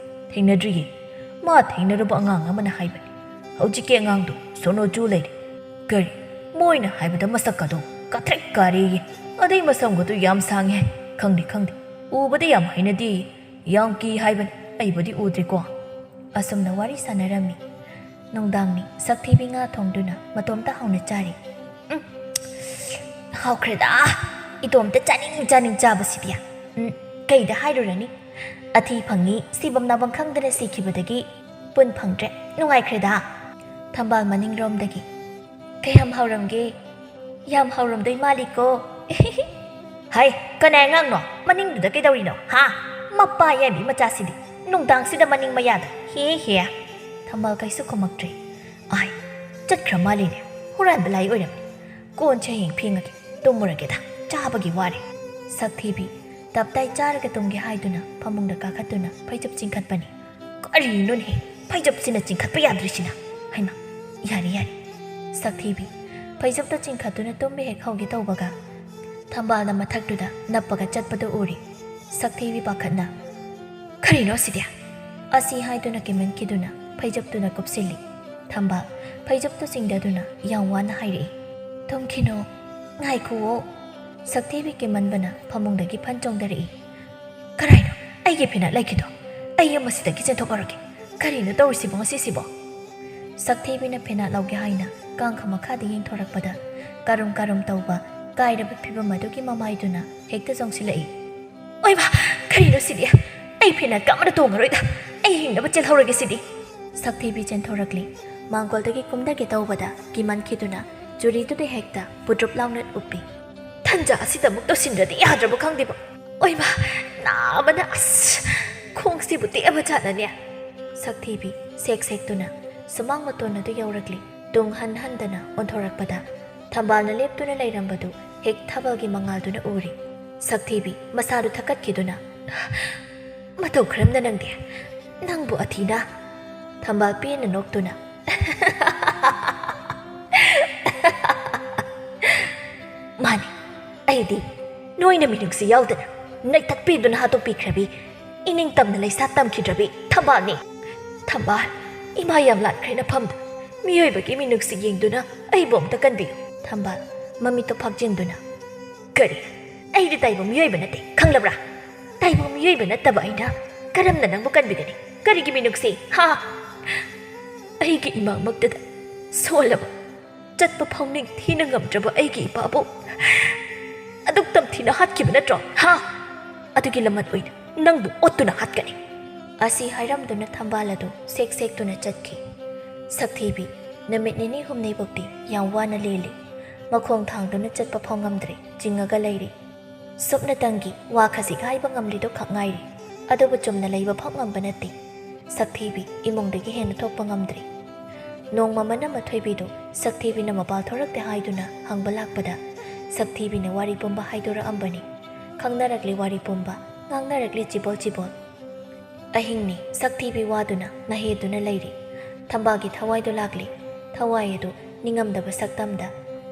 "ꯊꯦꯡꯅꯗ꯭ꯔꯤꯌꯦ꯫ ꯃꯥ ꯊꯦꯡꯅꯔꯨꯕ ꯑꯉꯥꯡ ꯑꯃꯅ ꯍꯥꯏꯕꯅꯤ꯫ ꯍꯧꯖꯤꯛꯀꯤ ꯑꯉꯥꯡꯗꯣ ꯁꯣꯅꯣ ꯆꯨ ꯂꯩꯔꯦ꯫ ꯀꯔꯤ? ꯃꯣꯏꯅ ꯍꯥꯏꯕꯗ ꯃꯁꯛ ꯑꯗꯣ ꯀꯥꯊ꯭ꯔꯤꯛ ꯀꯥꯔꯦꯌꯦ꯫ ꯑꯗꯩ ꯃꯁꯝꯒꯗꯣ ꯌꯥꯝ ꯁꯥꯡꯉꯦ ꯍꯥꯏ꯫ ꯈꯪꯗꯦ, ꯈꯪꯗꯦ꯫ ꯎꯕꯗ ꯌꯥꯝ ꯍꯩꯅꯗꯦꯌꯦ꯫ ꯌꯥꯝ ꯀꯤ ꯍꯥꯏꯕꯅꯤ꯫ ꯑꯩꯕꯨꯗꯤ ꯎꯗ꯭ꯔꯤꯀꯣ꯫" ꯑꯁꯨꯝꯅ ꯋꯥꯔꯤ ꯁꯥꯟꯅꯔꯝꯃꯤ꯫ ꯅꯨꯡꯗꯥꯡꯅꯤ꯫ ꯁꯛꯊꯤꯕꯤ ꯉꯥ ꯊꯣꯡꯗꯨꯅ ꯃꯇꯣꯝꯇ ꯍꯥꯎꯅ ꯆꯥꯔꯤ꯫ "ꯎꯝ, ꯍꯥꯎꯈ꯭ꯔꯦꯗ꯫ ꯏꯇꯣꯝꯇ ꯆꯥꯅꯤꯡ ꯆꯥꯅꯤꯡ ꯆꯥꯕꯁꯤꯗꯤ꯫ ꯎꯝ, ꯀꯩꯗ ꯍꯥꯏꯔꯨꯔꯅꯤ? ꯑꯊꯤ ꯐꯪꯉꯤ, ꯁꯤꯐꯝ ꯅꯥꯐꯝ ꯈꯪꯗꯅ ꯁꯤꯈꯤꯕꯗꯒꯤ ꯄꯨꯟ ꯐꯪꯗ꯭ꯔꯦ꯫ ꯅꯨꯡꯉꯥꯏꯈ꯭ꯔꯦꯗ꯫" ꯊꯝꯕꯥꯜ ꯃꯅꯤꯡꯔꯣꯝꯗꯒꯤ, "ꯀꯌꯥꯝ ꯍꯥꯎꯔꯝꯒꯦ? ꯌꯥꯝ ꯍꯥꯎꯔꯝꯗꯣꯏ ꯃꯥꯜꯂꯤꯀꯣ꯫" "ꯍꯩ, ꯀꯅꯥꯏ ꯑꯉꯥꯡꯅꯣ? ꯃꯅꯤꯡꯗꯨꯗ ꯀꯩꯗꯧꯔꯤꯅꯣ? ꯍꯥ? ꯃꯄꯥ ꯌꯥꯏꯕꯤ ꯃꯆꯥꯁꯤꯗꯤ꯫ ꯅꯨꯡꯗꯥꯡꯁꯤꯗ ꯃꯅꯤꯡ ꯃꯌꯥꯗ꯫ ꯍꯦ, ꯍꯦ꯫" ꯊꯝꯕꯥꯜ ꯀꯩꯁꯨ ꯈꯨꯝꯃꯛꯇ꯭ꯔꯦ꯫ "ꯑꯥꯏ, ꯆꯠꯈ꯭ꯔ ꯃꯥꯜꯂꯤꯅꯦ꯫ ꯍꯨꯔꯥꯟꯕ ꯂꯥꯏ ꯑꯣꯏꯔꯝꯃꯤ꯫ ꯀꯣꯟꯁꯦ ꯍꯌꯦꯡ ꯐꯦꯡꯉꯒꯦ꯫ ꯇꯨꯝꯃꯨꯔꯒꯦꯗ꯫ ꯆꯥꯕꯒꯤ ꯋꯥꯔꯦ꯫" ꯁꯛꯊꯤꯕꯤ, ꯇꯞꯇꯥꯏ ꯆꯥꯔꯒ ꯇꯨꯝꯒꯦ ꯍꯥꯏꯗꯨꯅ ꯐꯃꯨꯡꯗ ꯀꯥꯈꯠꯇꯨꯅ ꯐꯩꯖꯨꯞ ꯆꯤꯡꯈꯠꯄꯅꯤ꯫ "ꯀꯔꯤꯅꯣꯅꯦꯍꯦ, ꯐꯩꯖꯨꯞꯁꯤꯅ ꯆꯤꯡꯈꯠꯄ ꯌꯥꯗ꯭ꯔꯤꯁꯤꯅ? ꯍꯩꯃꯥ, ꯌꯥꯔꯦ, ꯌꯥꯔꯦ꯫" ꯁꯛꯊꯤꯕꯤ ꯐꯩꯖꯨꯞꯇꯨ ꯆꯤꯡꯈꯠꯇꯨꯅ ꯇꯨꯝꯕ ꯍꯦꯛ ꯍꯧꯒꯦ ꯇꯧꯕꯒ, ꯊꯝꯕꯥꯜꯅ ꯃꯊꯛꯇꯨꯗ ꯅꯞꯄꯒ ꯆꯠꯄꯗꯨ ꯎꯔꯤ꯫ ꯁꯛꯊꯤꯕꯤ ꯄꯥꯈꯠꯅ, "ꯀꯔꯤꯅꯣ ꯑꯁꯤꯗꯤ?" ꯑꯁꯤ ꯍꯥꯏꯗꯨꯅ ꯀꯤꯃꯟꯈꯤꯗꯨꯅ ꯐꯩꯖꯨꯞꯇꯨꯅ ꯀꯨꯞꯁꯤꯜꯂꯤ꯫ ꯊꯝꯕꯥꯜ ꯐꯩꯖꯨꯞꯇꯨ ꯆꯤꯡꯊꯗꯨꯅ ꯌꯥꯝ ꯋꯥꯅ ꯍꯥꯏꯔꯛꯏ, "ꯇꯨꯝꯈꯤꯅꯣ, ꯉꯥꯏꯈꯨꯋꯣ꯫" ꯁꯛꯊꯤꯕꯤ ꯀꯤꯃꯟꯕꯅ ꯐꯃꯨꯡꯗꯒꯤ ꯐꯟ ꯆꯣꯡꯊꯔꯛꯏ꯫ "ꯀꯔꯥꯏꯅꯣ ꯑꯩꯒꯤ ꯐꯤꯅꯥꯠ ꯂꯩꯈꯤꯗꯣ? ꯑꯩ ꯃꯁꯤꯗꯒꯤ ꯆꯦꯟꯊꯣꯛꯂꯨꯔꯒꯦ꯫ ꯀꯔꯤꯅꯣ ꯇꯧꯔꯤꯁꯤꯕꯣ ꯉꯁꯤꯁꯤꯕꯣ?" ꯁꯛꯊꯤꯕꯤꯅ ꯐꯤꯅꯥꯠ ꯂꯧꯒꯦ ꯍꯥꯏꯅ ꯀꯥꯡꯈ ꯃꯈꯥꯗ ꯌꯦꯡꯊꯣꯔꯛꯄꯗ, ꯀꯥꯔꯨꯝ ꯀꯥꯔꯨꯝ ꯇꯧꯕ ꯀꯥꯏꯔꯕ ꯐꯤꯕꯝ ꯑꯗꯨꯒꯤ ꯃꯃꯥꯏꯗꯨꯅ ꯍꯦꯛꯇ ꯆꯣꯡꯁꯤꯜꯂꯛꯏ꯫ "ꯑꯣꯏꯃꯥ, ꯀꯔꯤꯅꯣ ꯁꯤꯗꯤ? ꯑꯩ ꯐꯤꯅꯥꯠꯀ ꯑꯃꯠꯇ ꯇꯣꯡꯉꯔꯣꯏꯗ꯫ ꯑꯩ ꯍꯤꯡꯅꯕ ꯆꯦꯜꯍꯧꯔꯒꯦ ꯁꯤꯗꯤ꯫" ꯁꯛꯊꯤꯕꯤ ꯆꯦꯟꯊꯣꯔꯛꯂꯤ꯫ ꯃꯥꯡꯒꯣꯜꯗꯒꯤ ꯀꯨꯝꯊꯒꯦ ꯇꯧꯕꯗ ꯀꯤꯃꯟꯈꯤꯗꯨꯅ ꯆꯨꯔꯤꯗꯨꯗ ꯍꯦꯛꯇ ꯄꯨꯗ꯭ꯔꯨꯞ ꯂꯥꯎꯅ ꯎꯞꯄꯤ꯫ "ꯇꯟꯖꯥ ꯑꯁꯤꯗ ꯑꯃꯨꯛ ꯇꯧꯁꯤꯟꯗ꯭ꯔꯗꯤ ꯌꯥꯗ꯭ꯔꯕ ꯈꯪꯗꯦꯕ꯫ ꯑꯣꯏꯃꯥ, ꯅꯥꯕꯅ ꯑꯁ, ꯈꯣꯡꯁꯤꯕꯨ ꯇꯦꯛꯑꯕ ꯖꯥꯠꯅꯅꯦ꯫" ꯁꯛꯊꯤꯕꯤ ꯁꯦꯛ ꯁꯦꯛꯇꯨꯅ ꯁꯨꯃꯥꯡ ꯃꯇꯣꯟ ꯑꯗꯨ ꯌꯧꯔꯛꯂꯤ꯫ ꯇꯨꯡ ꯍꯟ ꯍꯟꯗꯅ ꯑꯣꯟꯊꯣꯔꯛꯄꯗ ꯊꯝꯕꯥꯜꯅ ꯂꯦꯞꯇꯨꯅ ꯂꯩꯔꯝꯕꯗꯨ ꯍꯦꯛ ꯊꯥꯕꯜꯒꯤ ꯃꯉꯥꯜꯗꯨꯅ ꯎꯔꯤ꯫ ꯁꯛꯊꯤꯕꯤ ꯃꯁꯥꯗꯨ ꯊꯛꯀꯠꯈꯤꯗꯨꯅ, "ꯃꯇꯧ ꯈꯔꯝꯅ ꯅꯪꯗꯤ, ꯅꯪꯕꯨ ꯑꯊꯤꯅ?" ꯊꯝꯕꯥꯜ ꯄꯦꯟꯅ ꯅꯣꯛꯇꯨꯅ, "ꯃꯥꯅꯤ, ꯑꯩꯗꯤ ꯅꯣꯏꯅ ꯃꯤꯅꯨꯡꯁꯤ ꯌꯥꯎꯗꯅ ꯅꯩꯊꯠꯄꯤꯗꯨꯅ ꯍꯥꯠꯇꯣꯛꯄꯤꯈ꯭ꯔꯕꯤ, ꯏꯅꯤꯡ ꯇꯝꯅ ꯂꯩꯁꯥ ꯇꯝꯈꯤꯗ꯭ꯔꯕꯤ ꯊꯝꯕꯥꯜꯅꯤ꯫ ꯊꯝꯕꯥꯜ, ꯏꯃꯥ ꯌꯥꯝ ꯂꯥꯟꯈ꯭ꯔꯦ ꯅꯐꯝꯗ꯫ ꯃꯤꯑꯣꯏꯕꯒꯤ ꯃꯤꯅꯨꯡꯁꯤ ꯌꯦꯡꯗꯨꯅ ꯑꯩꯕꯨ ꯑꯝꯇ ꯀꯟꯕꯤꯌꯨ꯫" ꯊꯝꯕꯥꯜ ꯃꯃꯤꯠꯇꯣ ꯐꯥꯛꯆꯤꯟꯗꯨꯅ, "ꯀꯔꯤ? ꯑꯩꯗꯤ ꯇꯥꯏꯕꯪ ꯃꯤꯑꯣꯏꯕ ꯅꯠꯇꯦ, ꯈꯪꯂꯕ꯭ꯔꯥ? ꯇꯥꯏꯕꯪ ꯃꯤꯑꯣꯏꯕ ꯅꯠꯇꯕ ꯑꯩꯅ ꯀꯔꯝꯅ ꯅꯪꯕꯨ ꯀꯟꯕꯤꯒꯅꯤ? ꯀꯔꯤꯒꯤ ꯃꯤꯅꯨꯡꯁꯤ? ꯍꯥ? ꯑꯩꯒꯤ ꯏꯃꯥꯃꯛꯇꯗ ꯁꯣꯜꯂꯕ, ꯆꯠꯄ ꯐꯥꯎ ꯅꯤꯡꯊꯤꯅ ꯉꯝꯗ꯭ꯔꯕ ꯑꯩꯒꯤ ꯏꯄꯥꯕꯨ ꯑꯗꯨꯛ ꯇꯝꯊꯤꯅ ꯍꯥꯠꯈꯤꯕ ꯅꯠꯇ꯭ꯔꯣ? ꯍꯥ? ꯑꯗꯨꯒꯤ ꯂꯃꯟ ꯑꯣꯏꯅ ꯅꯪꯕꯨ ꯑꯣꯠꯇꯨꯅ ꯍꯥꯠꯀꯅꯤ꯫" ꯑꯁꯤ ꯍꯥꯏꯔꯝꯗꯨꯅ ꯊꯝꯕꯥꯜ ꯑꯗꯨ ꯁꯦꯛ ꯁꯦꯛꯇꯨꯅ ꯆꯠꯈꯤ꯫ ꯁꯛꯊꯤꯕꯤ ꯅꯨꯃꯤꯠ ꯅꯤꯅꯤ ꯍꯨꯝꯅꯤꯐꯥꯎꯗꯤ ꯌꯥꯝ ꯋꯥꯅ ꯂꯦꯜꯂꯤ꯫ ꯃꯈꯣꯡ ꯊꯥꯡꯗꯨꯅ ꯆꯠꯄ ꯐꯥꯎ ꯉꯝꯗ꯭ꯔꯦ, ꯆꯤꯡꯉꯒ ꯂꯩꯔꯤ꯫ ꯁꯨꯞꯅꯇꯪꯒꯤ ꯋꯥ ꯈꯖꯤꯛ ꯍꯥꯏꯕ ꯉꯝꯂꯤꯗꯨ ꯈꯛ ꯉꯥꯏꯔꯦ꯫ ꯑꯗꯨꯕꯨ ꯆꯨꯝꯅ ꯂꯩꯕ ꯐꯥꯎ ꯉꯝꯕ ꯅꯠꯇꯦ꯫ ꯁꯛꯊꯤꯕꯤ ꯏꯃꯨꯡꯗꯒꯤ ꯍꯦꯟꯅ ꯊꯣꯛꯄ ꯉꯝꯗ꯭ꯔꯦ꯫ ꯅꯣꯡꯃ ꯃꯅꯝꯃ ꯊꯣꯏꯕꯤꯗꯨ ꯁꯛꯊꯤꯕꯤꯅ ꯃꯄꯥꯜ ꯊꯣꯔꯛꯇꯦ ꯍꯥꯏꯗꯨꯅ ꯍꯪꯕ ꯂꯥꯛꯄꯗ, ꯁꯛꯊꯤꯕꯤꯅ ꯋꯥꯔꯤ ꯄꯨꯝꯕ ꯍꯥꯏꯗꯣꯔꯛꯑꯝꯕꯅꯤ꯫ ꯈꯪꯅꯔꯛꯂꯤ ꯋꯥꯔꯤ ꯄꯨꯝꯕ, ꯉꯥꯡꯅꯔꯛꯂꯤ ꯆꯤꯕꯣꯜ ꯆꯤꯕꯣꯜ꯫ ꯑꯍꯤꯡꯅꯤ, ꯁꯛꯊꯤꯕꯤ ꯋꯥꯗꯨꯅ ꯅꯍꯦꯗꯨꯅ ꯂꯩꯔꯤ꯫ ꯊꯝꯕꯥꯜꯒꯤ ꯊꯋꯥꯏꯗꯨ ꯂꯥꯛꯂꯤ꯫ ꯊꯋꯥꯏ ꯑꯗꯨ ꯅꯤꯡꯉꯝꯗꯕ ꯁꯛꯇꯝꯗ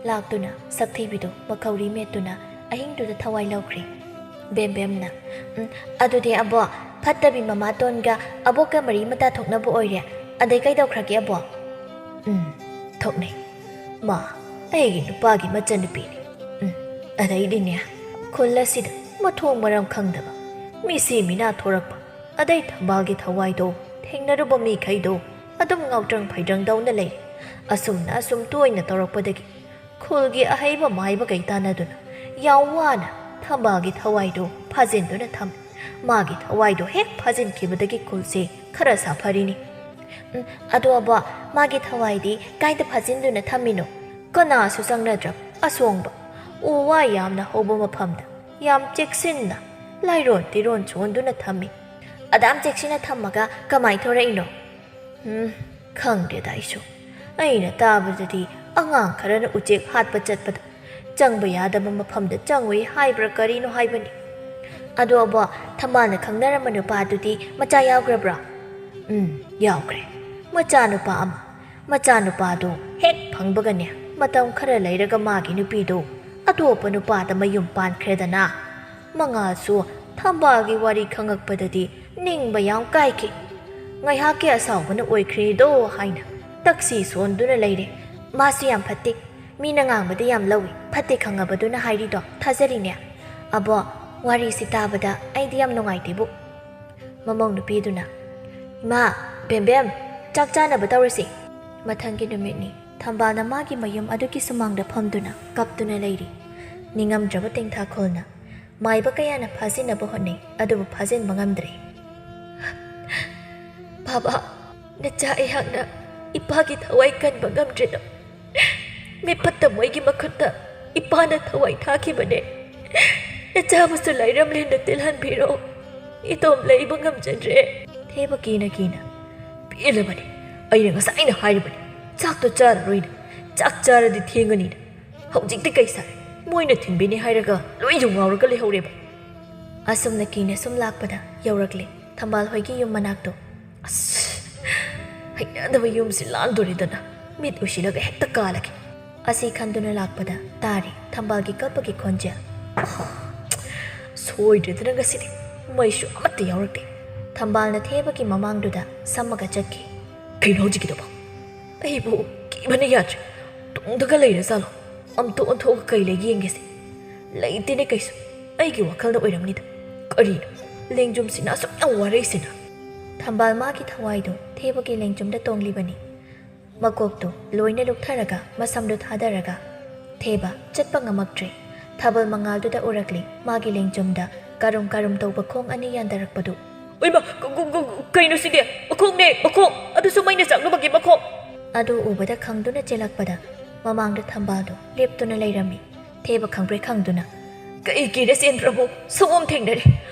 ꯂꯥꯛꯇꯨꯅ ꯁꯛꯊꯤꯕꯤꯗꯨ ꯃꯈꯧꯔꯤ ꯃꯦꯠꯇꯨꯅ ꯑꯍꯤꯡꯗꯨꯗ ꯊꯋꯥꯏ ꯂꯧꯈ꯭ꯔꯦ꯫ ꯕꯦꯝꯕꯦꯝꯅ, "ꯎꯝ, ꯑꯗꯨꯗꯤ ꯑꯕꯣꯛ, ꯐꯠꯇꯕꯤ ꯃꯃꯥꯇꯣꯟꯒ ꯑꯕꯣꯛꯀ ꯃꯔꯤ ꯃꯇꯥ ꯊꯣꯛꯅꯕ ꯑꯣꯏꯔꯦ꯫ ꯑꯗꯩ ꯀꯩꯗꯧꯈ꯭ꯔꯒꯦ ꯑꯕꯣꯛ?" "ꯎꯝ, ꯊꯣꯛꯅꯩ꯫ ꯃꯥ ꯑꯩꯒꯤ ꯅꯨꯄꯥꯒꯤ ꯃꯆꯟꯅꯨꯄꯤꯅꯤ꯫ ꯎꯝ, ꯑꯗꯩꯗꯤꯅꯦ, ꯈꯨꯜ ꯑꯁꯤꯗ ꯃꯊꯣꯡ ꯃꯔꯝ ꯈꯪꯗꯕ, ꯃꯤꯁꯤ ꯃꯤꯅꯥ ꯊꯣꯔꯛꯄ, ꯑꯗꯩ ꯊꯝꯕꯥꯜꯒꯤ ꯊꯋꯥꯏꯗꯣ ꯊꯦꯡꯅꯔꯨꯕ ꯃꯤꯈꯩꯗꯣ ꯑꯗꯨꯝ ꯉꯥꯎꯇ꯭ꯔꯪ ꯐꯩꯗ꯭ꯔꯪ ꯇꯧꯅ ꯂꯩꯔꯦ꯫ ꯑꯁꯨꯝꯅ ꯑꯁꯨꯝ ꯇꯣꯏꯅ ꯇꯧꯔꯛꯄꯗꯒꯤ ꯈꯨꯜꯒꯤ ꯑꯍꯩꯕ ꯃꯥꯏꯕꯈꯩ ꯇꯥꯟꯅꯗꯨꯅ ꯌꯥꯝ ꯋꯥꯅ ꯊꯝꯕꯥꯜꯒꯤ ꯊꯋꯥꯏꯗꯣ ꯐꯥꯖꯤꯟꯗꯨꯅ ꯊꯝꯃꯤ꯫ ꯃꯥꯒꯤ ꯊꯋꯥꯏꯗꯣ ꯍꯦꯛ ꯐꯥꯖꯤꯟꯈꯤꯕꯗꯒꯤ ꯈꯨꯜꯁꯦ ꯈꯔ ꯁꯥꯐꯔꯤꯅꯤ꯫" "ꯎꯝ, ꯑꯗꯣ ꯑꯕꯣꯛ, ꯃꯥꯒꯤ ꯊꯋꯥꯏꯗꯤ ꯀꯥꯏꯗ ꯐꯥꯖꯤꯟꯗꯨꯅ ꯊꯝꯃꯤꯅꯣ?" "ꯀꯅꯥꯁꯨ ꯆꯪꯅꯗ꯭ꯔꯕ ꯑꯁꯣꯡꯕ ꯎ ꯋꯥ ꯌꯥꯝꯅ ꯍꯧꯕ ꯃꯐꯝꯗ ꯌꯥꯝ ꯆꯦꯛꯁꯤꯟꯅ ꯂꯥꯏꯔꯣꯟ ꯇꯤꯔꯣꯟ ꯁꯣꯟꯗꯨꯅ ꯊꯝꯃꯤ꯫" "ꯑꯗꯥꯝ ꯆꯦꯛꯁꯤꯟꯅ ꯊꯝꯃꯒ ꯀꯃꯥꯏ ꯊꯣꯔꯛꯏꯅꯣ?" "ꯎꯝ, ꯈꯪꯗꯦꯗ ꯑꯩꯁꯨ꯫ ꯑꯩꯅ ꯇꯥꯕꯗꯗꯤ ꯑꯉꯥꯡ ꯈꯔꯅ ꯎꯆꯦꯛ ꯍꯥꯠꯄ ꯆꯠꯄꯗ ꯆꯪꯕ ꯌꯥꯗꯕ ꯃꯐꯝꯗ ꯆꯪꯉꯨꯏ ꯍꯥꯏꯕ꯭ꯔꯥ ꯀꯔꯤꯅꯣ ꯍꯥꯏꯕꯅꯤ꯫" "ꯑꯗꯣ ꯑꯕꯣꯛ, ꯊꯝꯕꯥꯜꯅ ꯈꯪꯅꯔꯝꯕ ꯅꯨꯄꯥꯗꯨꯗꯤ ꯃꯆꯥ ꯌꯥꯎꯈ꯭ꯔꯕ꯭ꯔꯥ?" "ꯎꯝ, ꯌꯥꯎꯈ꯭ꯔꯦ꯫ ꯃꯆꯥꯅꯨꯄꯥ ꯑꯃ꯫ ꯃꯆꯥꯅꯨꯄꯥꯗꯣ ꯍꯦꯛ ꯐꯪꯕꯒꯅꯦ, ꯃꯇꯝ ꯈꯔ ꯂꯩꯔꯒ ꯃꯥꯒꯤ ꯅꯨꯄꯤꯗꯣ ꯑꯇꯣꯞꯄ ꯅꯨꯄꯥꯗ ꯃꯌꯨꯝ ꯄꯥꯟꯈ꯭ꯔꯦꯗꯅ꯫ ꯃꯉꯥꯜꯁꯨ ꯊꯝꯕꯥꯜꯒꯤ ꯋꯥꯔꯤ ꯈꯪꯉꯛꯄꯗꯗꯤ ꯅꯤꯡꯕ ꯌꯥꯝ ꯀꯥꯏꯈꯤ꯫ ꯉꯥꯏꯍꯥꯛꯀꯤ ꯑꯁꯥꯎꯕꯅ ꯑꯣꯏꯈ꯭ꯔꯦꯗꯣ ꯍꯥꯏꯅ ꯇꯛꯁꯤ ꯁꯣꯟꯗꯨꯅ ꯂꯩꯔꯦ꯫ ꯃꯥꯁꯨ ꯌꯥꯝ ꯐꯠꯇꯦ꯫ ꯃꯤꯅ ꯉꯥꯡꯕꯗ ꯌꯥꯝ ꯂꯧꯏ꯫ ꯐꯠꯇꯦ ꯈꯪꯉꯕꯗꯨꯅ ꯍꯥꯏꯔꯤꯗꯣ ꯊꯥꯖꯔꯤꯅꯦ꯫ ꯑꯕꯣꯛ, ꯋꯥꯔꯤꯁꯤ ꯇꯥꯕꯗ ꯑꯩꯗꯤ ꯌꯥꯝ ꯅꯨꯡꯉꯥꯏꯇꯦꯕꯨ꯫" ꯃꯃꯧ ꯅꯨꯄꯤꯗꯨꯅ, "ꯏꯃꯥ, ꯕꯦꯝꯕꯦꯝ, ꯆꯥꯛ ꯆꯥꯅꯕ ꯇꯧꯔꯁꯤ꯫" ꯃꯊꯪꯒꯤ ꯅꯨꯃꯤꯠꯅꯤ꯫ ꯊꯝꯕꯥꯜꯅ ꯃꯥꯒꯤ ꯃꯌꯨꯝ ꯑꯗꯨꯒꯤ ꯁꯨꯃꯥꯡꯗ ꯐꯝꯗꯨꯅ ꯀꯞꯇꯨꯅ ꯂꯩꯔꯤ꯫ ꯅꯤꯡꯉꯝꯗ꯭ꯔꯕ ꯇꯦꯡꯊꯥꯈꯣꯜꯅ ꯃꯥꯏꯕ ꯀꯌꯥꯅ ꯐꯥꯖꯤꯟꯅꯕ ꯍꯣꯠꯅꯩ, ꯑꯗꯨꯕꯨ ꯐꯥꯖꯤꯟꯕ ꯉꯝꯗ꯭ꯔꯦ꯫ "ꯕꯥꯕꯥ, ꯅꯆꯥ ꯑꯩꯍꯥꯛꯅ ꯏꯄꯥꯒꯤ ꯊꯋꯥꯏ ꯀꯟꯕ ꯉꯝꯗ꯭ꯔꯤꯗꯣ ꯃꯤꯐꯠꯇ ꯃꯣꯏꯒꯤ ꯃꯈꯨꯠꯇ ꯏꯄꯥꯅ ꯊꯋꯥꯏ ꯊꯥꯈꯤꯕꯅꯦ꯫ ꯅꯆꯥꯕꯨꯁꯨ ꯂꯥꯏꯔꯝꯂꯦꯟꯗ ꯇꯤꯜꯍꯟꯕꯤꯔꯣ꯫ ꯏꯇꯣꯝ ꯂꯩꯕ ꯉꯝꯖꯗ꯭ꯔꯦ꯫" ꯊꯦꯕ ꯀꯤꯅ ꯀꯤꯅ, "ꯄꯦꯜꯂꯕꯅꯤ꯫ ꯑꯩꯅ ꯉꯁꯥꯏꯅ ꯍꯥꯏꯔꯕꯅꯤ, ꯆꯥꯛꯇꯣ ꯆꯥꯔꯔꯣꯏꯅ꯫ ꯆꯥꯛ ꯆꯥꯔꯗꯤ ꯊꯦꯡꯉꯅꯤꯅ꯫ ꯍꯧꯖꯤꯛꯇꯤ ꯀꯩ ꯁꯥꯏ? ꯃꯣꯏꯅ ꯊꯤꯟꯕꯤꯅꯤ ꯍꯥꯏꯔꯒ ꯂꯣꯏ ꯌꯨꯝ ꯉꯥꯎꯔꯒ ꯂꯩꯍꯧꯔꯦꯕ꯫ ꯑꯁꯨꯝꯅ ꯀꯤꯅ ꯁꯨꯝ ꯂꯥꯛꯄꯗ ꯌꯧꯔꯛꯂꯦ ꯊꯝꯕꯥꯜ ꯍꯣꯏꯒꯤ ꯌꯨꯝ ꯃꯅꯥꯛꯇꯣ꯫ ꯑꯁ, ꯍꯩꯅꯗꯕ ꯌꯨꯝꯁꯤ ꯂꯥꯟꯗꯣꯔꯦꯗꯅ, ꯃꯤꯠ ꯎꯏꯁꯤꯜꯂꯒ ꯍꯦꯛꯇ ꯀꯥꯜꯂꯒꯦ꯫ ꯑꯁꯤ ꯈꯟꯗꯨꯅ ꯂꯥꯛꯄꯗ ꯇꯥꯔꯤ ꯊꯝꯕꯥꯜꯒꯤ ꯀꯞꯄꯒꯤ ꯈꯣꯟꯖꯦꯜ꯫ ꯁꯣꯏꯗ꯭ꯔꯦꯗꯅ ꯉꯁꯤꯗꯤ ꯃꯩꯁꯨ ꯑꯃꯠꯇ ꯌꯥꯎꯔꯛꯇꯦ꯫ ꯊꯝꯕꯥꯜꯅ ꯊꯦꯕꯒꯤ ꯃꯃꯥꯡꯗꯨꯗ ꯁꯝꯃꯒ ꯆꯠꯈꯤ꯫ ꯀꯩꯅꯣ ꯍꯧꯖꯤꯛꯀꯤꯗꯨꯕꯣ? ꯑꯩꯕꯨ ꯀꯤꯕꯅ ꯌꯥꯗ꯭ꯔꯦ꯫ ꯇꯨꯡꯗꯒ ꯂꯩꯔꯖꯥꯠꯂꯣ? ꯑꯝꯇ ꯑꯣꯟꯊꯣꯛꯑꯒ ꯀꯩ ꯂꯩꯒꯦ ꯌꯦꯡꯒꯦꯁꯦ꯫ ꯂꯩꯇꯦꯅꯦ ꯀꯩꯁꯨ꯫ ꯑꯩꯒꯤ ꯋꯥꯈꯜꯗ ꯑꯣꯏꯔꯝꯅꯤꯗ꯫ ꯀꯔꯤꯅꯣ? ꯂꯦꯡꯖꯨꯝꯁꯤꯅ ꯑꯁꯨꯛ ꯌꯥꯝ ꯋꯥꯔꯛꯏꯁꯤꯅ? ꯊꯝꯕꯥꯜ ꯃꯥꯒꯤ ꯊꯋꯥꯏꯗꯣ ꯊꯦꯕꯒꯤ ꯂꯦꯡꯖꯨꯝꯗ ꯇꯣꯡꯂꯤꯕꯅꯤ꯫ ꯃꯀꯣꯛꯇꯨ ꯂꯣꯏꯅ ꯂꯨꯞꯊꯔꯒ ꯃꯁꯝꯗꯨ ꯊꯥꯗꯔꯒ ꯊꯦꯕ ꯆꯠꯄ ꯉꯝꯃꯛꯇ꯭ꯔꯦ꯫ ꯊꯥꯕꯜ ꯃꯉꯥꯜꯗꯨꯗ ꯎꯔꯛꯂꯤ ꯃꯥꯒꯤ ꯂꯦꯡꯖꯨꯝꯗ ꯀꯔꯨꯝ ꯀꯔꯨꯝ ꯇꯧꯕ ꯈꯣꯡ ꯑꯅꯤ ꯌꯥꯟꯊꯔꯛꯄꯗꯨ꯫ "ꯎꯏꯃꯥ, ꯀ-, ꯀ-, ꯀ-, ꯀꯩꯅꯣ ꯁꯤꯗꯤ? ꯃꯈꯣꯡꯅꯦ, ꯃꯈꯣꯡ! ꯑꯗꯨꯁꯨ ꯃꯩꯅ ꯆꯥꯛꯅꯕꯒꯤ ꯃꯈꯣꯡ!" ꯑꯗꯨ ꯎꯕꯗ ꯈꯪꯗꯨꯅ ꯆꯦꯜꯂꯛꯄꯗ ꯃꯃꯥꯡꯗ ꯊꯝꯕꯥꯜꯗꯨ ꯂꯦꯞꯇꯨꯅ ꯂꯩꯔꯝꯃꯤ꯫ ꯊꯦꯕ ꯈꯪꯄ꯭ꯔꯦꯛ ꯈꯪꯗꯨꯅ, "ꯀꯩ ꯀꯤꯔ ꯆꯦꯟꯕ꯭ꯔꯕꯨ? ꯁꯑꯣꯝ ꯊꯦꯡꯅꯔꯦ꯫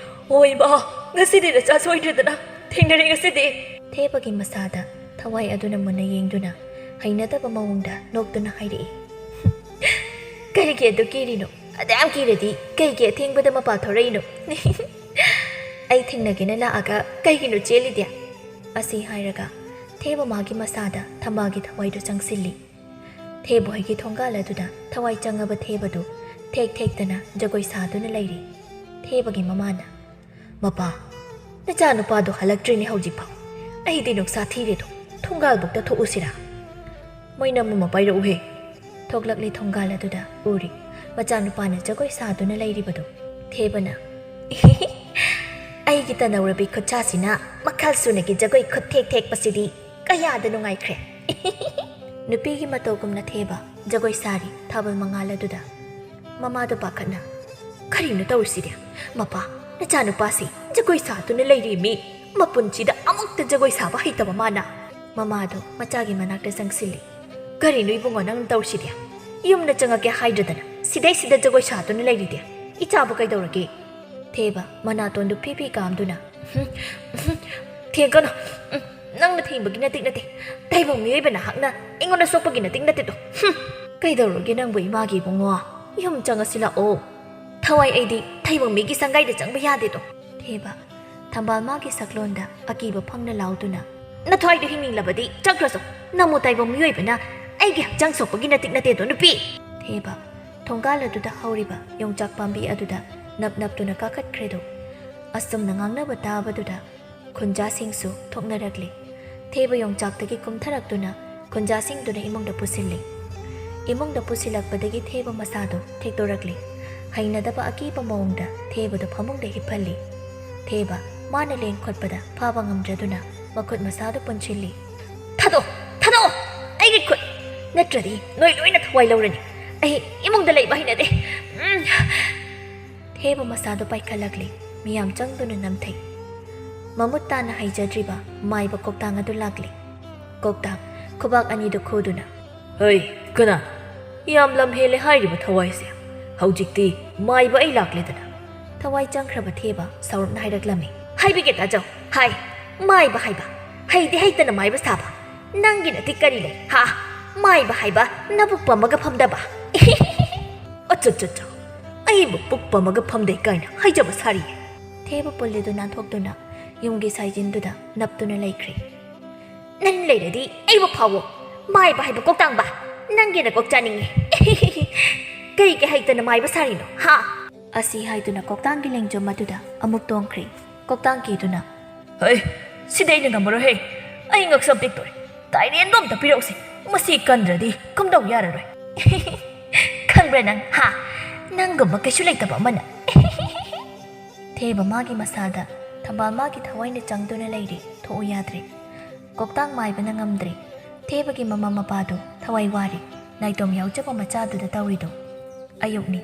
ꯍꯣꯏ ꯏꯃꯥ, ꯉꯁꯤꯗꯤ ꯅꯆꯥ ꯁꯣꯏꯗ꯭ꯔꯦꯗꯅ꯫ ꯊꯦꯡꯅꯔꯦ ꯉꯁꯤꯗꯤ!" ꯊꯦꯕꯒꯤ ꯃꯁꯥꯗ ꯊꯋꯥꯏ ꯑꯗꯨꯅ ꯃꯨꯟꯅ ꯌꯦꯡꯗꯨꯅ ꯍꯩꯅꯗꯕ ꯃꯑꯣꯡꯗ ꯅꯣꯛꯇꯨꯅ ꯍꯥꯏꯔꯛꯏ꯫ "ꯀꯔꯤꯒꯤ ꯑꯗꯨ ꯀꯤꯔꯤꯅꯣ? ꯑꯗꯨꯌꯥꯝ ꯀꯤꯔꯗꯤ ꯀꯩꯒꯤ ꯑꯊꯦꯡꯕꯗ ꯃꯄꯥ ꯊꯣꯔꯛꯏꯅꯣ? ꯑꯩ ꯊꯦꯡꯅꯒꯦꯅ ꯂꯥꯛꯑꯒ ꯀꯩꯒꯤꯅꯣ ꯆꯦꯜꯂꯤꯗꯤ?" ꯑꯁꯤ ꯍꯥꯏꯔꯒ ꯊꯦꯕ ꯃꯥꯒꯤ ꯃꯁꯥꯗ ꯊꯝꯕꯥꯜꯒꯤ ꯊꯋꯥꯏꯗꯨ ꯆꯪꯁꯤꯜꯂꯤ꯫ ꯊꯦꯕ ꯍꯣꯏꯒꯤ ꯊꯣꯡꯒꯥꯜ ꯑꯗꯨꯗ ꯊꯋꯥꯏ ꯆꯪꯉꯕ ꯊꯦꯕꯗꯨ ꯊꯦꯛ ꯊꯦꯛꯇꯅ ꯖꯒꯣꯏ ꯁꯥꯗꯨꯅ ꯂꯩꯔꯤ꯫ ꯊꯦꯕꯒꯤ ꯃꯃꯥꯅ, "ꯃꯄꯥ, ꯅꯆꯥꯅꯨꯄꯥꯗꯣ ꯍꯜꯂꯛꯇ꯭ꯔꯤꯅꯦ ꯍꯧꯖꯤꯛꯐꯥꯎ꯫ ꯑꯩꯗꯤ ꯅꯨꯡꯁꯥ ꯊꯤꯔꯦꯗꯣ, ꯊꯣꯡꯒꯥꯜꯕꯨꯛꯇ ꯊꯣꯛꯎꯁꯤꯔꯥ? ꯃꯩꯅꯝ ꯑꯃ ꯄꯥꯏꯔꯛꯎꯍꯦ!" ꯊꯣꯛꯂꯛꯂꯤ ꯊꯣꯡꯒꯥꯜ ꯑꯗꯨꯗ ꯎꯔꯤ ꯃꯆꯥꯅꯨꯄꯥꯅ ꯖꯒꯣꯏ ꯁꯥꯗꯨꯅ ꯂꯩꯔꯤꯕꯗꯨ꯫ ꯊꯦꯕꯅ, "ꯑꯩꯒꯤ ꯇꯅꯧꯔꯕꯤ ꯈꯨꯠꯁꯥꯁꯤꯅ ꯃꯈꯜ ꯁꯨꯅꯒꯤ ꯖꯒꯣꯏ ꯈꯨꯠ ꯊꯦꯛ ꯊꯦꯛꯄꯁꯤꯗꯤ ꯀꯌꯥꯗ ꯅꯨꯡꯉꯥꯏꯈ꯭ꯔꯦ!" ꯅꯨꯄꯤꯒꯤ ꯃꯇꯧꯒꯨꯝꯅ ꯊꯦꯕ ꯖꯒꯣꯏ ꯁꯥꯔꯤ ꯊꯥꯕꯜ ꯃꯉꯥꯜ ꯑꯗꯨꯗ꯫ ꯃꯃꯥꯗꯣ ꯄꯥꯈꯠꯅ, "ꯀꯔꯤꯅꯣ ꯇꯧꯔꯤꯁꯤꯗꯤ? ꯃꯄꯥ, ꯅꯆꯥꯅꯨꯄꯥꯁꯤ ꯖꯒꯣꯏ ꯁꯥꯗꯨꯅ ꯂꯩꯔꯤ ꯃꯤ꯫ ꯃꯄꯨꯟꯁꯤꯗ ꯑꯃꯨꯛꯇ ꯖꯒꯣꯏ ꯁꯥꯕ ꯍꯩꯇꯕ ꯃꯥꯅ!" ꯃꯃꯥꯗꯣ ꯃꯆꯥꯒꯤ ꯃꯅꯥꯛꯇ ꯆꯪꯁꯤꯜꯂꯤ꯫ "ꯀꯔꯤꯅꯣ ꯏꯕꯨꯡꯉꯣ ꯅꯪꯅ ꯇꯧꯔꯤꯁꯤꯗꯤ? ꯌꯨꯝꯗ ꯆꯪꯉꯛꯀꯦ ꯍꯥꯏꯗ꯭ꯔꯗꯅ ꯁꯤꯗꯩꯁꯤꯗ ꯖꯒꯣꯏ ꯁꯥꯗꯨꯅ ꯂꯩꯔꯤꯗꯤ? ꯏꯆꯥꯕꯨ ꯀꯩꯗꯧꯔꯒꯦ?" ꯊꯦꯕ ꯃꯅꯥꯇꯣꯟꯗꯨ ꯐꯤ ꯐꯤ ꯀꯥꯝꯗꯨꯅ, "ꯍꯨꯝ, ꯍꯨꯝ, ꯊꯦꯡꯒꯅꯨ꯫ ꯎꯝ, ꯅꯪꯅ ꯊꯦꯡꯕꯒꯤ ꯅꯇꯤꯛ ꯅꯠꯇꯦ꯫ ꯇꯥꯏꯕꯪ ꯃꯤꯑꯣꯏꯕ ꯅꯍꯥꯛꯅ ꯑꯩꯉꯣꯟꯗ ꯁꯣꯛꯄꯒꯤ ꯅꯇꯤꯛ ꯅꯠꯇꯦꯗꯣ꯫ ꯍꯨꯝ!" "ꯀꯩꯗꯧꯔꯒꯦ ꯅꯪꯕꯨ ꯏꯃꯥꯒꯤ ꯏꯕꯨꯡꯉꯣ? "ꯌꯨꯝ ꯆꯪꯉꯁꯤ ꯂꯥꯛꯑꯣ꯫ ꯊꯋꯥꯏ, ꯑꯩꯗꯤ ꯊꯩꯕꯣꯡ ꯃꯤꯒꯤ ꯁꯪꯒꯥꯏꯗ ꯆꯪꯕ ꯌꯥꯗꯦꯗꯣ"꯫ ꯊꯦꯕ, ꯊꯝꯕꯥꯜ ꯃꯥꯒꯤ ꯁꯛꯂꯣꯟꯗ ꯑꯀꯤꯕ ꯐꯪꯅ ꯂꯥꯎꯗꯨꯅ, "ꯅꯊ꯭ꯋꯥꯏꯗꯣ ꯍꯤꯡꯅꯤꯡꯂꯕꯗꯤ ꯆꯠꯈ꯭ꯔꯁꯨ꯫ ꯅꯃꯨ ꯇꯥꯏꯕ ꯃꯤꯑꯣꯏꯕꯅ ꯑꯩꯒꯤ ꯍꯛꯆꯥꯡ ꯁꯣꯛꯄꯒꯤ ꯅꯇꯤꯛ ꯅꯠꯇꯦꯗꯣ, ꯅꯨꯄꯤ!" ꯊꯦꯕ, ꯊꯣꯡꯒꯥꯜ ꯑꯗꯨꯗ ꯍꯧꯔꯤꯕ ꯌꯣꯡꯆꯥꯛ ꯄꯥꯝꯕꯤ ꯑꯗꯨꯗ ꯅꯞ ꯅꯞꯇꯨꯅ ꯀꯥꯈꯠꯈ꯭ꯔꯦꯗꯣ꯫ ꯑꯁꯨꯝꯅ ꯉꯥꯡꯅꯕ ꯇꯥꯕꯗꯨꯗ ꯈꯨꯟꯖꯥꯁꯤꯡꯁꯨ ꯊꯣꯛꯅꯔꯛꯂꯤ꯫ ꯊꯦꯕ ꯌꯣꯡꯆꯥꯛꯇꯒꯤ ꯀꯨꯝꯊꯔꯛꯇꯨꯅ ꯈꯨꯟꯖꯥꯁꯤꯡꯗꯨꯅ ꯏꯃꯨꯡꯗ ꯄꯨꯁꯤꯜꯂꯤ꯫ ꯏꯃꯨꯡꯗ ꯄꯨꯁꯤꯜꯂꯛꯄꯗꯒꯤ ꯊꯦꯕ ꯃꯁꯥꯗꯣ ꯊꯦꯛꯇꯣꯔꯛꯂꯤ꯫ ꯍꯩꯅꯗꯕ ꯑꯀꯤꯕ ꯃꯑꯣꯡꯗ ꯊꯦꯕꯗꯣ ꯐꯃꯨꯡꯗ ꯍꯤꯞꯍꯜꯂꯤ꯫ ꯊꯦꯕ, ꯃꯥꯅ ꯂꯦꯡ ꯈꯣꯠꯄꯗ ꯐꯥꯕ ꯉꯝꯗ꯭ꯔꯗꯨꯅ ꯃꯈꯨꯠ ꯃꯁꯥꯗꯣ ꯄꯨꯟꯁꯤꯜꯂꯤ꯫ "ꯊꯥꯗꯣꯛꯑꯣ! ꯊꯥꯗꯣꯛꯑꯣ! ꯑꯩꯒꯤ ꯈꯨꯠ! ꯅꯠꯇ꯭ꯔꯗꯤ ꯅꯣꯏ ꯂꯣꯏꯅ ꯊꯋꯥꯏ ꯂꯧꯔꯅꯤ꯫ ꯑꯩ ꯏꯃꯨꯡꯗ ꯂꯩꯕ ꯍꯩꯅꯗꯦ꯫ ꯎꯝ!" ꯊꯦꯕ ꯃꯁꯥꯗꯣ ꯄꯥꯏꯈꯠꯂꯛꯂꯤ꯫ ꯃꯤꯌꯥꯝ ꯆꯪꯗꯨꯅ ꯅꯝꯊꯩ꯫ ꯃꯃꯨꯠ ꯇꯥꯅ ꯍꯩꯖꯗ꯭ꯔꯤꯕ ꯃꯥꯏꯕ ꯀꯣꯛꯇꯥꯡ ꯑꯗꯨ ꯂꯥꯛꯂꯤ꯫ ꯀꯣꯛꯇꯥꯡ, ꯈꯨꯕꯥꯛ ꯑꯅꯤꯗꯨ ꯈꯨꯗꯨꯅ, "ꯍꯩ, ꯀꯅꯥ? ꯌꯥꯝ ꯂꯝ ꯍꯦꯜꯂꯦ ꯍꯥꯏꯔꯤꯕ ꯊꯋꯥꯏꯁꯦ꯫ ꯍꯧꯖꯤꯛꯇꯤ ꯃꯥꯏꯕ ꯑꯩ ꯂꯥꯛꯂꯦꯗꯅ!" ꯊꯋꯥꯏ ꯆꯪꯈ꯭ꯔꯕ ꯊꯦꯕ ꯁꯥꯎꯔꯞꯅ ꯍꯥꯏꯔꯛꯂꯝꯃꯤ꯫ "ꯍꯥꯏꯕꯤꯒꯦ ꯇꯥꯖꯧ꯫ ꯍꯥꯏ, ꯃꯥꯏꯕ ꯍꯥꯏꯕ, ꯍꯩꯗꯤ ꯍꯩꯇꯅ ꯃꯥꯏꯕ ꯁꯥꯕ꯫ ꯅꯪꯒꯤ ꯅꯇꯤꯛ ꯀꯔꯤ ꯂꯩ, ꯍꯥ? ꯃꯥꯏꯕ ꯍꯥꯏꯕ ꯅꯕꯨꯛ ꯄꯝꯃꯒ ꯐꯝꯗꯕ?" "ꯑꯆꯠ ꯆꯠ ꯆꯠ, ꯑꯩꯕꯨ ꯄꯨꯛ ꯄꯝꯃꯒ ꯐꯝꯗꯦ ꯀꯥꯏꯅ ꯍꯥꯏꯖꯕ ꯁꯥꯔꯤꯌꯦ?" ꯊꯦꯕ ꯄꯨꯜꯂꯤꯗꯨ ꯅꯥꯟꯊꯣꯛꯇꯨꯅ ꯌꯨꯝꯒꯤ ꯁꯥꯏꯖꯤꯟꯗꯨꯗ ꯅꯞꯇꯨꯅ ꯂꯩꯈ꯭ꯔꯦ꯫ "ꯅꯪ ꯂꯩꯔꯗꯤ ꯑꯩꯕꯨ ꯐꯥꯎꯑꯣ, ꯃꯥꯏꯕ ꯍꯥꯏꯕ ꯀꯣꯛꯇꯥꯡꯕ꯫ ꯅꯪꯒꯤ ꯅꯀꯣꯛ ꯆꯥꯅꯤꯡꯉꯤ꯫ ꯀꯩꯒꯤ ꯍꯩꯇꯅ ꯃꯥꯏꯕ ꯁꯥꯔꯤꯅꯣ, ꯍꯥ?" ꯑꯁꯤ ꯍꯥꯏꯗꯨꯅ ꯀꯣꯛꯇꯥꯡꯒꯤ ꯂꯦꯡꯖꯨꯝ ꯑꯗꯨꯗ ꯑꯃꯨꯛ ꯇꯣꯡꯈ꯭ꯔꯦ꯫ ꯀꯣꯛꯇꯥꯡ ꯀꯤꯗꯨꯅ, "ꯍꯩ, ꯁꯤꯗꯤ ꯑꯩꯅ ꯉꯝꯃꯔꯣꯏꯍꯦ꯫ ꯑꯩ ꯉꯛꯁꯝ ꯇꯦꯛꯇꯣꯔꯦ꯫ ꯇꯥꯏꯔꯦꯟꯗꯣ ꯑꯝꯇ ꯄꯤꯔꯛꯎꯁꯦ꯫ ꯃꯁꯤ ꯀꯟꯗ꯭ꯔꯗꯤ ꯀꯝꯗꯧ ꯌꯥꯔꯔꯣꯏ?" "ꯈꯪꯕ꯭ꯔꯥ ꯅꯪ, ꯍꯥ? ꯅꯪꯒꯨꯝꯕ ꯀꯩꯁꯨ ꯂꯩꯇꯕ ꯑꯃꯅ!" ꯊꯦꯕ ꯃꯥꯒꯤ ꯃꯁꯥꯗ, ꯊꯝꯕꯥꯜ ꯃꯥꯒꯤ ꯊꯋꯥꯏꯅ ꯆꯪꯗꯨꯅ ꯂꯩꯔꯤ꯫ ꯊꯣꯛꯎ ꯌꯥꯗ꯭ꯔꯦ꯫ ꯀꯣꯛꯇꯥꯡ ꯃꯥꯏꯕꯅ ꯉꯝꯗ꯭ꯔꯦ꯫ ꯊꯦꯕꯒꯤ ꯃꯃꯥ ꯃꯄꯥꯗꯨ ꯊꯋꯥꯏ ꯋꯥꯔꯤ꯫ ꯅꯥꯏꯇꯣꯝ ꯌꯥꯎꯖꯕ ꯃꯆꯥꯗꯨꯗ ꯇꯧꯔꯤꯗꯨ꯫ ꯑꯌꯨꯛꯅꯤ꯫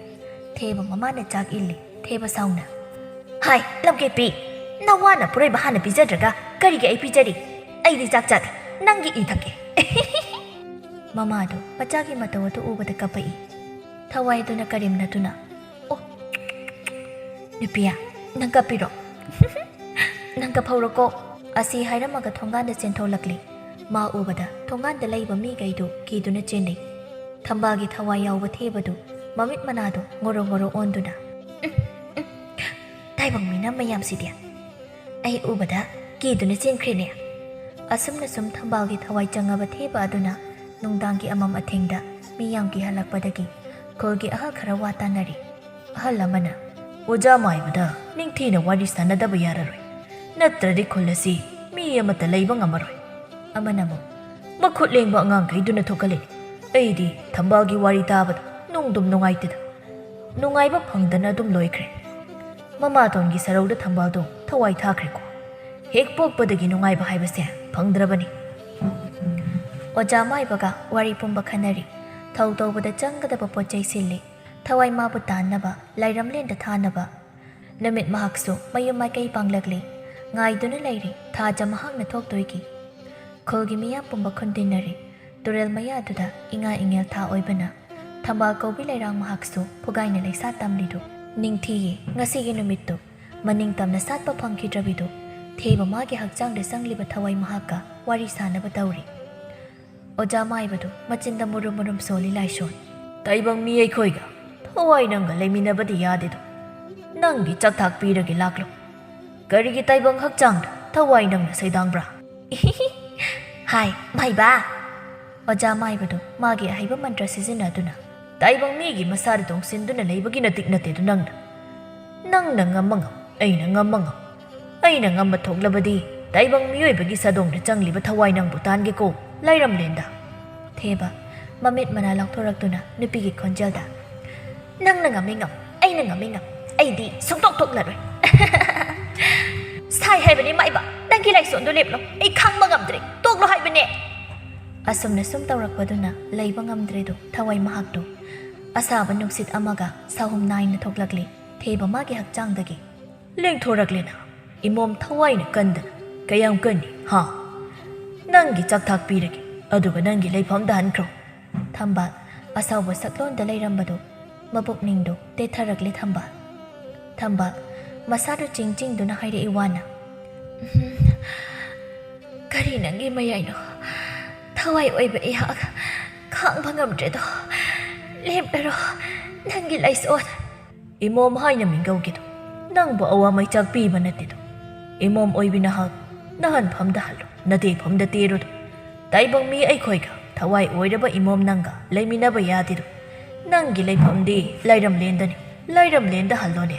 ꯊꯦꯕ ꯃꯃꯥꯅ ꯆꯥꯛ ꯏꯜꯂꯤ꯫ ꯊꯦꯕ ꯁꯥꯎꯅ, "ꯍꯥꯏ, ꯂꯝꯀꯦꯠꯄꯤ! ꯅꯋꯥꯅ ꯄꯨꯔꯩꯕ ꯍꯥꯟꯅ ꯄꯤꯖꯗ꯭ꯔꯒ ꯀꯔꯤꯒꯤ ꯑꯩ ꯄꯤꯖꯔꯤ? ꯑꯩꯗꯤ ꯆꯥꯛ ꯆꯥꯗꯦ꯫ ꯅꯪꯒꯤ ꯏ ꯊꯛꯀꯦ!" ꯃꯃꯥꯗꯨ ꯃꯆꯥꯒꯤ ꯃꯇꯧ ꯑꯗꯨ ꯎꯕꯗ ꯀꯞꯄꯛꯏ꯫ ꯊꯋꯥꯏꯗꯨꯅ ꯀꯔꯦꯝꯅꯗꯨꯅ, "ꯑꯣ, ꯅꯨꯄꯤꯌꯥ, ꯅꯪ ꯀꯞꯄꯤꯔꯣ? ꯅꯪ ꯀꯞꯍꯧꯔꯣꯀꯣ!" ꯑꯁꯤ ꯍꯥꯏꯔꯝꯃꯒ ꯊꯣꯡꯒꯥꯟꯗ ꯆꯦꯟꯊꯣꯛꯂꯛꯂꯤ꯫ ꯃꯥ ꯎꯕꯗ ꯊꯣꯡꯒꯥꯟꯗ ꯂꯩꯕ ꯃꯤꯈꯩꯗꯨ ꯀꯤꯗꯨꯅ ꯆꯦꯟꯅꯩ꯫ ꯊꯝꯕꯥꯜꯒꯤ ꯊꯋꯥꯏ ꯌꯥꯎꯕ ꯊꯦꯕꯗꯨ ꯃꯃꯤꯠ ꯃꯅꯥꯗꯣ ꯉꯣꯔꯣ ꯉꯣꯔꯣ ꯑꯣꯟꯗꯨꯅ, "ꯎꯝ, ꯎꯝ, ꯇꯥꯏꯕꯪ ꯃꯤꯅꯝ ꯃꯌꯥꯝꯁꯤꯗꯤ ꯑꯩ ꯎꯕꯗ ꯀꯤꯗꯨꯅ ꯆꯦꯟꯈ꯭ꯔꯦꯅꯦ"꯫ ꯑꯁꯨꯝꯅ ꯁꯨꯝ ꯊꯝꯕꯥꯜꯒꯤ ꯊꯋꯥꯏ ꯆꯪꯉꯕ ꯊꯦꯕ ꯑꯗꯨꯅ ꯅꯨꯡꯗꯥꯡꯒꯤ ꯑꯃꯝ ꯑꯊꯦꯡꯗ ꯃꯤꯌꯥꯝ ꯀꯤꯍꯜꯂꯛꯄꯗꯒꯤ ꯈꯨꯜꯒꯤ ꯑꯍꯜ ꯈꯔ ꯋꯥ ꯇꯥꯅꯔꯤ꯫ ꯑꯍꯜ ꯑꯃꯅ, "ꯑꯣꯖꯥ ꯃꯥꯏꯕꯗ ꯅꯤꯡꯊꯤꯅ ꯋꯥꯔꯤ ꯁꯥꯟꯅꯗꯕ ꯌꯥꯔꯔꯣꯏ, ꯅꯠꯇ꯭ꯔꯗꯤ ꯈꯨꯜ ꯑꯁꯤ ꯃꯤ ꯑꯃꯠꯇ ꯂꯩꯕ ꯉꯝꯃꯔꯣꯏ"꯫ ꯑꯃꯅ ꯑꯃꯨꯛ, "ꯃꯈꯨꯠ ꯂꯦꯡꯕ ꯑꯉꯥꯡꯈꯩꯗꯨꯅ ꯊꯣꯛꯍꯜꯂꯤ, ꯑꯩꯗꯤ ꯊꯝꯕꯥꯜꯒꯤ ꯋꯥꯔꯤ ꯇꯥꯕꯗ ꯅꯨꯡꯗꯨꯝ ꯅꯨꯡꯉꯥꯏꯇꯦꯗ, ꯅꯨꯡꯉꯥꯏꯕ ꯐꯪꯗꯅ ꯑꯗꯨꯝ ꯂꯣꯏꯈ꯭ꯔꯦ꯫ ꯃꯃꯥꯇꯣꯟꯒꯤ ꯁꯔꯧꯗ ꯊꯝꯕꯥꯜꯗꯣ ꯊꯋꯥꯏ ꯊꯥꯈ꯭ꯔꯦꯀꯣ꯫ ꯍꯦꯛ ꯄꯣꯛꯄꯗꯒꯤ ꯅꯨꯡꯉꯥꯏꯕ ꯍꯥꯏꯕꯁꯦ ꯐꯪꯗ꯭ꯔꯕꯅꯤ"꯫ ꯑꯣꯖꯥ ꯃꯥꯏꯕꯒ ꯋꯥꯔꯤ ꯄꯨꯝꯕ ꯈꯟꯅꯔꯤ꯫ ꯊꯧ ꯇꯧꯕꯗ ꯆꯪꯒꯗꯕ ꯄꯣꯠ ꯆꯩ ꯁꯤꯜꯂꯤ꯫ ꯊꯋꯥꯏ ꯃꯥꯕꯨ ꯇꯥꯟꯅꯕ, ꯂꯥꯏꯔꯝꯂꯦꯟꯗ ꯊꯥꯅꯕ꯫ ꯅꯨꯃꯤꯠ ꯃꯍꯥꯛꯁꯨ ꯃꯌꯨꯝ ꯃꯥꯏꯀꯩ ꯄꯥꯡꯂꯛꯂꯤ꯫ ꯉꯥꯏꯗꯨꯅ ꯂꯩꯔꯤ ꯊꯥꯖ ꯃꯍꯥꯛꯅ ꯊꯣꯛꯇꯣꯏꯒꯤ꯫ ꯈꯨꯜꯒꯤ ꯃꯤꯌꯥꯝ ꯄꯨꯝꯕ ꯈꯨꯟꯗꯤꯟꯅꯔꯤ꯫ ꯇꯨꯔꯦꯜ ꯃꯌꯥꯗꯨꯗ ꯏꯉꯥ ꯏꯉꯦꯜ ꯊꯥ ꯑꯣꯏꯕꯅ ꯊꯝꯕꯥꯜ ꯀꯧꯕꯤ ꯂꯩꯔꯥꯡ ꯃꯍꯥꯛꯁꯨ ꯐꯨꯒꯥꯏꯅ ꯂꯩꯁꯥ ꯇꯝꯂꯤꯗꯨ ꯅꯤꯡꯊꯤꯌꯦ꯫ ꯉꯁꯤꯒꯤ ꯅꯨꯃꯤꯠꯇꯨ ꯃꯅꯤꯡ ꯇꯝꯅ ꯁꯥꯠꯄ ꯐꯪꯈꯤꯗ꯭ꯔꯕꯤꯗꯨ ꯊꯦꯕ ꯃꯥꯒꯤ ꯍꯛꯆꯥꯡꯗ ꯆꯪꯂꯤꯕ ꯊꯋꯥꯏ ꯃꯍꯥꯛꯀ ꯋꯥꯔꯤ ꯁꯥꯅꯕ ꯇꯧꯔꯤ꯫ ꯑꯣꯖꯥ ꯃꯥꯏꯕꯗꯨ ꯃꯆꯤꯟꯗ ꯃꯨꯔꯨꯝ ꯃꯨꯔꯨꯝ ꯁꯣꯜꯂꯤ ꯂꯥꯏꯁꯣꯟ꯫ "ꯇꯥꯏꯕꯪ ꯃꯤ ꯑꯩꯈꯣꯏꯒ ꯊꯋꯥꯏ ꯅꯪꯒ ꯂꯩꯃꯤꯟꯅꯕꯗꯤ ꯌꯥꯗꯦꯗꯣ꯫ ꯅꯪꯒꯤ ꯆꯥꯛꯊꯥꯛ ꯄꯤꯔꯒꯦ ꯂꯥꯛꯂꯣ꯫ ꯀꯔꯤꯒꯤ ꯇꯥꯏꯕꯪ ꯍꯛꯆꯥꯡꯗ ꯊꯋꯥꯏ ꯅꯪꯅ ꯁꯩꯗꯥꯡꯕ꯭ꯔꯥ?" "ꯍꯥꯏ, ꯃꯥꯏꯕ!" ꯑꯣꯖꯥ ꯃꯥꯏꯕꯗꯨ ꯃꯥꯒꯤ ꯑꯍꯩꯕ ꯃꯟꯇ꯭ꯔ ꯁꯤꯖꯤꯟꯅꯗꯨꯅ, "ꯇꯥꯏꯕꯪ ꯃꯤꯒꯤ ꯃꯁꯥꯗ ꯇꯣꯡꯁꯤꯟꯗꯨꯅ ꯂꯩꯕꯒꯤ ꯅꯇꯤꯛ ꯅꯠꯇꯦꯗꯣ ꯅꯪꯅ꯫ ꯅꯪꯅ ꯉꯝꯃ ꯉꯝ, ꯑꯩꯅ ꯉꯝꯃ ꯉꯝ꯫ ꯑꯩꯅ ꯉꯝꯕ ꯊꯣꯛꯂꯕꯗꯤ ꯇꯥꯏꯕꯪ ꯃꯤꯑꯣꯏꯕꯒꯤ ꯁꯥꯗꯣꯡꯗ ꯆꯪꯂꯤꯕ ꯊꯋꯥꯏ ꯅꯪꯕꯨ ꯇꯥꯟꯒꯦꯀꯣ, ꯂꯥꯏꯔꯝꯂꯦꯟꯗ"꯫ ꯊꯦꯕ, ꯃꯃꯤꯠ ꯃꯅꯥ ꯂꯥꯎꯊꯣꯔꯛꯇꯨꯅ ꯅꯨꯄꯤꯒꯤ ꯈꯣꯟꯖꯦꯜꯗ, "ꯅꯪꯅ ꯉꯝꯃꯤ ꯉꯝ, ꯑꯩꯅ ꯉꯝꯃꯤ ꯉꯝ, ꯑꯩꯗꯤ ꯁꯨꯡꯊꯣꯛ ꯊꯣꯛꯂꯔꯣꯏ꯫ ꯁꯥꯏ ꯍꯥꯏꯕꯅꯤ ꯃꯥꯏꯕ, ꯅꯪꯒꯤ ꯂꯥꯏꯁꯣꯟꯗꯨ ꯂꯦꯞꯂꯣ, ꯑꯩ ꯈꯥꯡꯕ ꯉꯝꯗ꯭ꯔꯦ, ꯇꯣꯛꯂꯣ ꯍꯥꯏꯕꯅꯦ"꯫ ꯑꯁꯨꯝꯅ ꯁꯨꯝ ꯇꯧꯔꯛꯄꯗꯨꯅ ꯂꯩꯕ ꯉꯝꯗ꯭ꯔꯦꯗꯣ ꯊꯋꯥꯏ ꯃꯍꯥꯛꯇꯨ꯫ ꯑꯁꯥꯕ ꯅꯨꯡꯁꯤꯠ ꯑꯃꯒ ꯁꯥꯍꯨꯝ ꯅꯥꯏꯅ ꯊꯣꯛꯂꯛꯂꯤ ꯊꯦꯕ ꯃꯥꯒꯤ ꯍꯛꯆꯥꯡꯗꯒꯤ꯫ "ꯂꯦꯡꯊꯣꯔꯛꯂꯦꯅ, ꯏꯃꯣꯝ ꯊꯋꯥꯏꯅ ꯀꯟꯗꯅ ꯀꯌꯥꯝ ꯀꯟꯅꯤ, ꯍꯥ? ꯅꯪꯒꯤ ꯆꯥꯛꯊꯥꯛ ꯄꯤꯔꯒꯦ, ꯑꯗꯨꯒ ꯅꯪꯒꯤ ꯂꯩꯐꯝꯗ ꯍꯟꯈ꯭ꯔꯣ"꯫ ꯊꯝꯕꯥꯜ ꯑꯁꯥꯎꯕ ꯁꯛꯂꯣꯟꯗ ꯂꯩꯔꯝꯕꯗꯨ ꯃꯄꯨꯛꯅꯤꯡꯗꯨ ꯇꯦꯊꯔꯛꯂꯦ ꯊꯝꯕꯥꯜ꯫ ꯊꯝꯕꯥꯜ ꯃꯁꯥꯗꯨ ꯆꯤꯡ ꯆꯤꯡꯗꯨꯅ ꯍꯥꯏꯔꯛꯏ ꯋꯥꯅ, "ꯎꯝ, ꯀꯔꯤ ꯅꯪꯒꯤ ꯃꯌꯥꯏꯅꯣ? ꯊꯋꯥꯏ ꯑꯣꯏꯕ ꯑꯩꯍꯥꯛ ꯈꯥꯡꯕ ꯉꯝꯗ꯭ꯔꯦꯗꯣ꯫ ꯂꯦꯞꯂꯔꯣ, ꯅꯪꯒꯤ ꯂꯥꯏꯁꯣꯟ꯫ ꯏꯃꯣꯝ ꯍꯥꯏꯅ ꯃꯤꯡꯒꯧꯒꯤꯗꯣ ꯅꯪꯕꯨ ꯑꯋꯥ ꯃꯩꯆꯥꯛ ꯄꯤꯕ ꯅꯠꯇꯦꯗꯣ꯫ ꯏꯃꯣꯝ ꯑꯣꯏꯕꯤ ꯅꯍꯥꯛ ꯅꯍꯥꯟꯐꯝꯗ ꯍꯜꯂꯣ, ꯅꯇꯦꯐꯝꯗ ꯇꯦꯔꯨꯗꯣ꯫ ꯇꯥꯏꯕꯪ ꯃꯤ ꯑꯩꯈꯣꯏꯒ ꯊꯋꯥꯏ ꯑꯣꯏꯔꯕ ꯏꯃꯣꯝ ꯅꯪꯒ ꯂꯩꯃꯤꯟꯅꯕ ꯌꯥꯗꯦꯗꯣ꯫ ꯅꯪꯒꯤ ꯂꯩꯐꯝꯗꯤ ꯂꯥꯏꯔꯝꯂꯦꯟꯗꯅꯤ, ꯂꯥꯏꯔꯝꯂꯦꯟꯗ ꯍꯜꯂꯣꯅꯦ꯫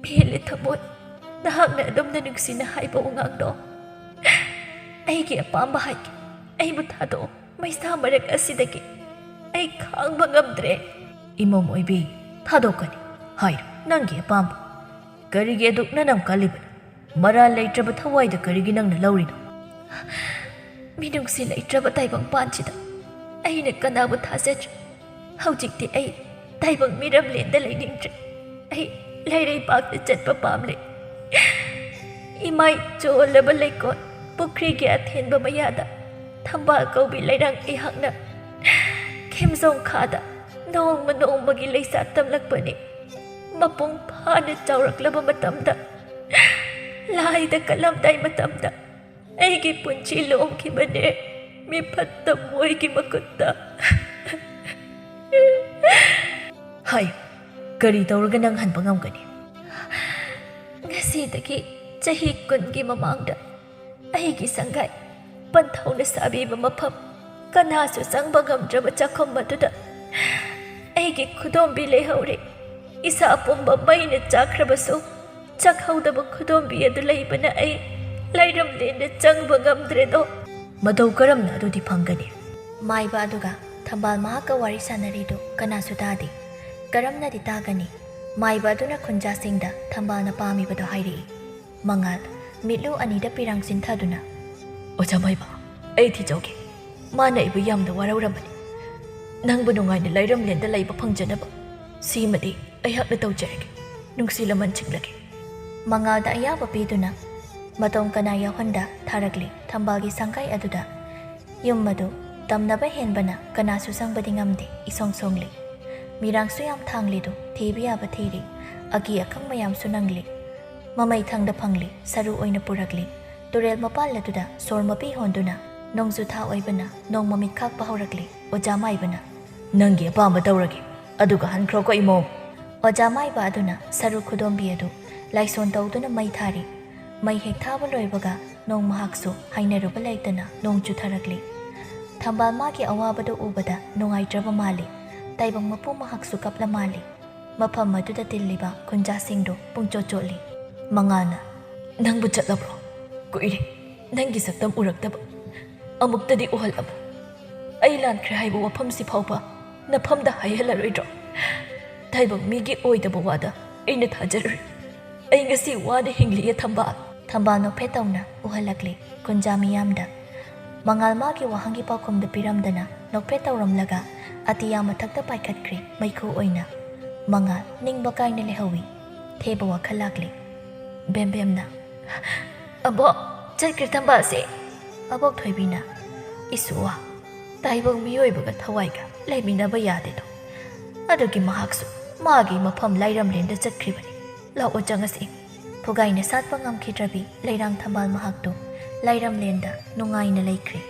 ꯄꯦꯜꯂꯦ ꯊꯃꯣꯏ, ꯅꯍꯥꯛꯅ ꯑꯗꯨꯝꯅ ꯅꯨꯡꯁꯤꯅ ꯍꯥꯏꯕ ꯋꯥꯉꯥꯡꯗꯣ꯫ ꯑꯩꯒꯤ ꯑꯄꯥꯝꯕ ꯍꯥꯏꯒꯦ, ꯑꯩꯕꯨ ꯊꯥꯗꯣꯛꯑꯣ꯫ ꯃꯩꯁꯥ ꯃꯔꯛ ꯑꯁꯤꯗꯒꯤ ꯑꯩ ꯈꯥꯡꯕ ꯉꯝꯗ꯭ꯔꯦ꯫ ꯏꯃꯣꯝ ꯑꯣꯏꯕꯤ, ꯊꯥꯗꯣꯛꯀꯅꯤ꯫ ꯍꯥꯏꯔꯣ, ꯅꯪꯒꯤ ꯑꯄꯥꯝꯕ꯫ ꯀꯔꯤꯒꯤ ꯑꯗꯨꯛ ꯅꯅꯝ ꯀꯜꯂꯤꯕꯅꯣ? ꯃꯔꯥꯜ ꯂꯩꯇ꯭ꯔꯕ ꯊꯋꯥꯏꯗ ꯀꯔꯤꯒꯤ ꯅꯪꯅ ꯂꯧꯔꯤꯅꯣ? ꯃꯤꯅꯨꯡꯁꯤ ꯂꯩꯇ꯭ꯔꯕ ꯇꯥꯏꯕꯪꯄꯥꯟꯁꯤꯗ ꯑꯩꯅ ꯀꯅꯥꯕꯨ ꯊꯥꯖꯗ꯭ꯔꯦ꯫ ꯍꯧꯖꯤꯛꯇꯤ ꯑꯩ ꯇꯥꯏꯕꯪ ꯃꯤꯔꯝꯂꯦꯟꯗ ꯂꯩꯅꯤꯡꯗ꯭ꯔꯦ꯫ ꯑꯩ ꯂꯩꯔꯩꯕꯥꯛꯇ ꯆꯠꯄ ꯄꯥꯝꯂꯦ꯫ ꯏꯃꯥꯏ ꯆꯣꯜꯂꯕ ꯂꯩꯀꯣꯜ ꯄꯨꯈ꯭ꯔꯤꯒꯤ ꯑꯊꯦꯟꯕ ꯃꯌꯥꯗ ꯊꯝꯕꯥꯜ ꯀꯧꯕꯤ ꯂꯩꯔꯥꯡ ꯑꯩꯍꯥꯛꯅ ꯈꯦꯝꯖꯣꯡ ꯈꯥꯗ ꯅꯣꯡꯃ ꯅꯣꯡꯃꯒꯤ ꯂꯩꯁꯥ ꯇꯝꯂꯛꯄꯅꯤ꯫ ꯃꯄꯨꯡ ꯐꯥꯅ ꯆꯥꯎꯔꯛꯂꯕ ꯃꯇꯝꯗ, ꯂꯥꯏꯗ ꯀꯠꯂꯝꯗꯥꯏ ꯃꯇꯝꯗ, ꯑꯩꯒꯤ ꯄꯨꯟꯁꯤ ꯂꯣꯝꯈꯤꯕꯅꯦ ꯃꯤꯐꯠꯇ ꯃꯣꯏꯒꯤ ꯃꯈꯨꯠꯇ꯫ ꯍꯥꯏ, ꯀꯔꯤ ꯇꯧꯔꯒ ꯅꯪ ꯍꯟꯕ ꯉꯝꯒꯅꯤ? ꯉꯁꯤꯗꯒꯤ ꯆꯍꯤ ꯀꯨꯟꯒꯤ ꯃꯃꯥꯡꯗ ꯑꯩꯒꯤ ꯁꯪꯒꯥꯏ ꯄꯟꯊꯧꯅ ꯁꯥꯕꯤꯕ ꯃꯐꯝ, ꯀꯅꯥꯁꯨ ꯆꯪꯕ ꯉꯝꯗ꯭ꯔꯕ ꯆꯥꯛꯈꯨꯝ ꯑꯗꯨꯗ ꯑꯩꯒꯤ ꯈꯨꯗꯣꯝꯕꯤ ꯂꯩꯍꯧꯔꯦ꯫ ꯏꯁꯥ ꯄꯨꯝꯕ ꯃꯩꯅ ꯆꯥꯛꯈ꯭ꯔꯕꯁꯨ, ꯆꯥꯛꯍꯧꯗꯕ ꯈꯨꯗꯣꯝꯕꯤ ꯑꯗꯨ ꯂꯩꯕꯅ ꯑꯩ ꯂꯥꯏꯔꯝꯂꯦꯟꯗ ꯆꯪꯕ ꯉꯝꯗ꯭ꯔꯦꯗꯣ꯫ ꯃꯇꯧ ꯀꯔꯝꯅ ꯑꯗꯨꯗꯤ ꯐꯪꯒꯅꯤ? ꯃꯥꯏꯕ ꯑꯗꯨꯒ ꯊꯝꯕꯥꯜ ꯃꯍꯥꯛꯀ ꯋꯥꯔꯤ ꯁꯥꯟꯅꯔꯤꯗꯨ ꯀꯅꯥꯁꯨ ꯇꯥꯗꯦ꯫ ꯀꯔꯝꯅꯗꯤ ꯇꯥꯒꯅꯤ? ꯃꯥꯏꯕ ꯑꯗꯨꯅ ꯈꯨꯟꯖꯥꯁꯤꯡꯗ ꯊꯝꯕꯥꯜꯅ ꯄꯥꯝꯃꯤꯕꯗꯣ ꯍꯥꯏꯔꯛꯏ꯫ ꯃꯉꯥꯜ, ꯃꯤꯠꯂꯨ ꯑꯅꯤꯗ ꯄꯤꯔꯥꯡ ꯆꯤꯟꯊꯗꯨꯅ, "ꯑꯣꯖꯥ ꯃꯥꯏꯕ, ꯑꯩ ꯊꯤꯖꯧꯒꯦ꯫ ꯃꯥꯅ ꯑꯩꯕꯨ ꯌꯥꯝꯅ ꯋꯥꯔꯧꯔꯝꯕꯅꯤ꯫ ꯅꯪꯕꯨ ꯅꯨꯡꯉꯥꯏꯅ ꯂꯥꯏꯔꯝꯂꯦꯟꯗ ꯂꯩꯕ ꯐꯪꯖꯅꯕ ꯁꯤꯃꯗꯤ ꯑꯩꯍꯥꯛꯅ ꯇꯧꯖꯔꯒꯦ꯫ ꯅꯨꯡꯁꯤ ꯂꯃꯟ ꯆꯤꯡꯂꯒꯦ꯫" ꯃꯉꯥꯜꯗ ꯑꯌꯥꯕ ꯄꯤꯗꯨꯅ ꯃꯇꯧ ꯀꯅꯥ ꯌꯥꯎꯍꯟꯗ ꯊꯥꯔꯛꯂꯤ ꯊꯝꯕꯥꯜꯒꯤ ꯁꯪꯒꯥꯏ ꯑꯗꯨꯗ꯫ ꯌꯨꯝ ꯑꯗꯨ ꯇꯝꯅꯕ ꯍꯦꯟꯕꯅ ꯀꯅꯥꯁꯨ ꯆꯪꯕꯗꯤ ꯉꯝꯗꯦ, ꯏꯁꯣꯡ ꯁꯣꯡꯂꯤ꯫ ꯃꯤꯔꯥꯡꯁꯨ ꯌꯥꯝ ꯊꯥꯡꯂꯤꯗꯨ ꯊꯤꯕ ꯌꯥꯕ ꯊꯤꯔꯤ꯫ ꯑꯀꯤ ꯑꯈꯪ ꯃꯌꯥꯝꯁꯨ ꯅꯪꯂꯤ꯫ ꯃꯃꯩ ꯊꯪꯗ ꯐꯪꯂꯤ, ꯁꯔꯨ ꯑꯣꯏꯅ ꯄꯨꯔꯛꯂꯤ꯫ ꯇꯨꯔꯦꯜ ꯃꯄꯥꯜ ꯑꯗꯨꯗ ꯁꯣꯔ ꯃꯄꯤ ꯍꯣꯟꯗꯨꯅ ꯅꯣꯡꯖꯨ ꯊꯥ ꯑꯣꯏꯕꯅ ꯅꯣꯡ ꯃꯃꯤꯠ ꯈꯥꯛꯄ ꯍꯧꯔꯛꯂꯤ꯫ ꯑꯣꯖꯥ ꯃꯥꯏꯕꯅ, "ꯅꯪꯒꯤ ꯑꯄꯥꯝꯕ ꯇꯧꯔꯒꯦ, ꯑꯗꯨꯒ ꯍꯟꯈ꯭ꯔꯣꯀꯣ ꯏꯃꯧ꯫" ꯑꯣꯖꯥ ꯃꯥꯏꯕ ꯑꯗꯨꯅ ꯁꯔꯨ ꯈꯨꯗꯣꯝꯕꯤ ꯑꯗꯨ ꯂꯥꯏꯁꯣꯟ ꯇꯧꯗꯨꯅ ꯃꯩ ꯊꯥꯔꯤ꯫ ꯃꯩ ꯍꯦꯛ ꯊꯥꯕ ꯂꯣꯏꯕꯒ ꯅꯣꯡ ꯃꯍꯥꯛꯁꯨ ꯍꯥꯏꯅꯔꯨꯕ ꯂꯩꯇꯅ ꯅꯣꯡ ꯆꯨꯊꯔꯛꯂꯤ꯫ ꯊꯝꯕꯥꯜ ꯃꯥꯒꯤ ꯑꯋꯥꯕꯗꯨ ꯎꯕꯗ ꯅꯨꯡꯉꯥꯏꯇ꯭ꯔꯕ ꯃꯥꯜꯂꯤ꯫ ꯇꯥꯏꯕꯪ ꯃꯄꯨ ꯃꯍꯥꯛꯁꯨ ꯀꯞꯂ ꯃꯥꯜꯂꯤ꯫ ꯃꯐꯝ ꯑꯗꯨꯗ ꯇꯤꯜꯂꯤꯕ ꯈꯨꯟꯖꯥꯁꯤꯡꯗꯨ ꯄꯨꯡꯆꯣꯠ ꯆꯣꯠꯂꯤ꯫ ꯃꯉꯥꯜꯅ, "ꯅꯪꯕꯨ ꯆꯠꯂꯕ꯭ꯔꯣ? ꯀꯨꯏꯔꯦ ꯅꯪꯒꯤ ꯁꯛꯇꯝ ꯎꯔꯛꯇꯕ꯫ ꯑꯃꯨꯛꯇꯗꯤ ꯎꯍꯜꯂꯝꯃꯨ꯫ ꯑꯩ ꯂꯥꯟꯈ꯭ꯔꯦ ꯍꯥꯏꯕ ꯋꯥꯐꯝꯁꯤ ꯐꯥꯎꯕ ꯅꯐꯝꯗ ꯍꯥꯏꯍꯜꯂꯔꯣꯏꯗ꯭ꯔꯣ? ꯇꯥꯏꯕꯪ ꯃꯤꯒꯤ ꯑꯣꯏꯗꯕ ꯋꯥꯗ ꯑꯩꯅ ꯊꯥꯖꯔꯨꯔꯦ꯫ ꯑꯩ ꯉꯁꯤ ꯋꯥꯅ ꯍꯤꯡꯂꯤꯌꯦ ꯊꯝꯕꯥꯜ꯫" ꯊꯝꯕꯥꯜ ꯅꯣꯛꯐꯦꯠ ꯇꯧꯅ ꯎꯍꯜꯂꯛꯂꯤ ꯈꯨꯟꯖꯥ ꯃꯤꯌꯥꯝꯗ꯫ ꯃꯉꯥꯜ ꯃꯥꯒꯤ ꯋꯥꯍꯪꯒꯤ ꯄꯥꯎꯈꯨꯝꯗꯨ ꯄꯤꯔꯝꯗꯅ ꯅꯣꯛꯐꯦꯠ ꯇꯧꯔꯝꯂꯒ ꯑꯇꯤꯌꯥ ꯃꯊꯛꯇ ꯄꯥꯏꯈꯠꯈ꯭ꯔꯦ ꯃꯩꯈꯨ ꯑꯣꯏꯅ꯫ ꯃꯉꯥꯜ ꯅꯤꯡꯕ ꯀꯥꯏꯅ ꯂꯩꯍꯧꯏ꯫ ꯊꯦꯕ ꯋꯥꯈꯜ ꯂꯥꯛꯂꯤ꯫ ꯕꯦꯝꯕꯦꯝꯅ, "ꯑꯕꯣꯛ, ꯆꯠꯈ꯭ꯔꯦ ꯊꯝꯕꯥꯜꯁꯦ꯫" ꯑꯕꯣꯛ ꯊꯣꯏꯕꯤꯅ, "ꯏꯁꯨꯋꯥ, ꯇꯥꯏꯕꯪ ꯃꯤꯑꯣꯏꯕꯒ ꯊꯋꯥꯏꯒ ꯂꯩꯃꯤꯟꯅꯕ ꯌꯥꯗꯦꯗꯣ꯫ ꯑꯗꯨꯒꯤ ꯃꯍꯥꯛꯁꯨ ꯃꯥꯒꯤ ꯃꯐꯝ ꯂꯥꯏꯔꯝꯂꯦꯟꯗ ꯆꯠꯈ꯭ꯔꯤꯕꯅꯤ꯫ ꯂꯥꯛꯑꯣ ꯆꯪꯉꯁꯤ꯫" ꯐꯨꯒꯥꯏꯅ ꯁꯥꯠꯄ ꯉꯝꯈꯤꯗ꯭ꯔꯕꯤ ꯂꯩꯔꯥꯡ ꯊꯝꯕꯥꯜ ꯃꯍꯥꯛꯇꯨ ꯂꯥꯏꯔꯝꯂꯦꯟꯗ ꯅꯨꯡꯉꯥꯏꯅ ꯂꯩꯈ꯭ꯔꯦ꯫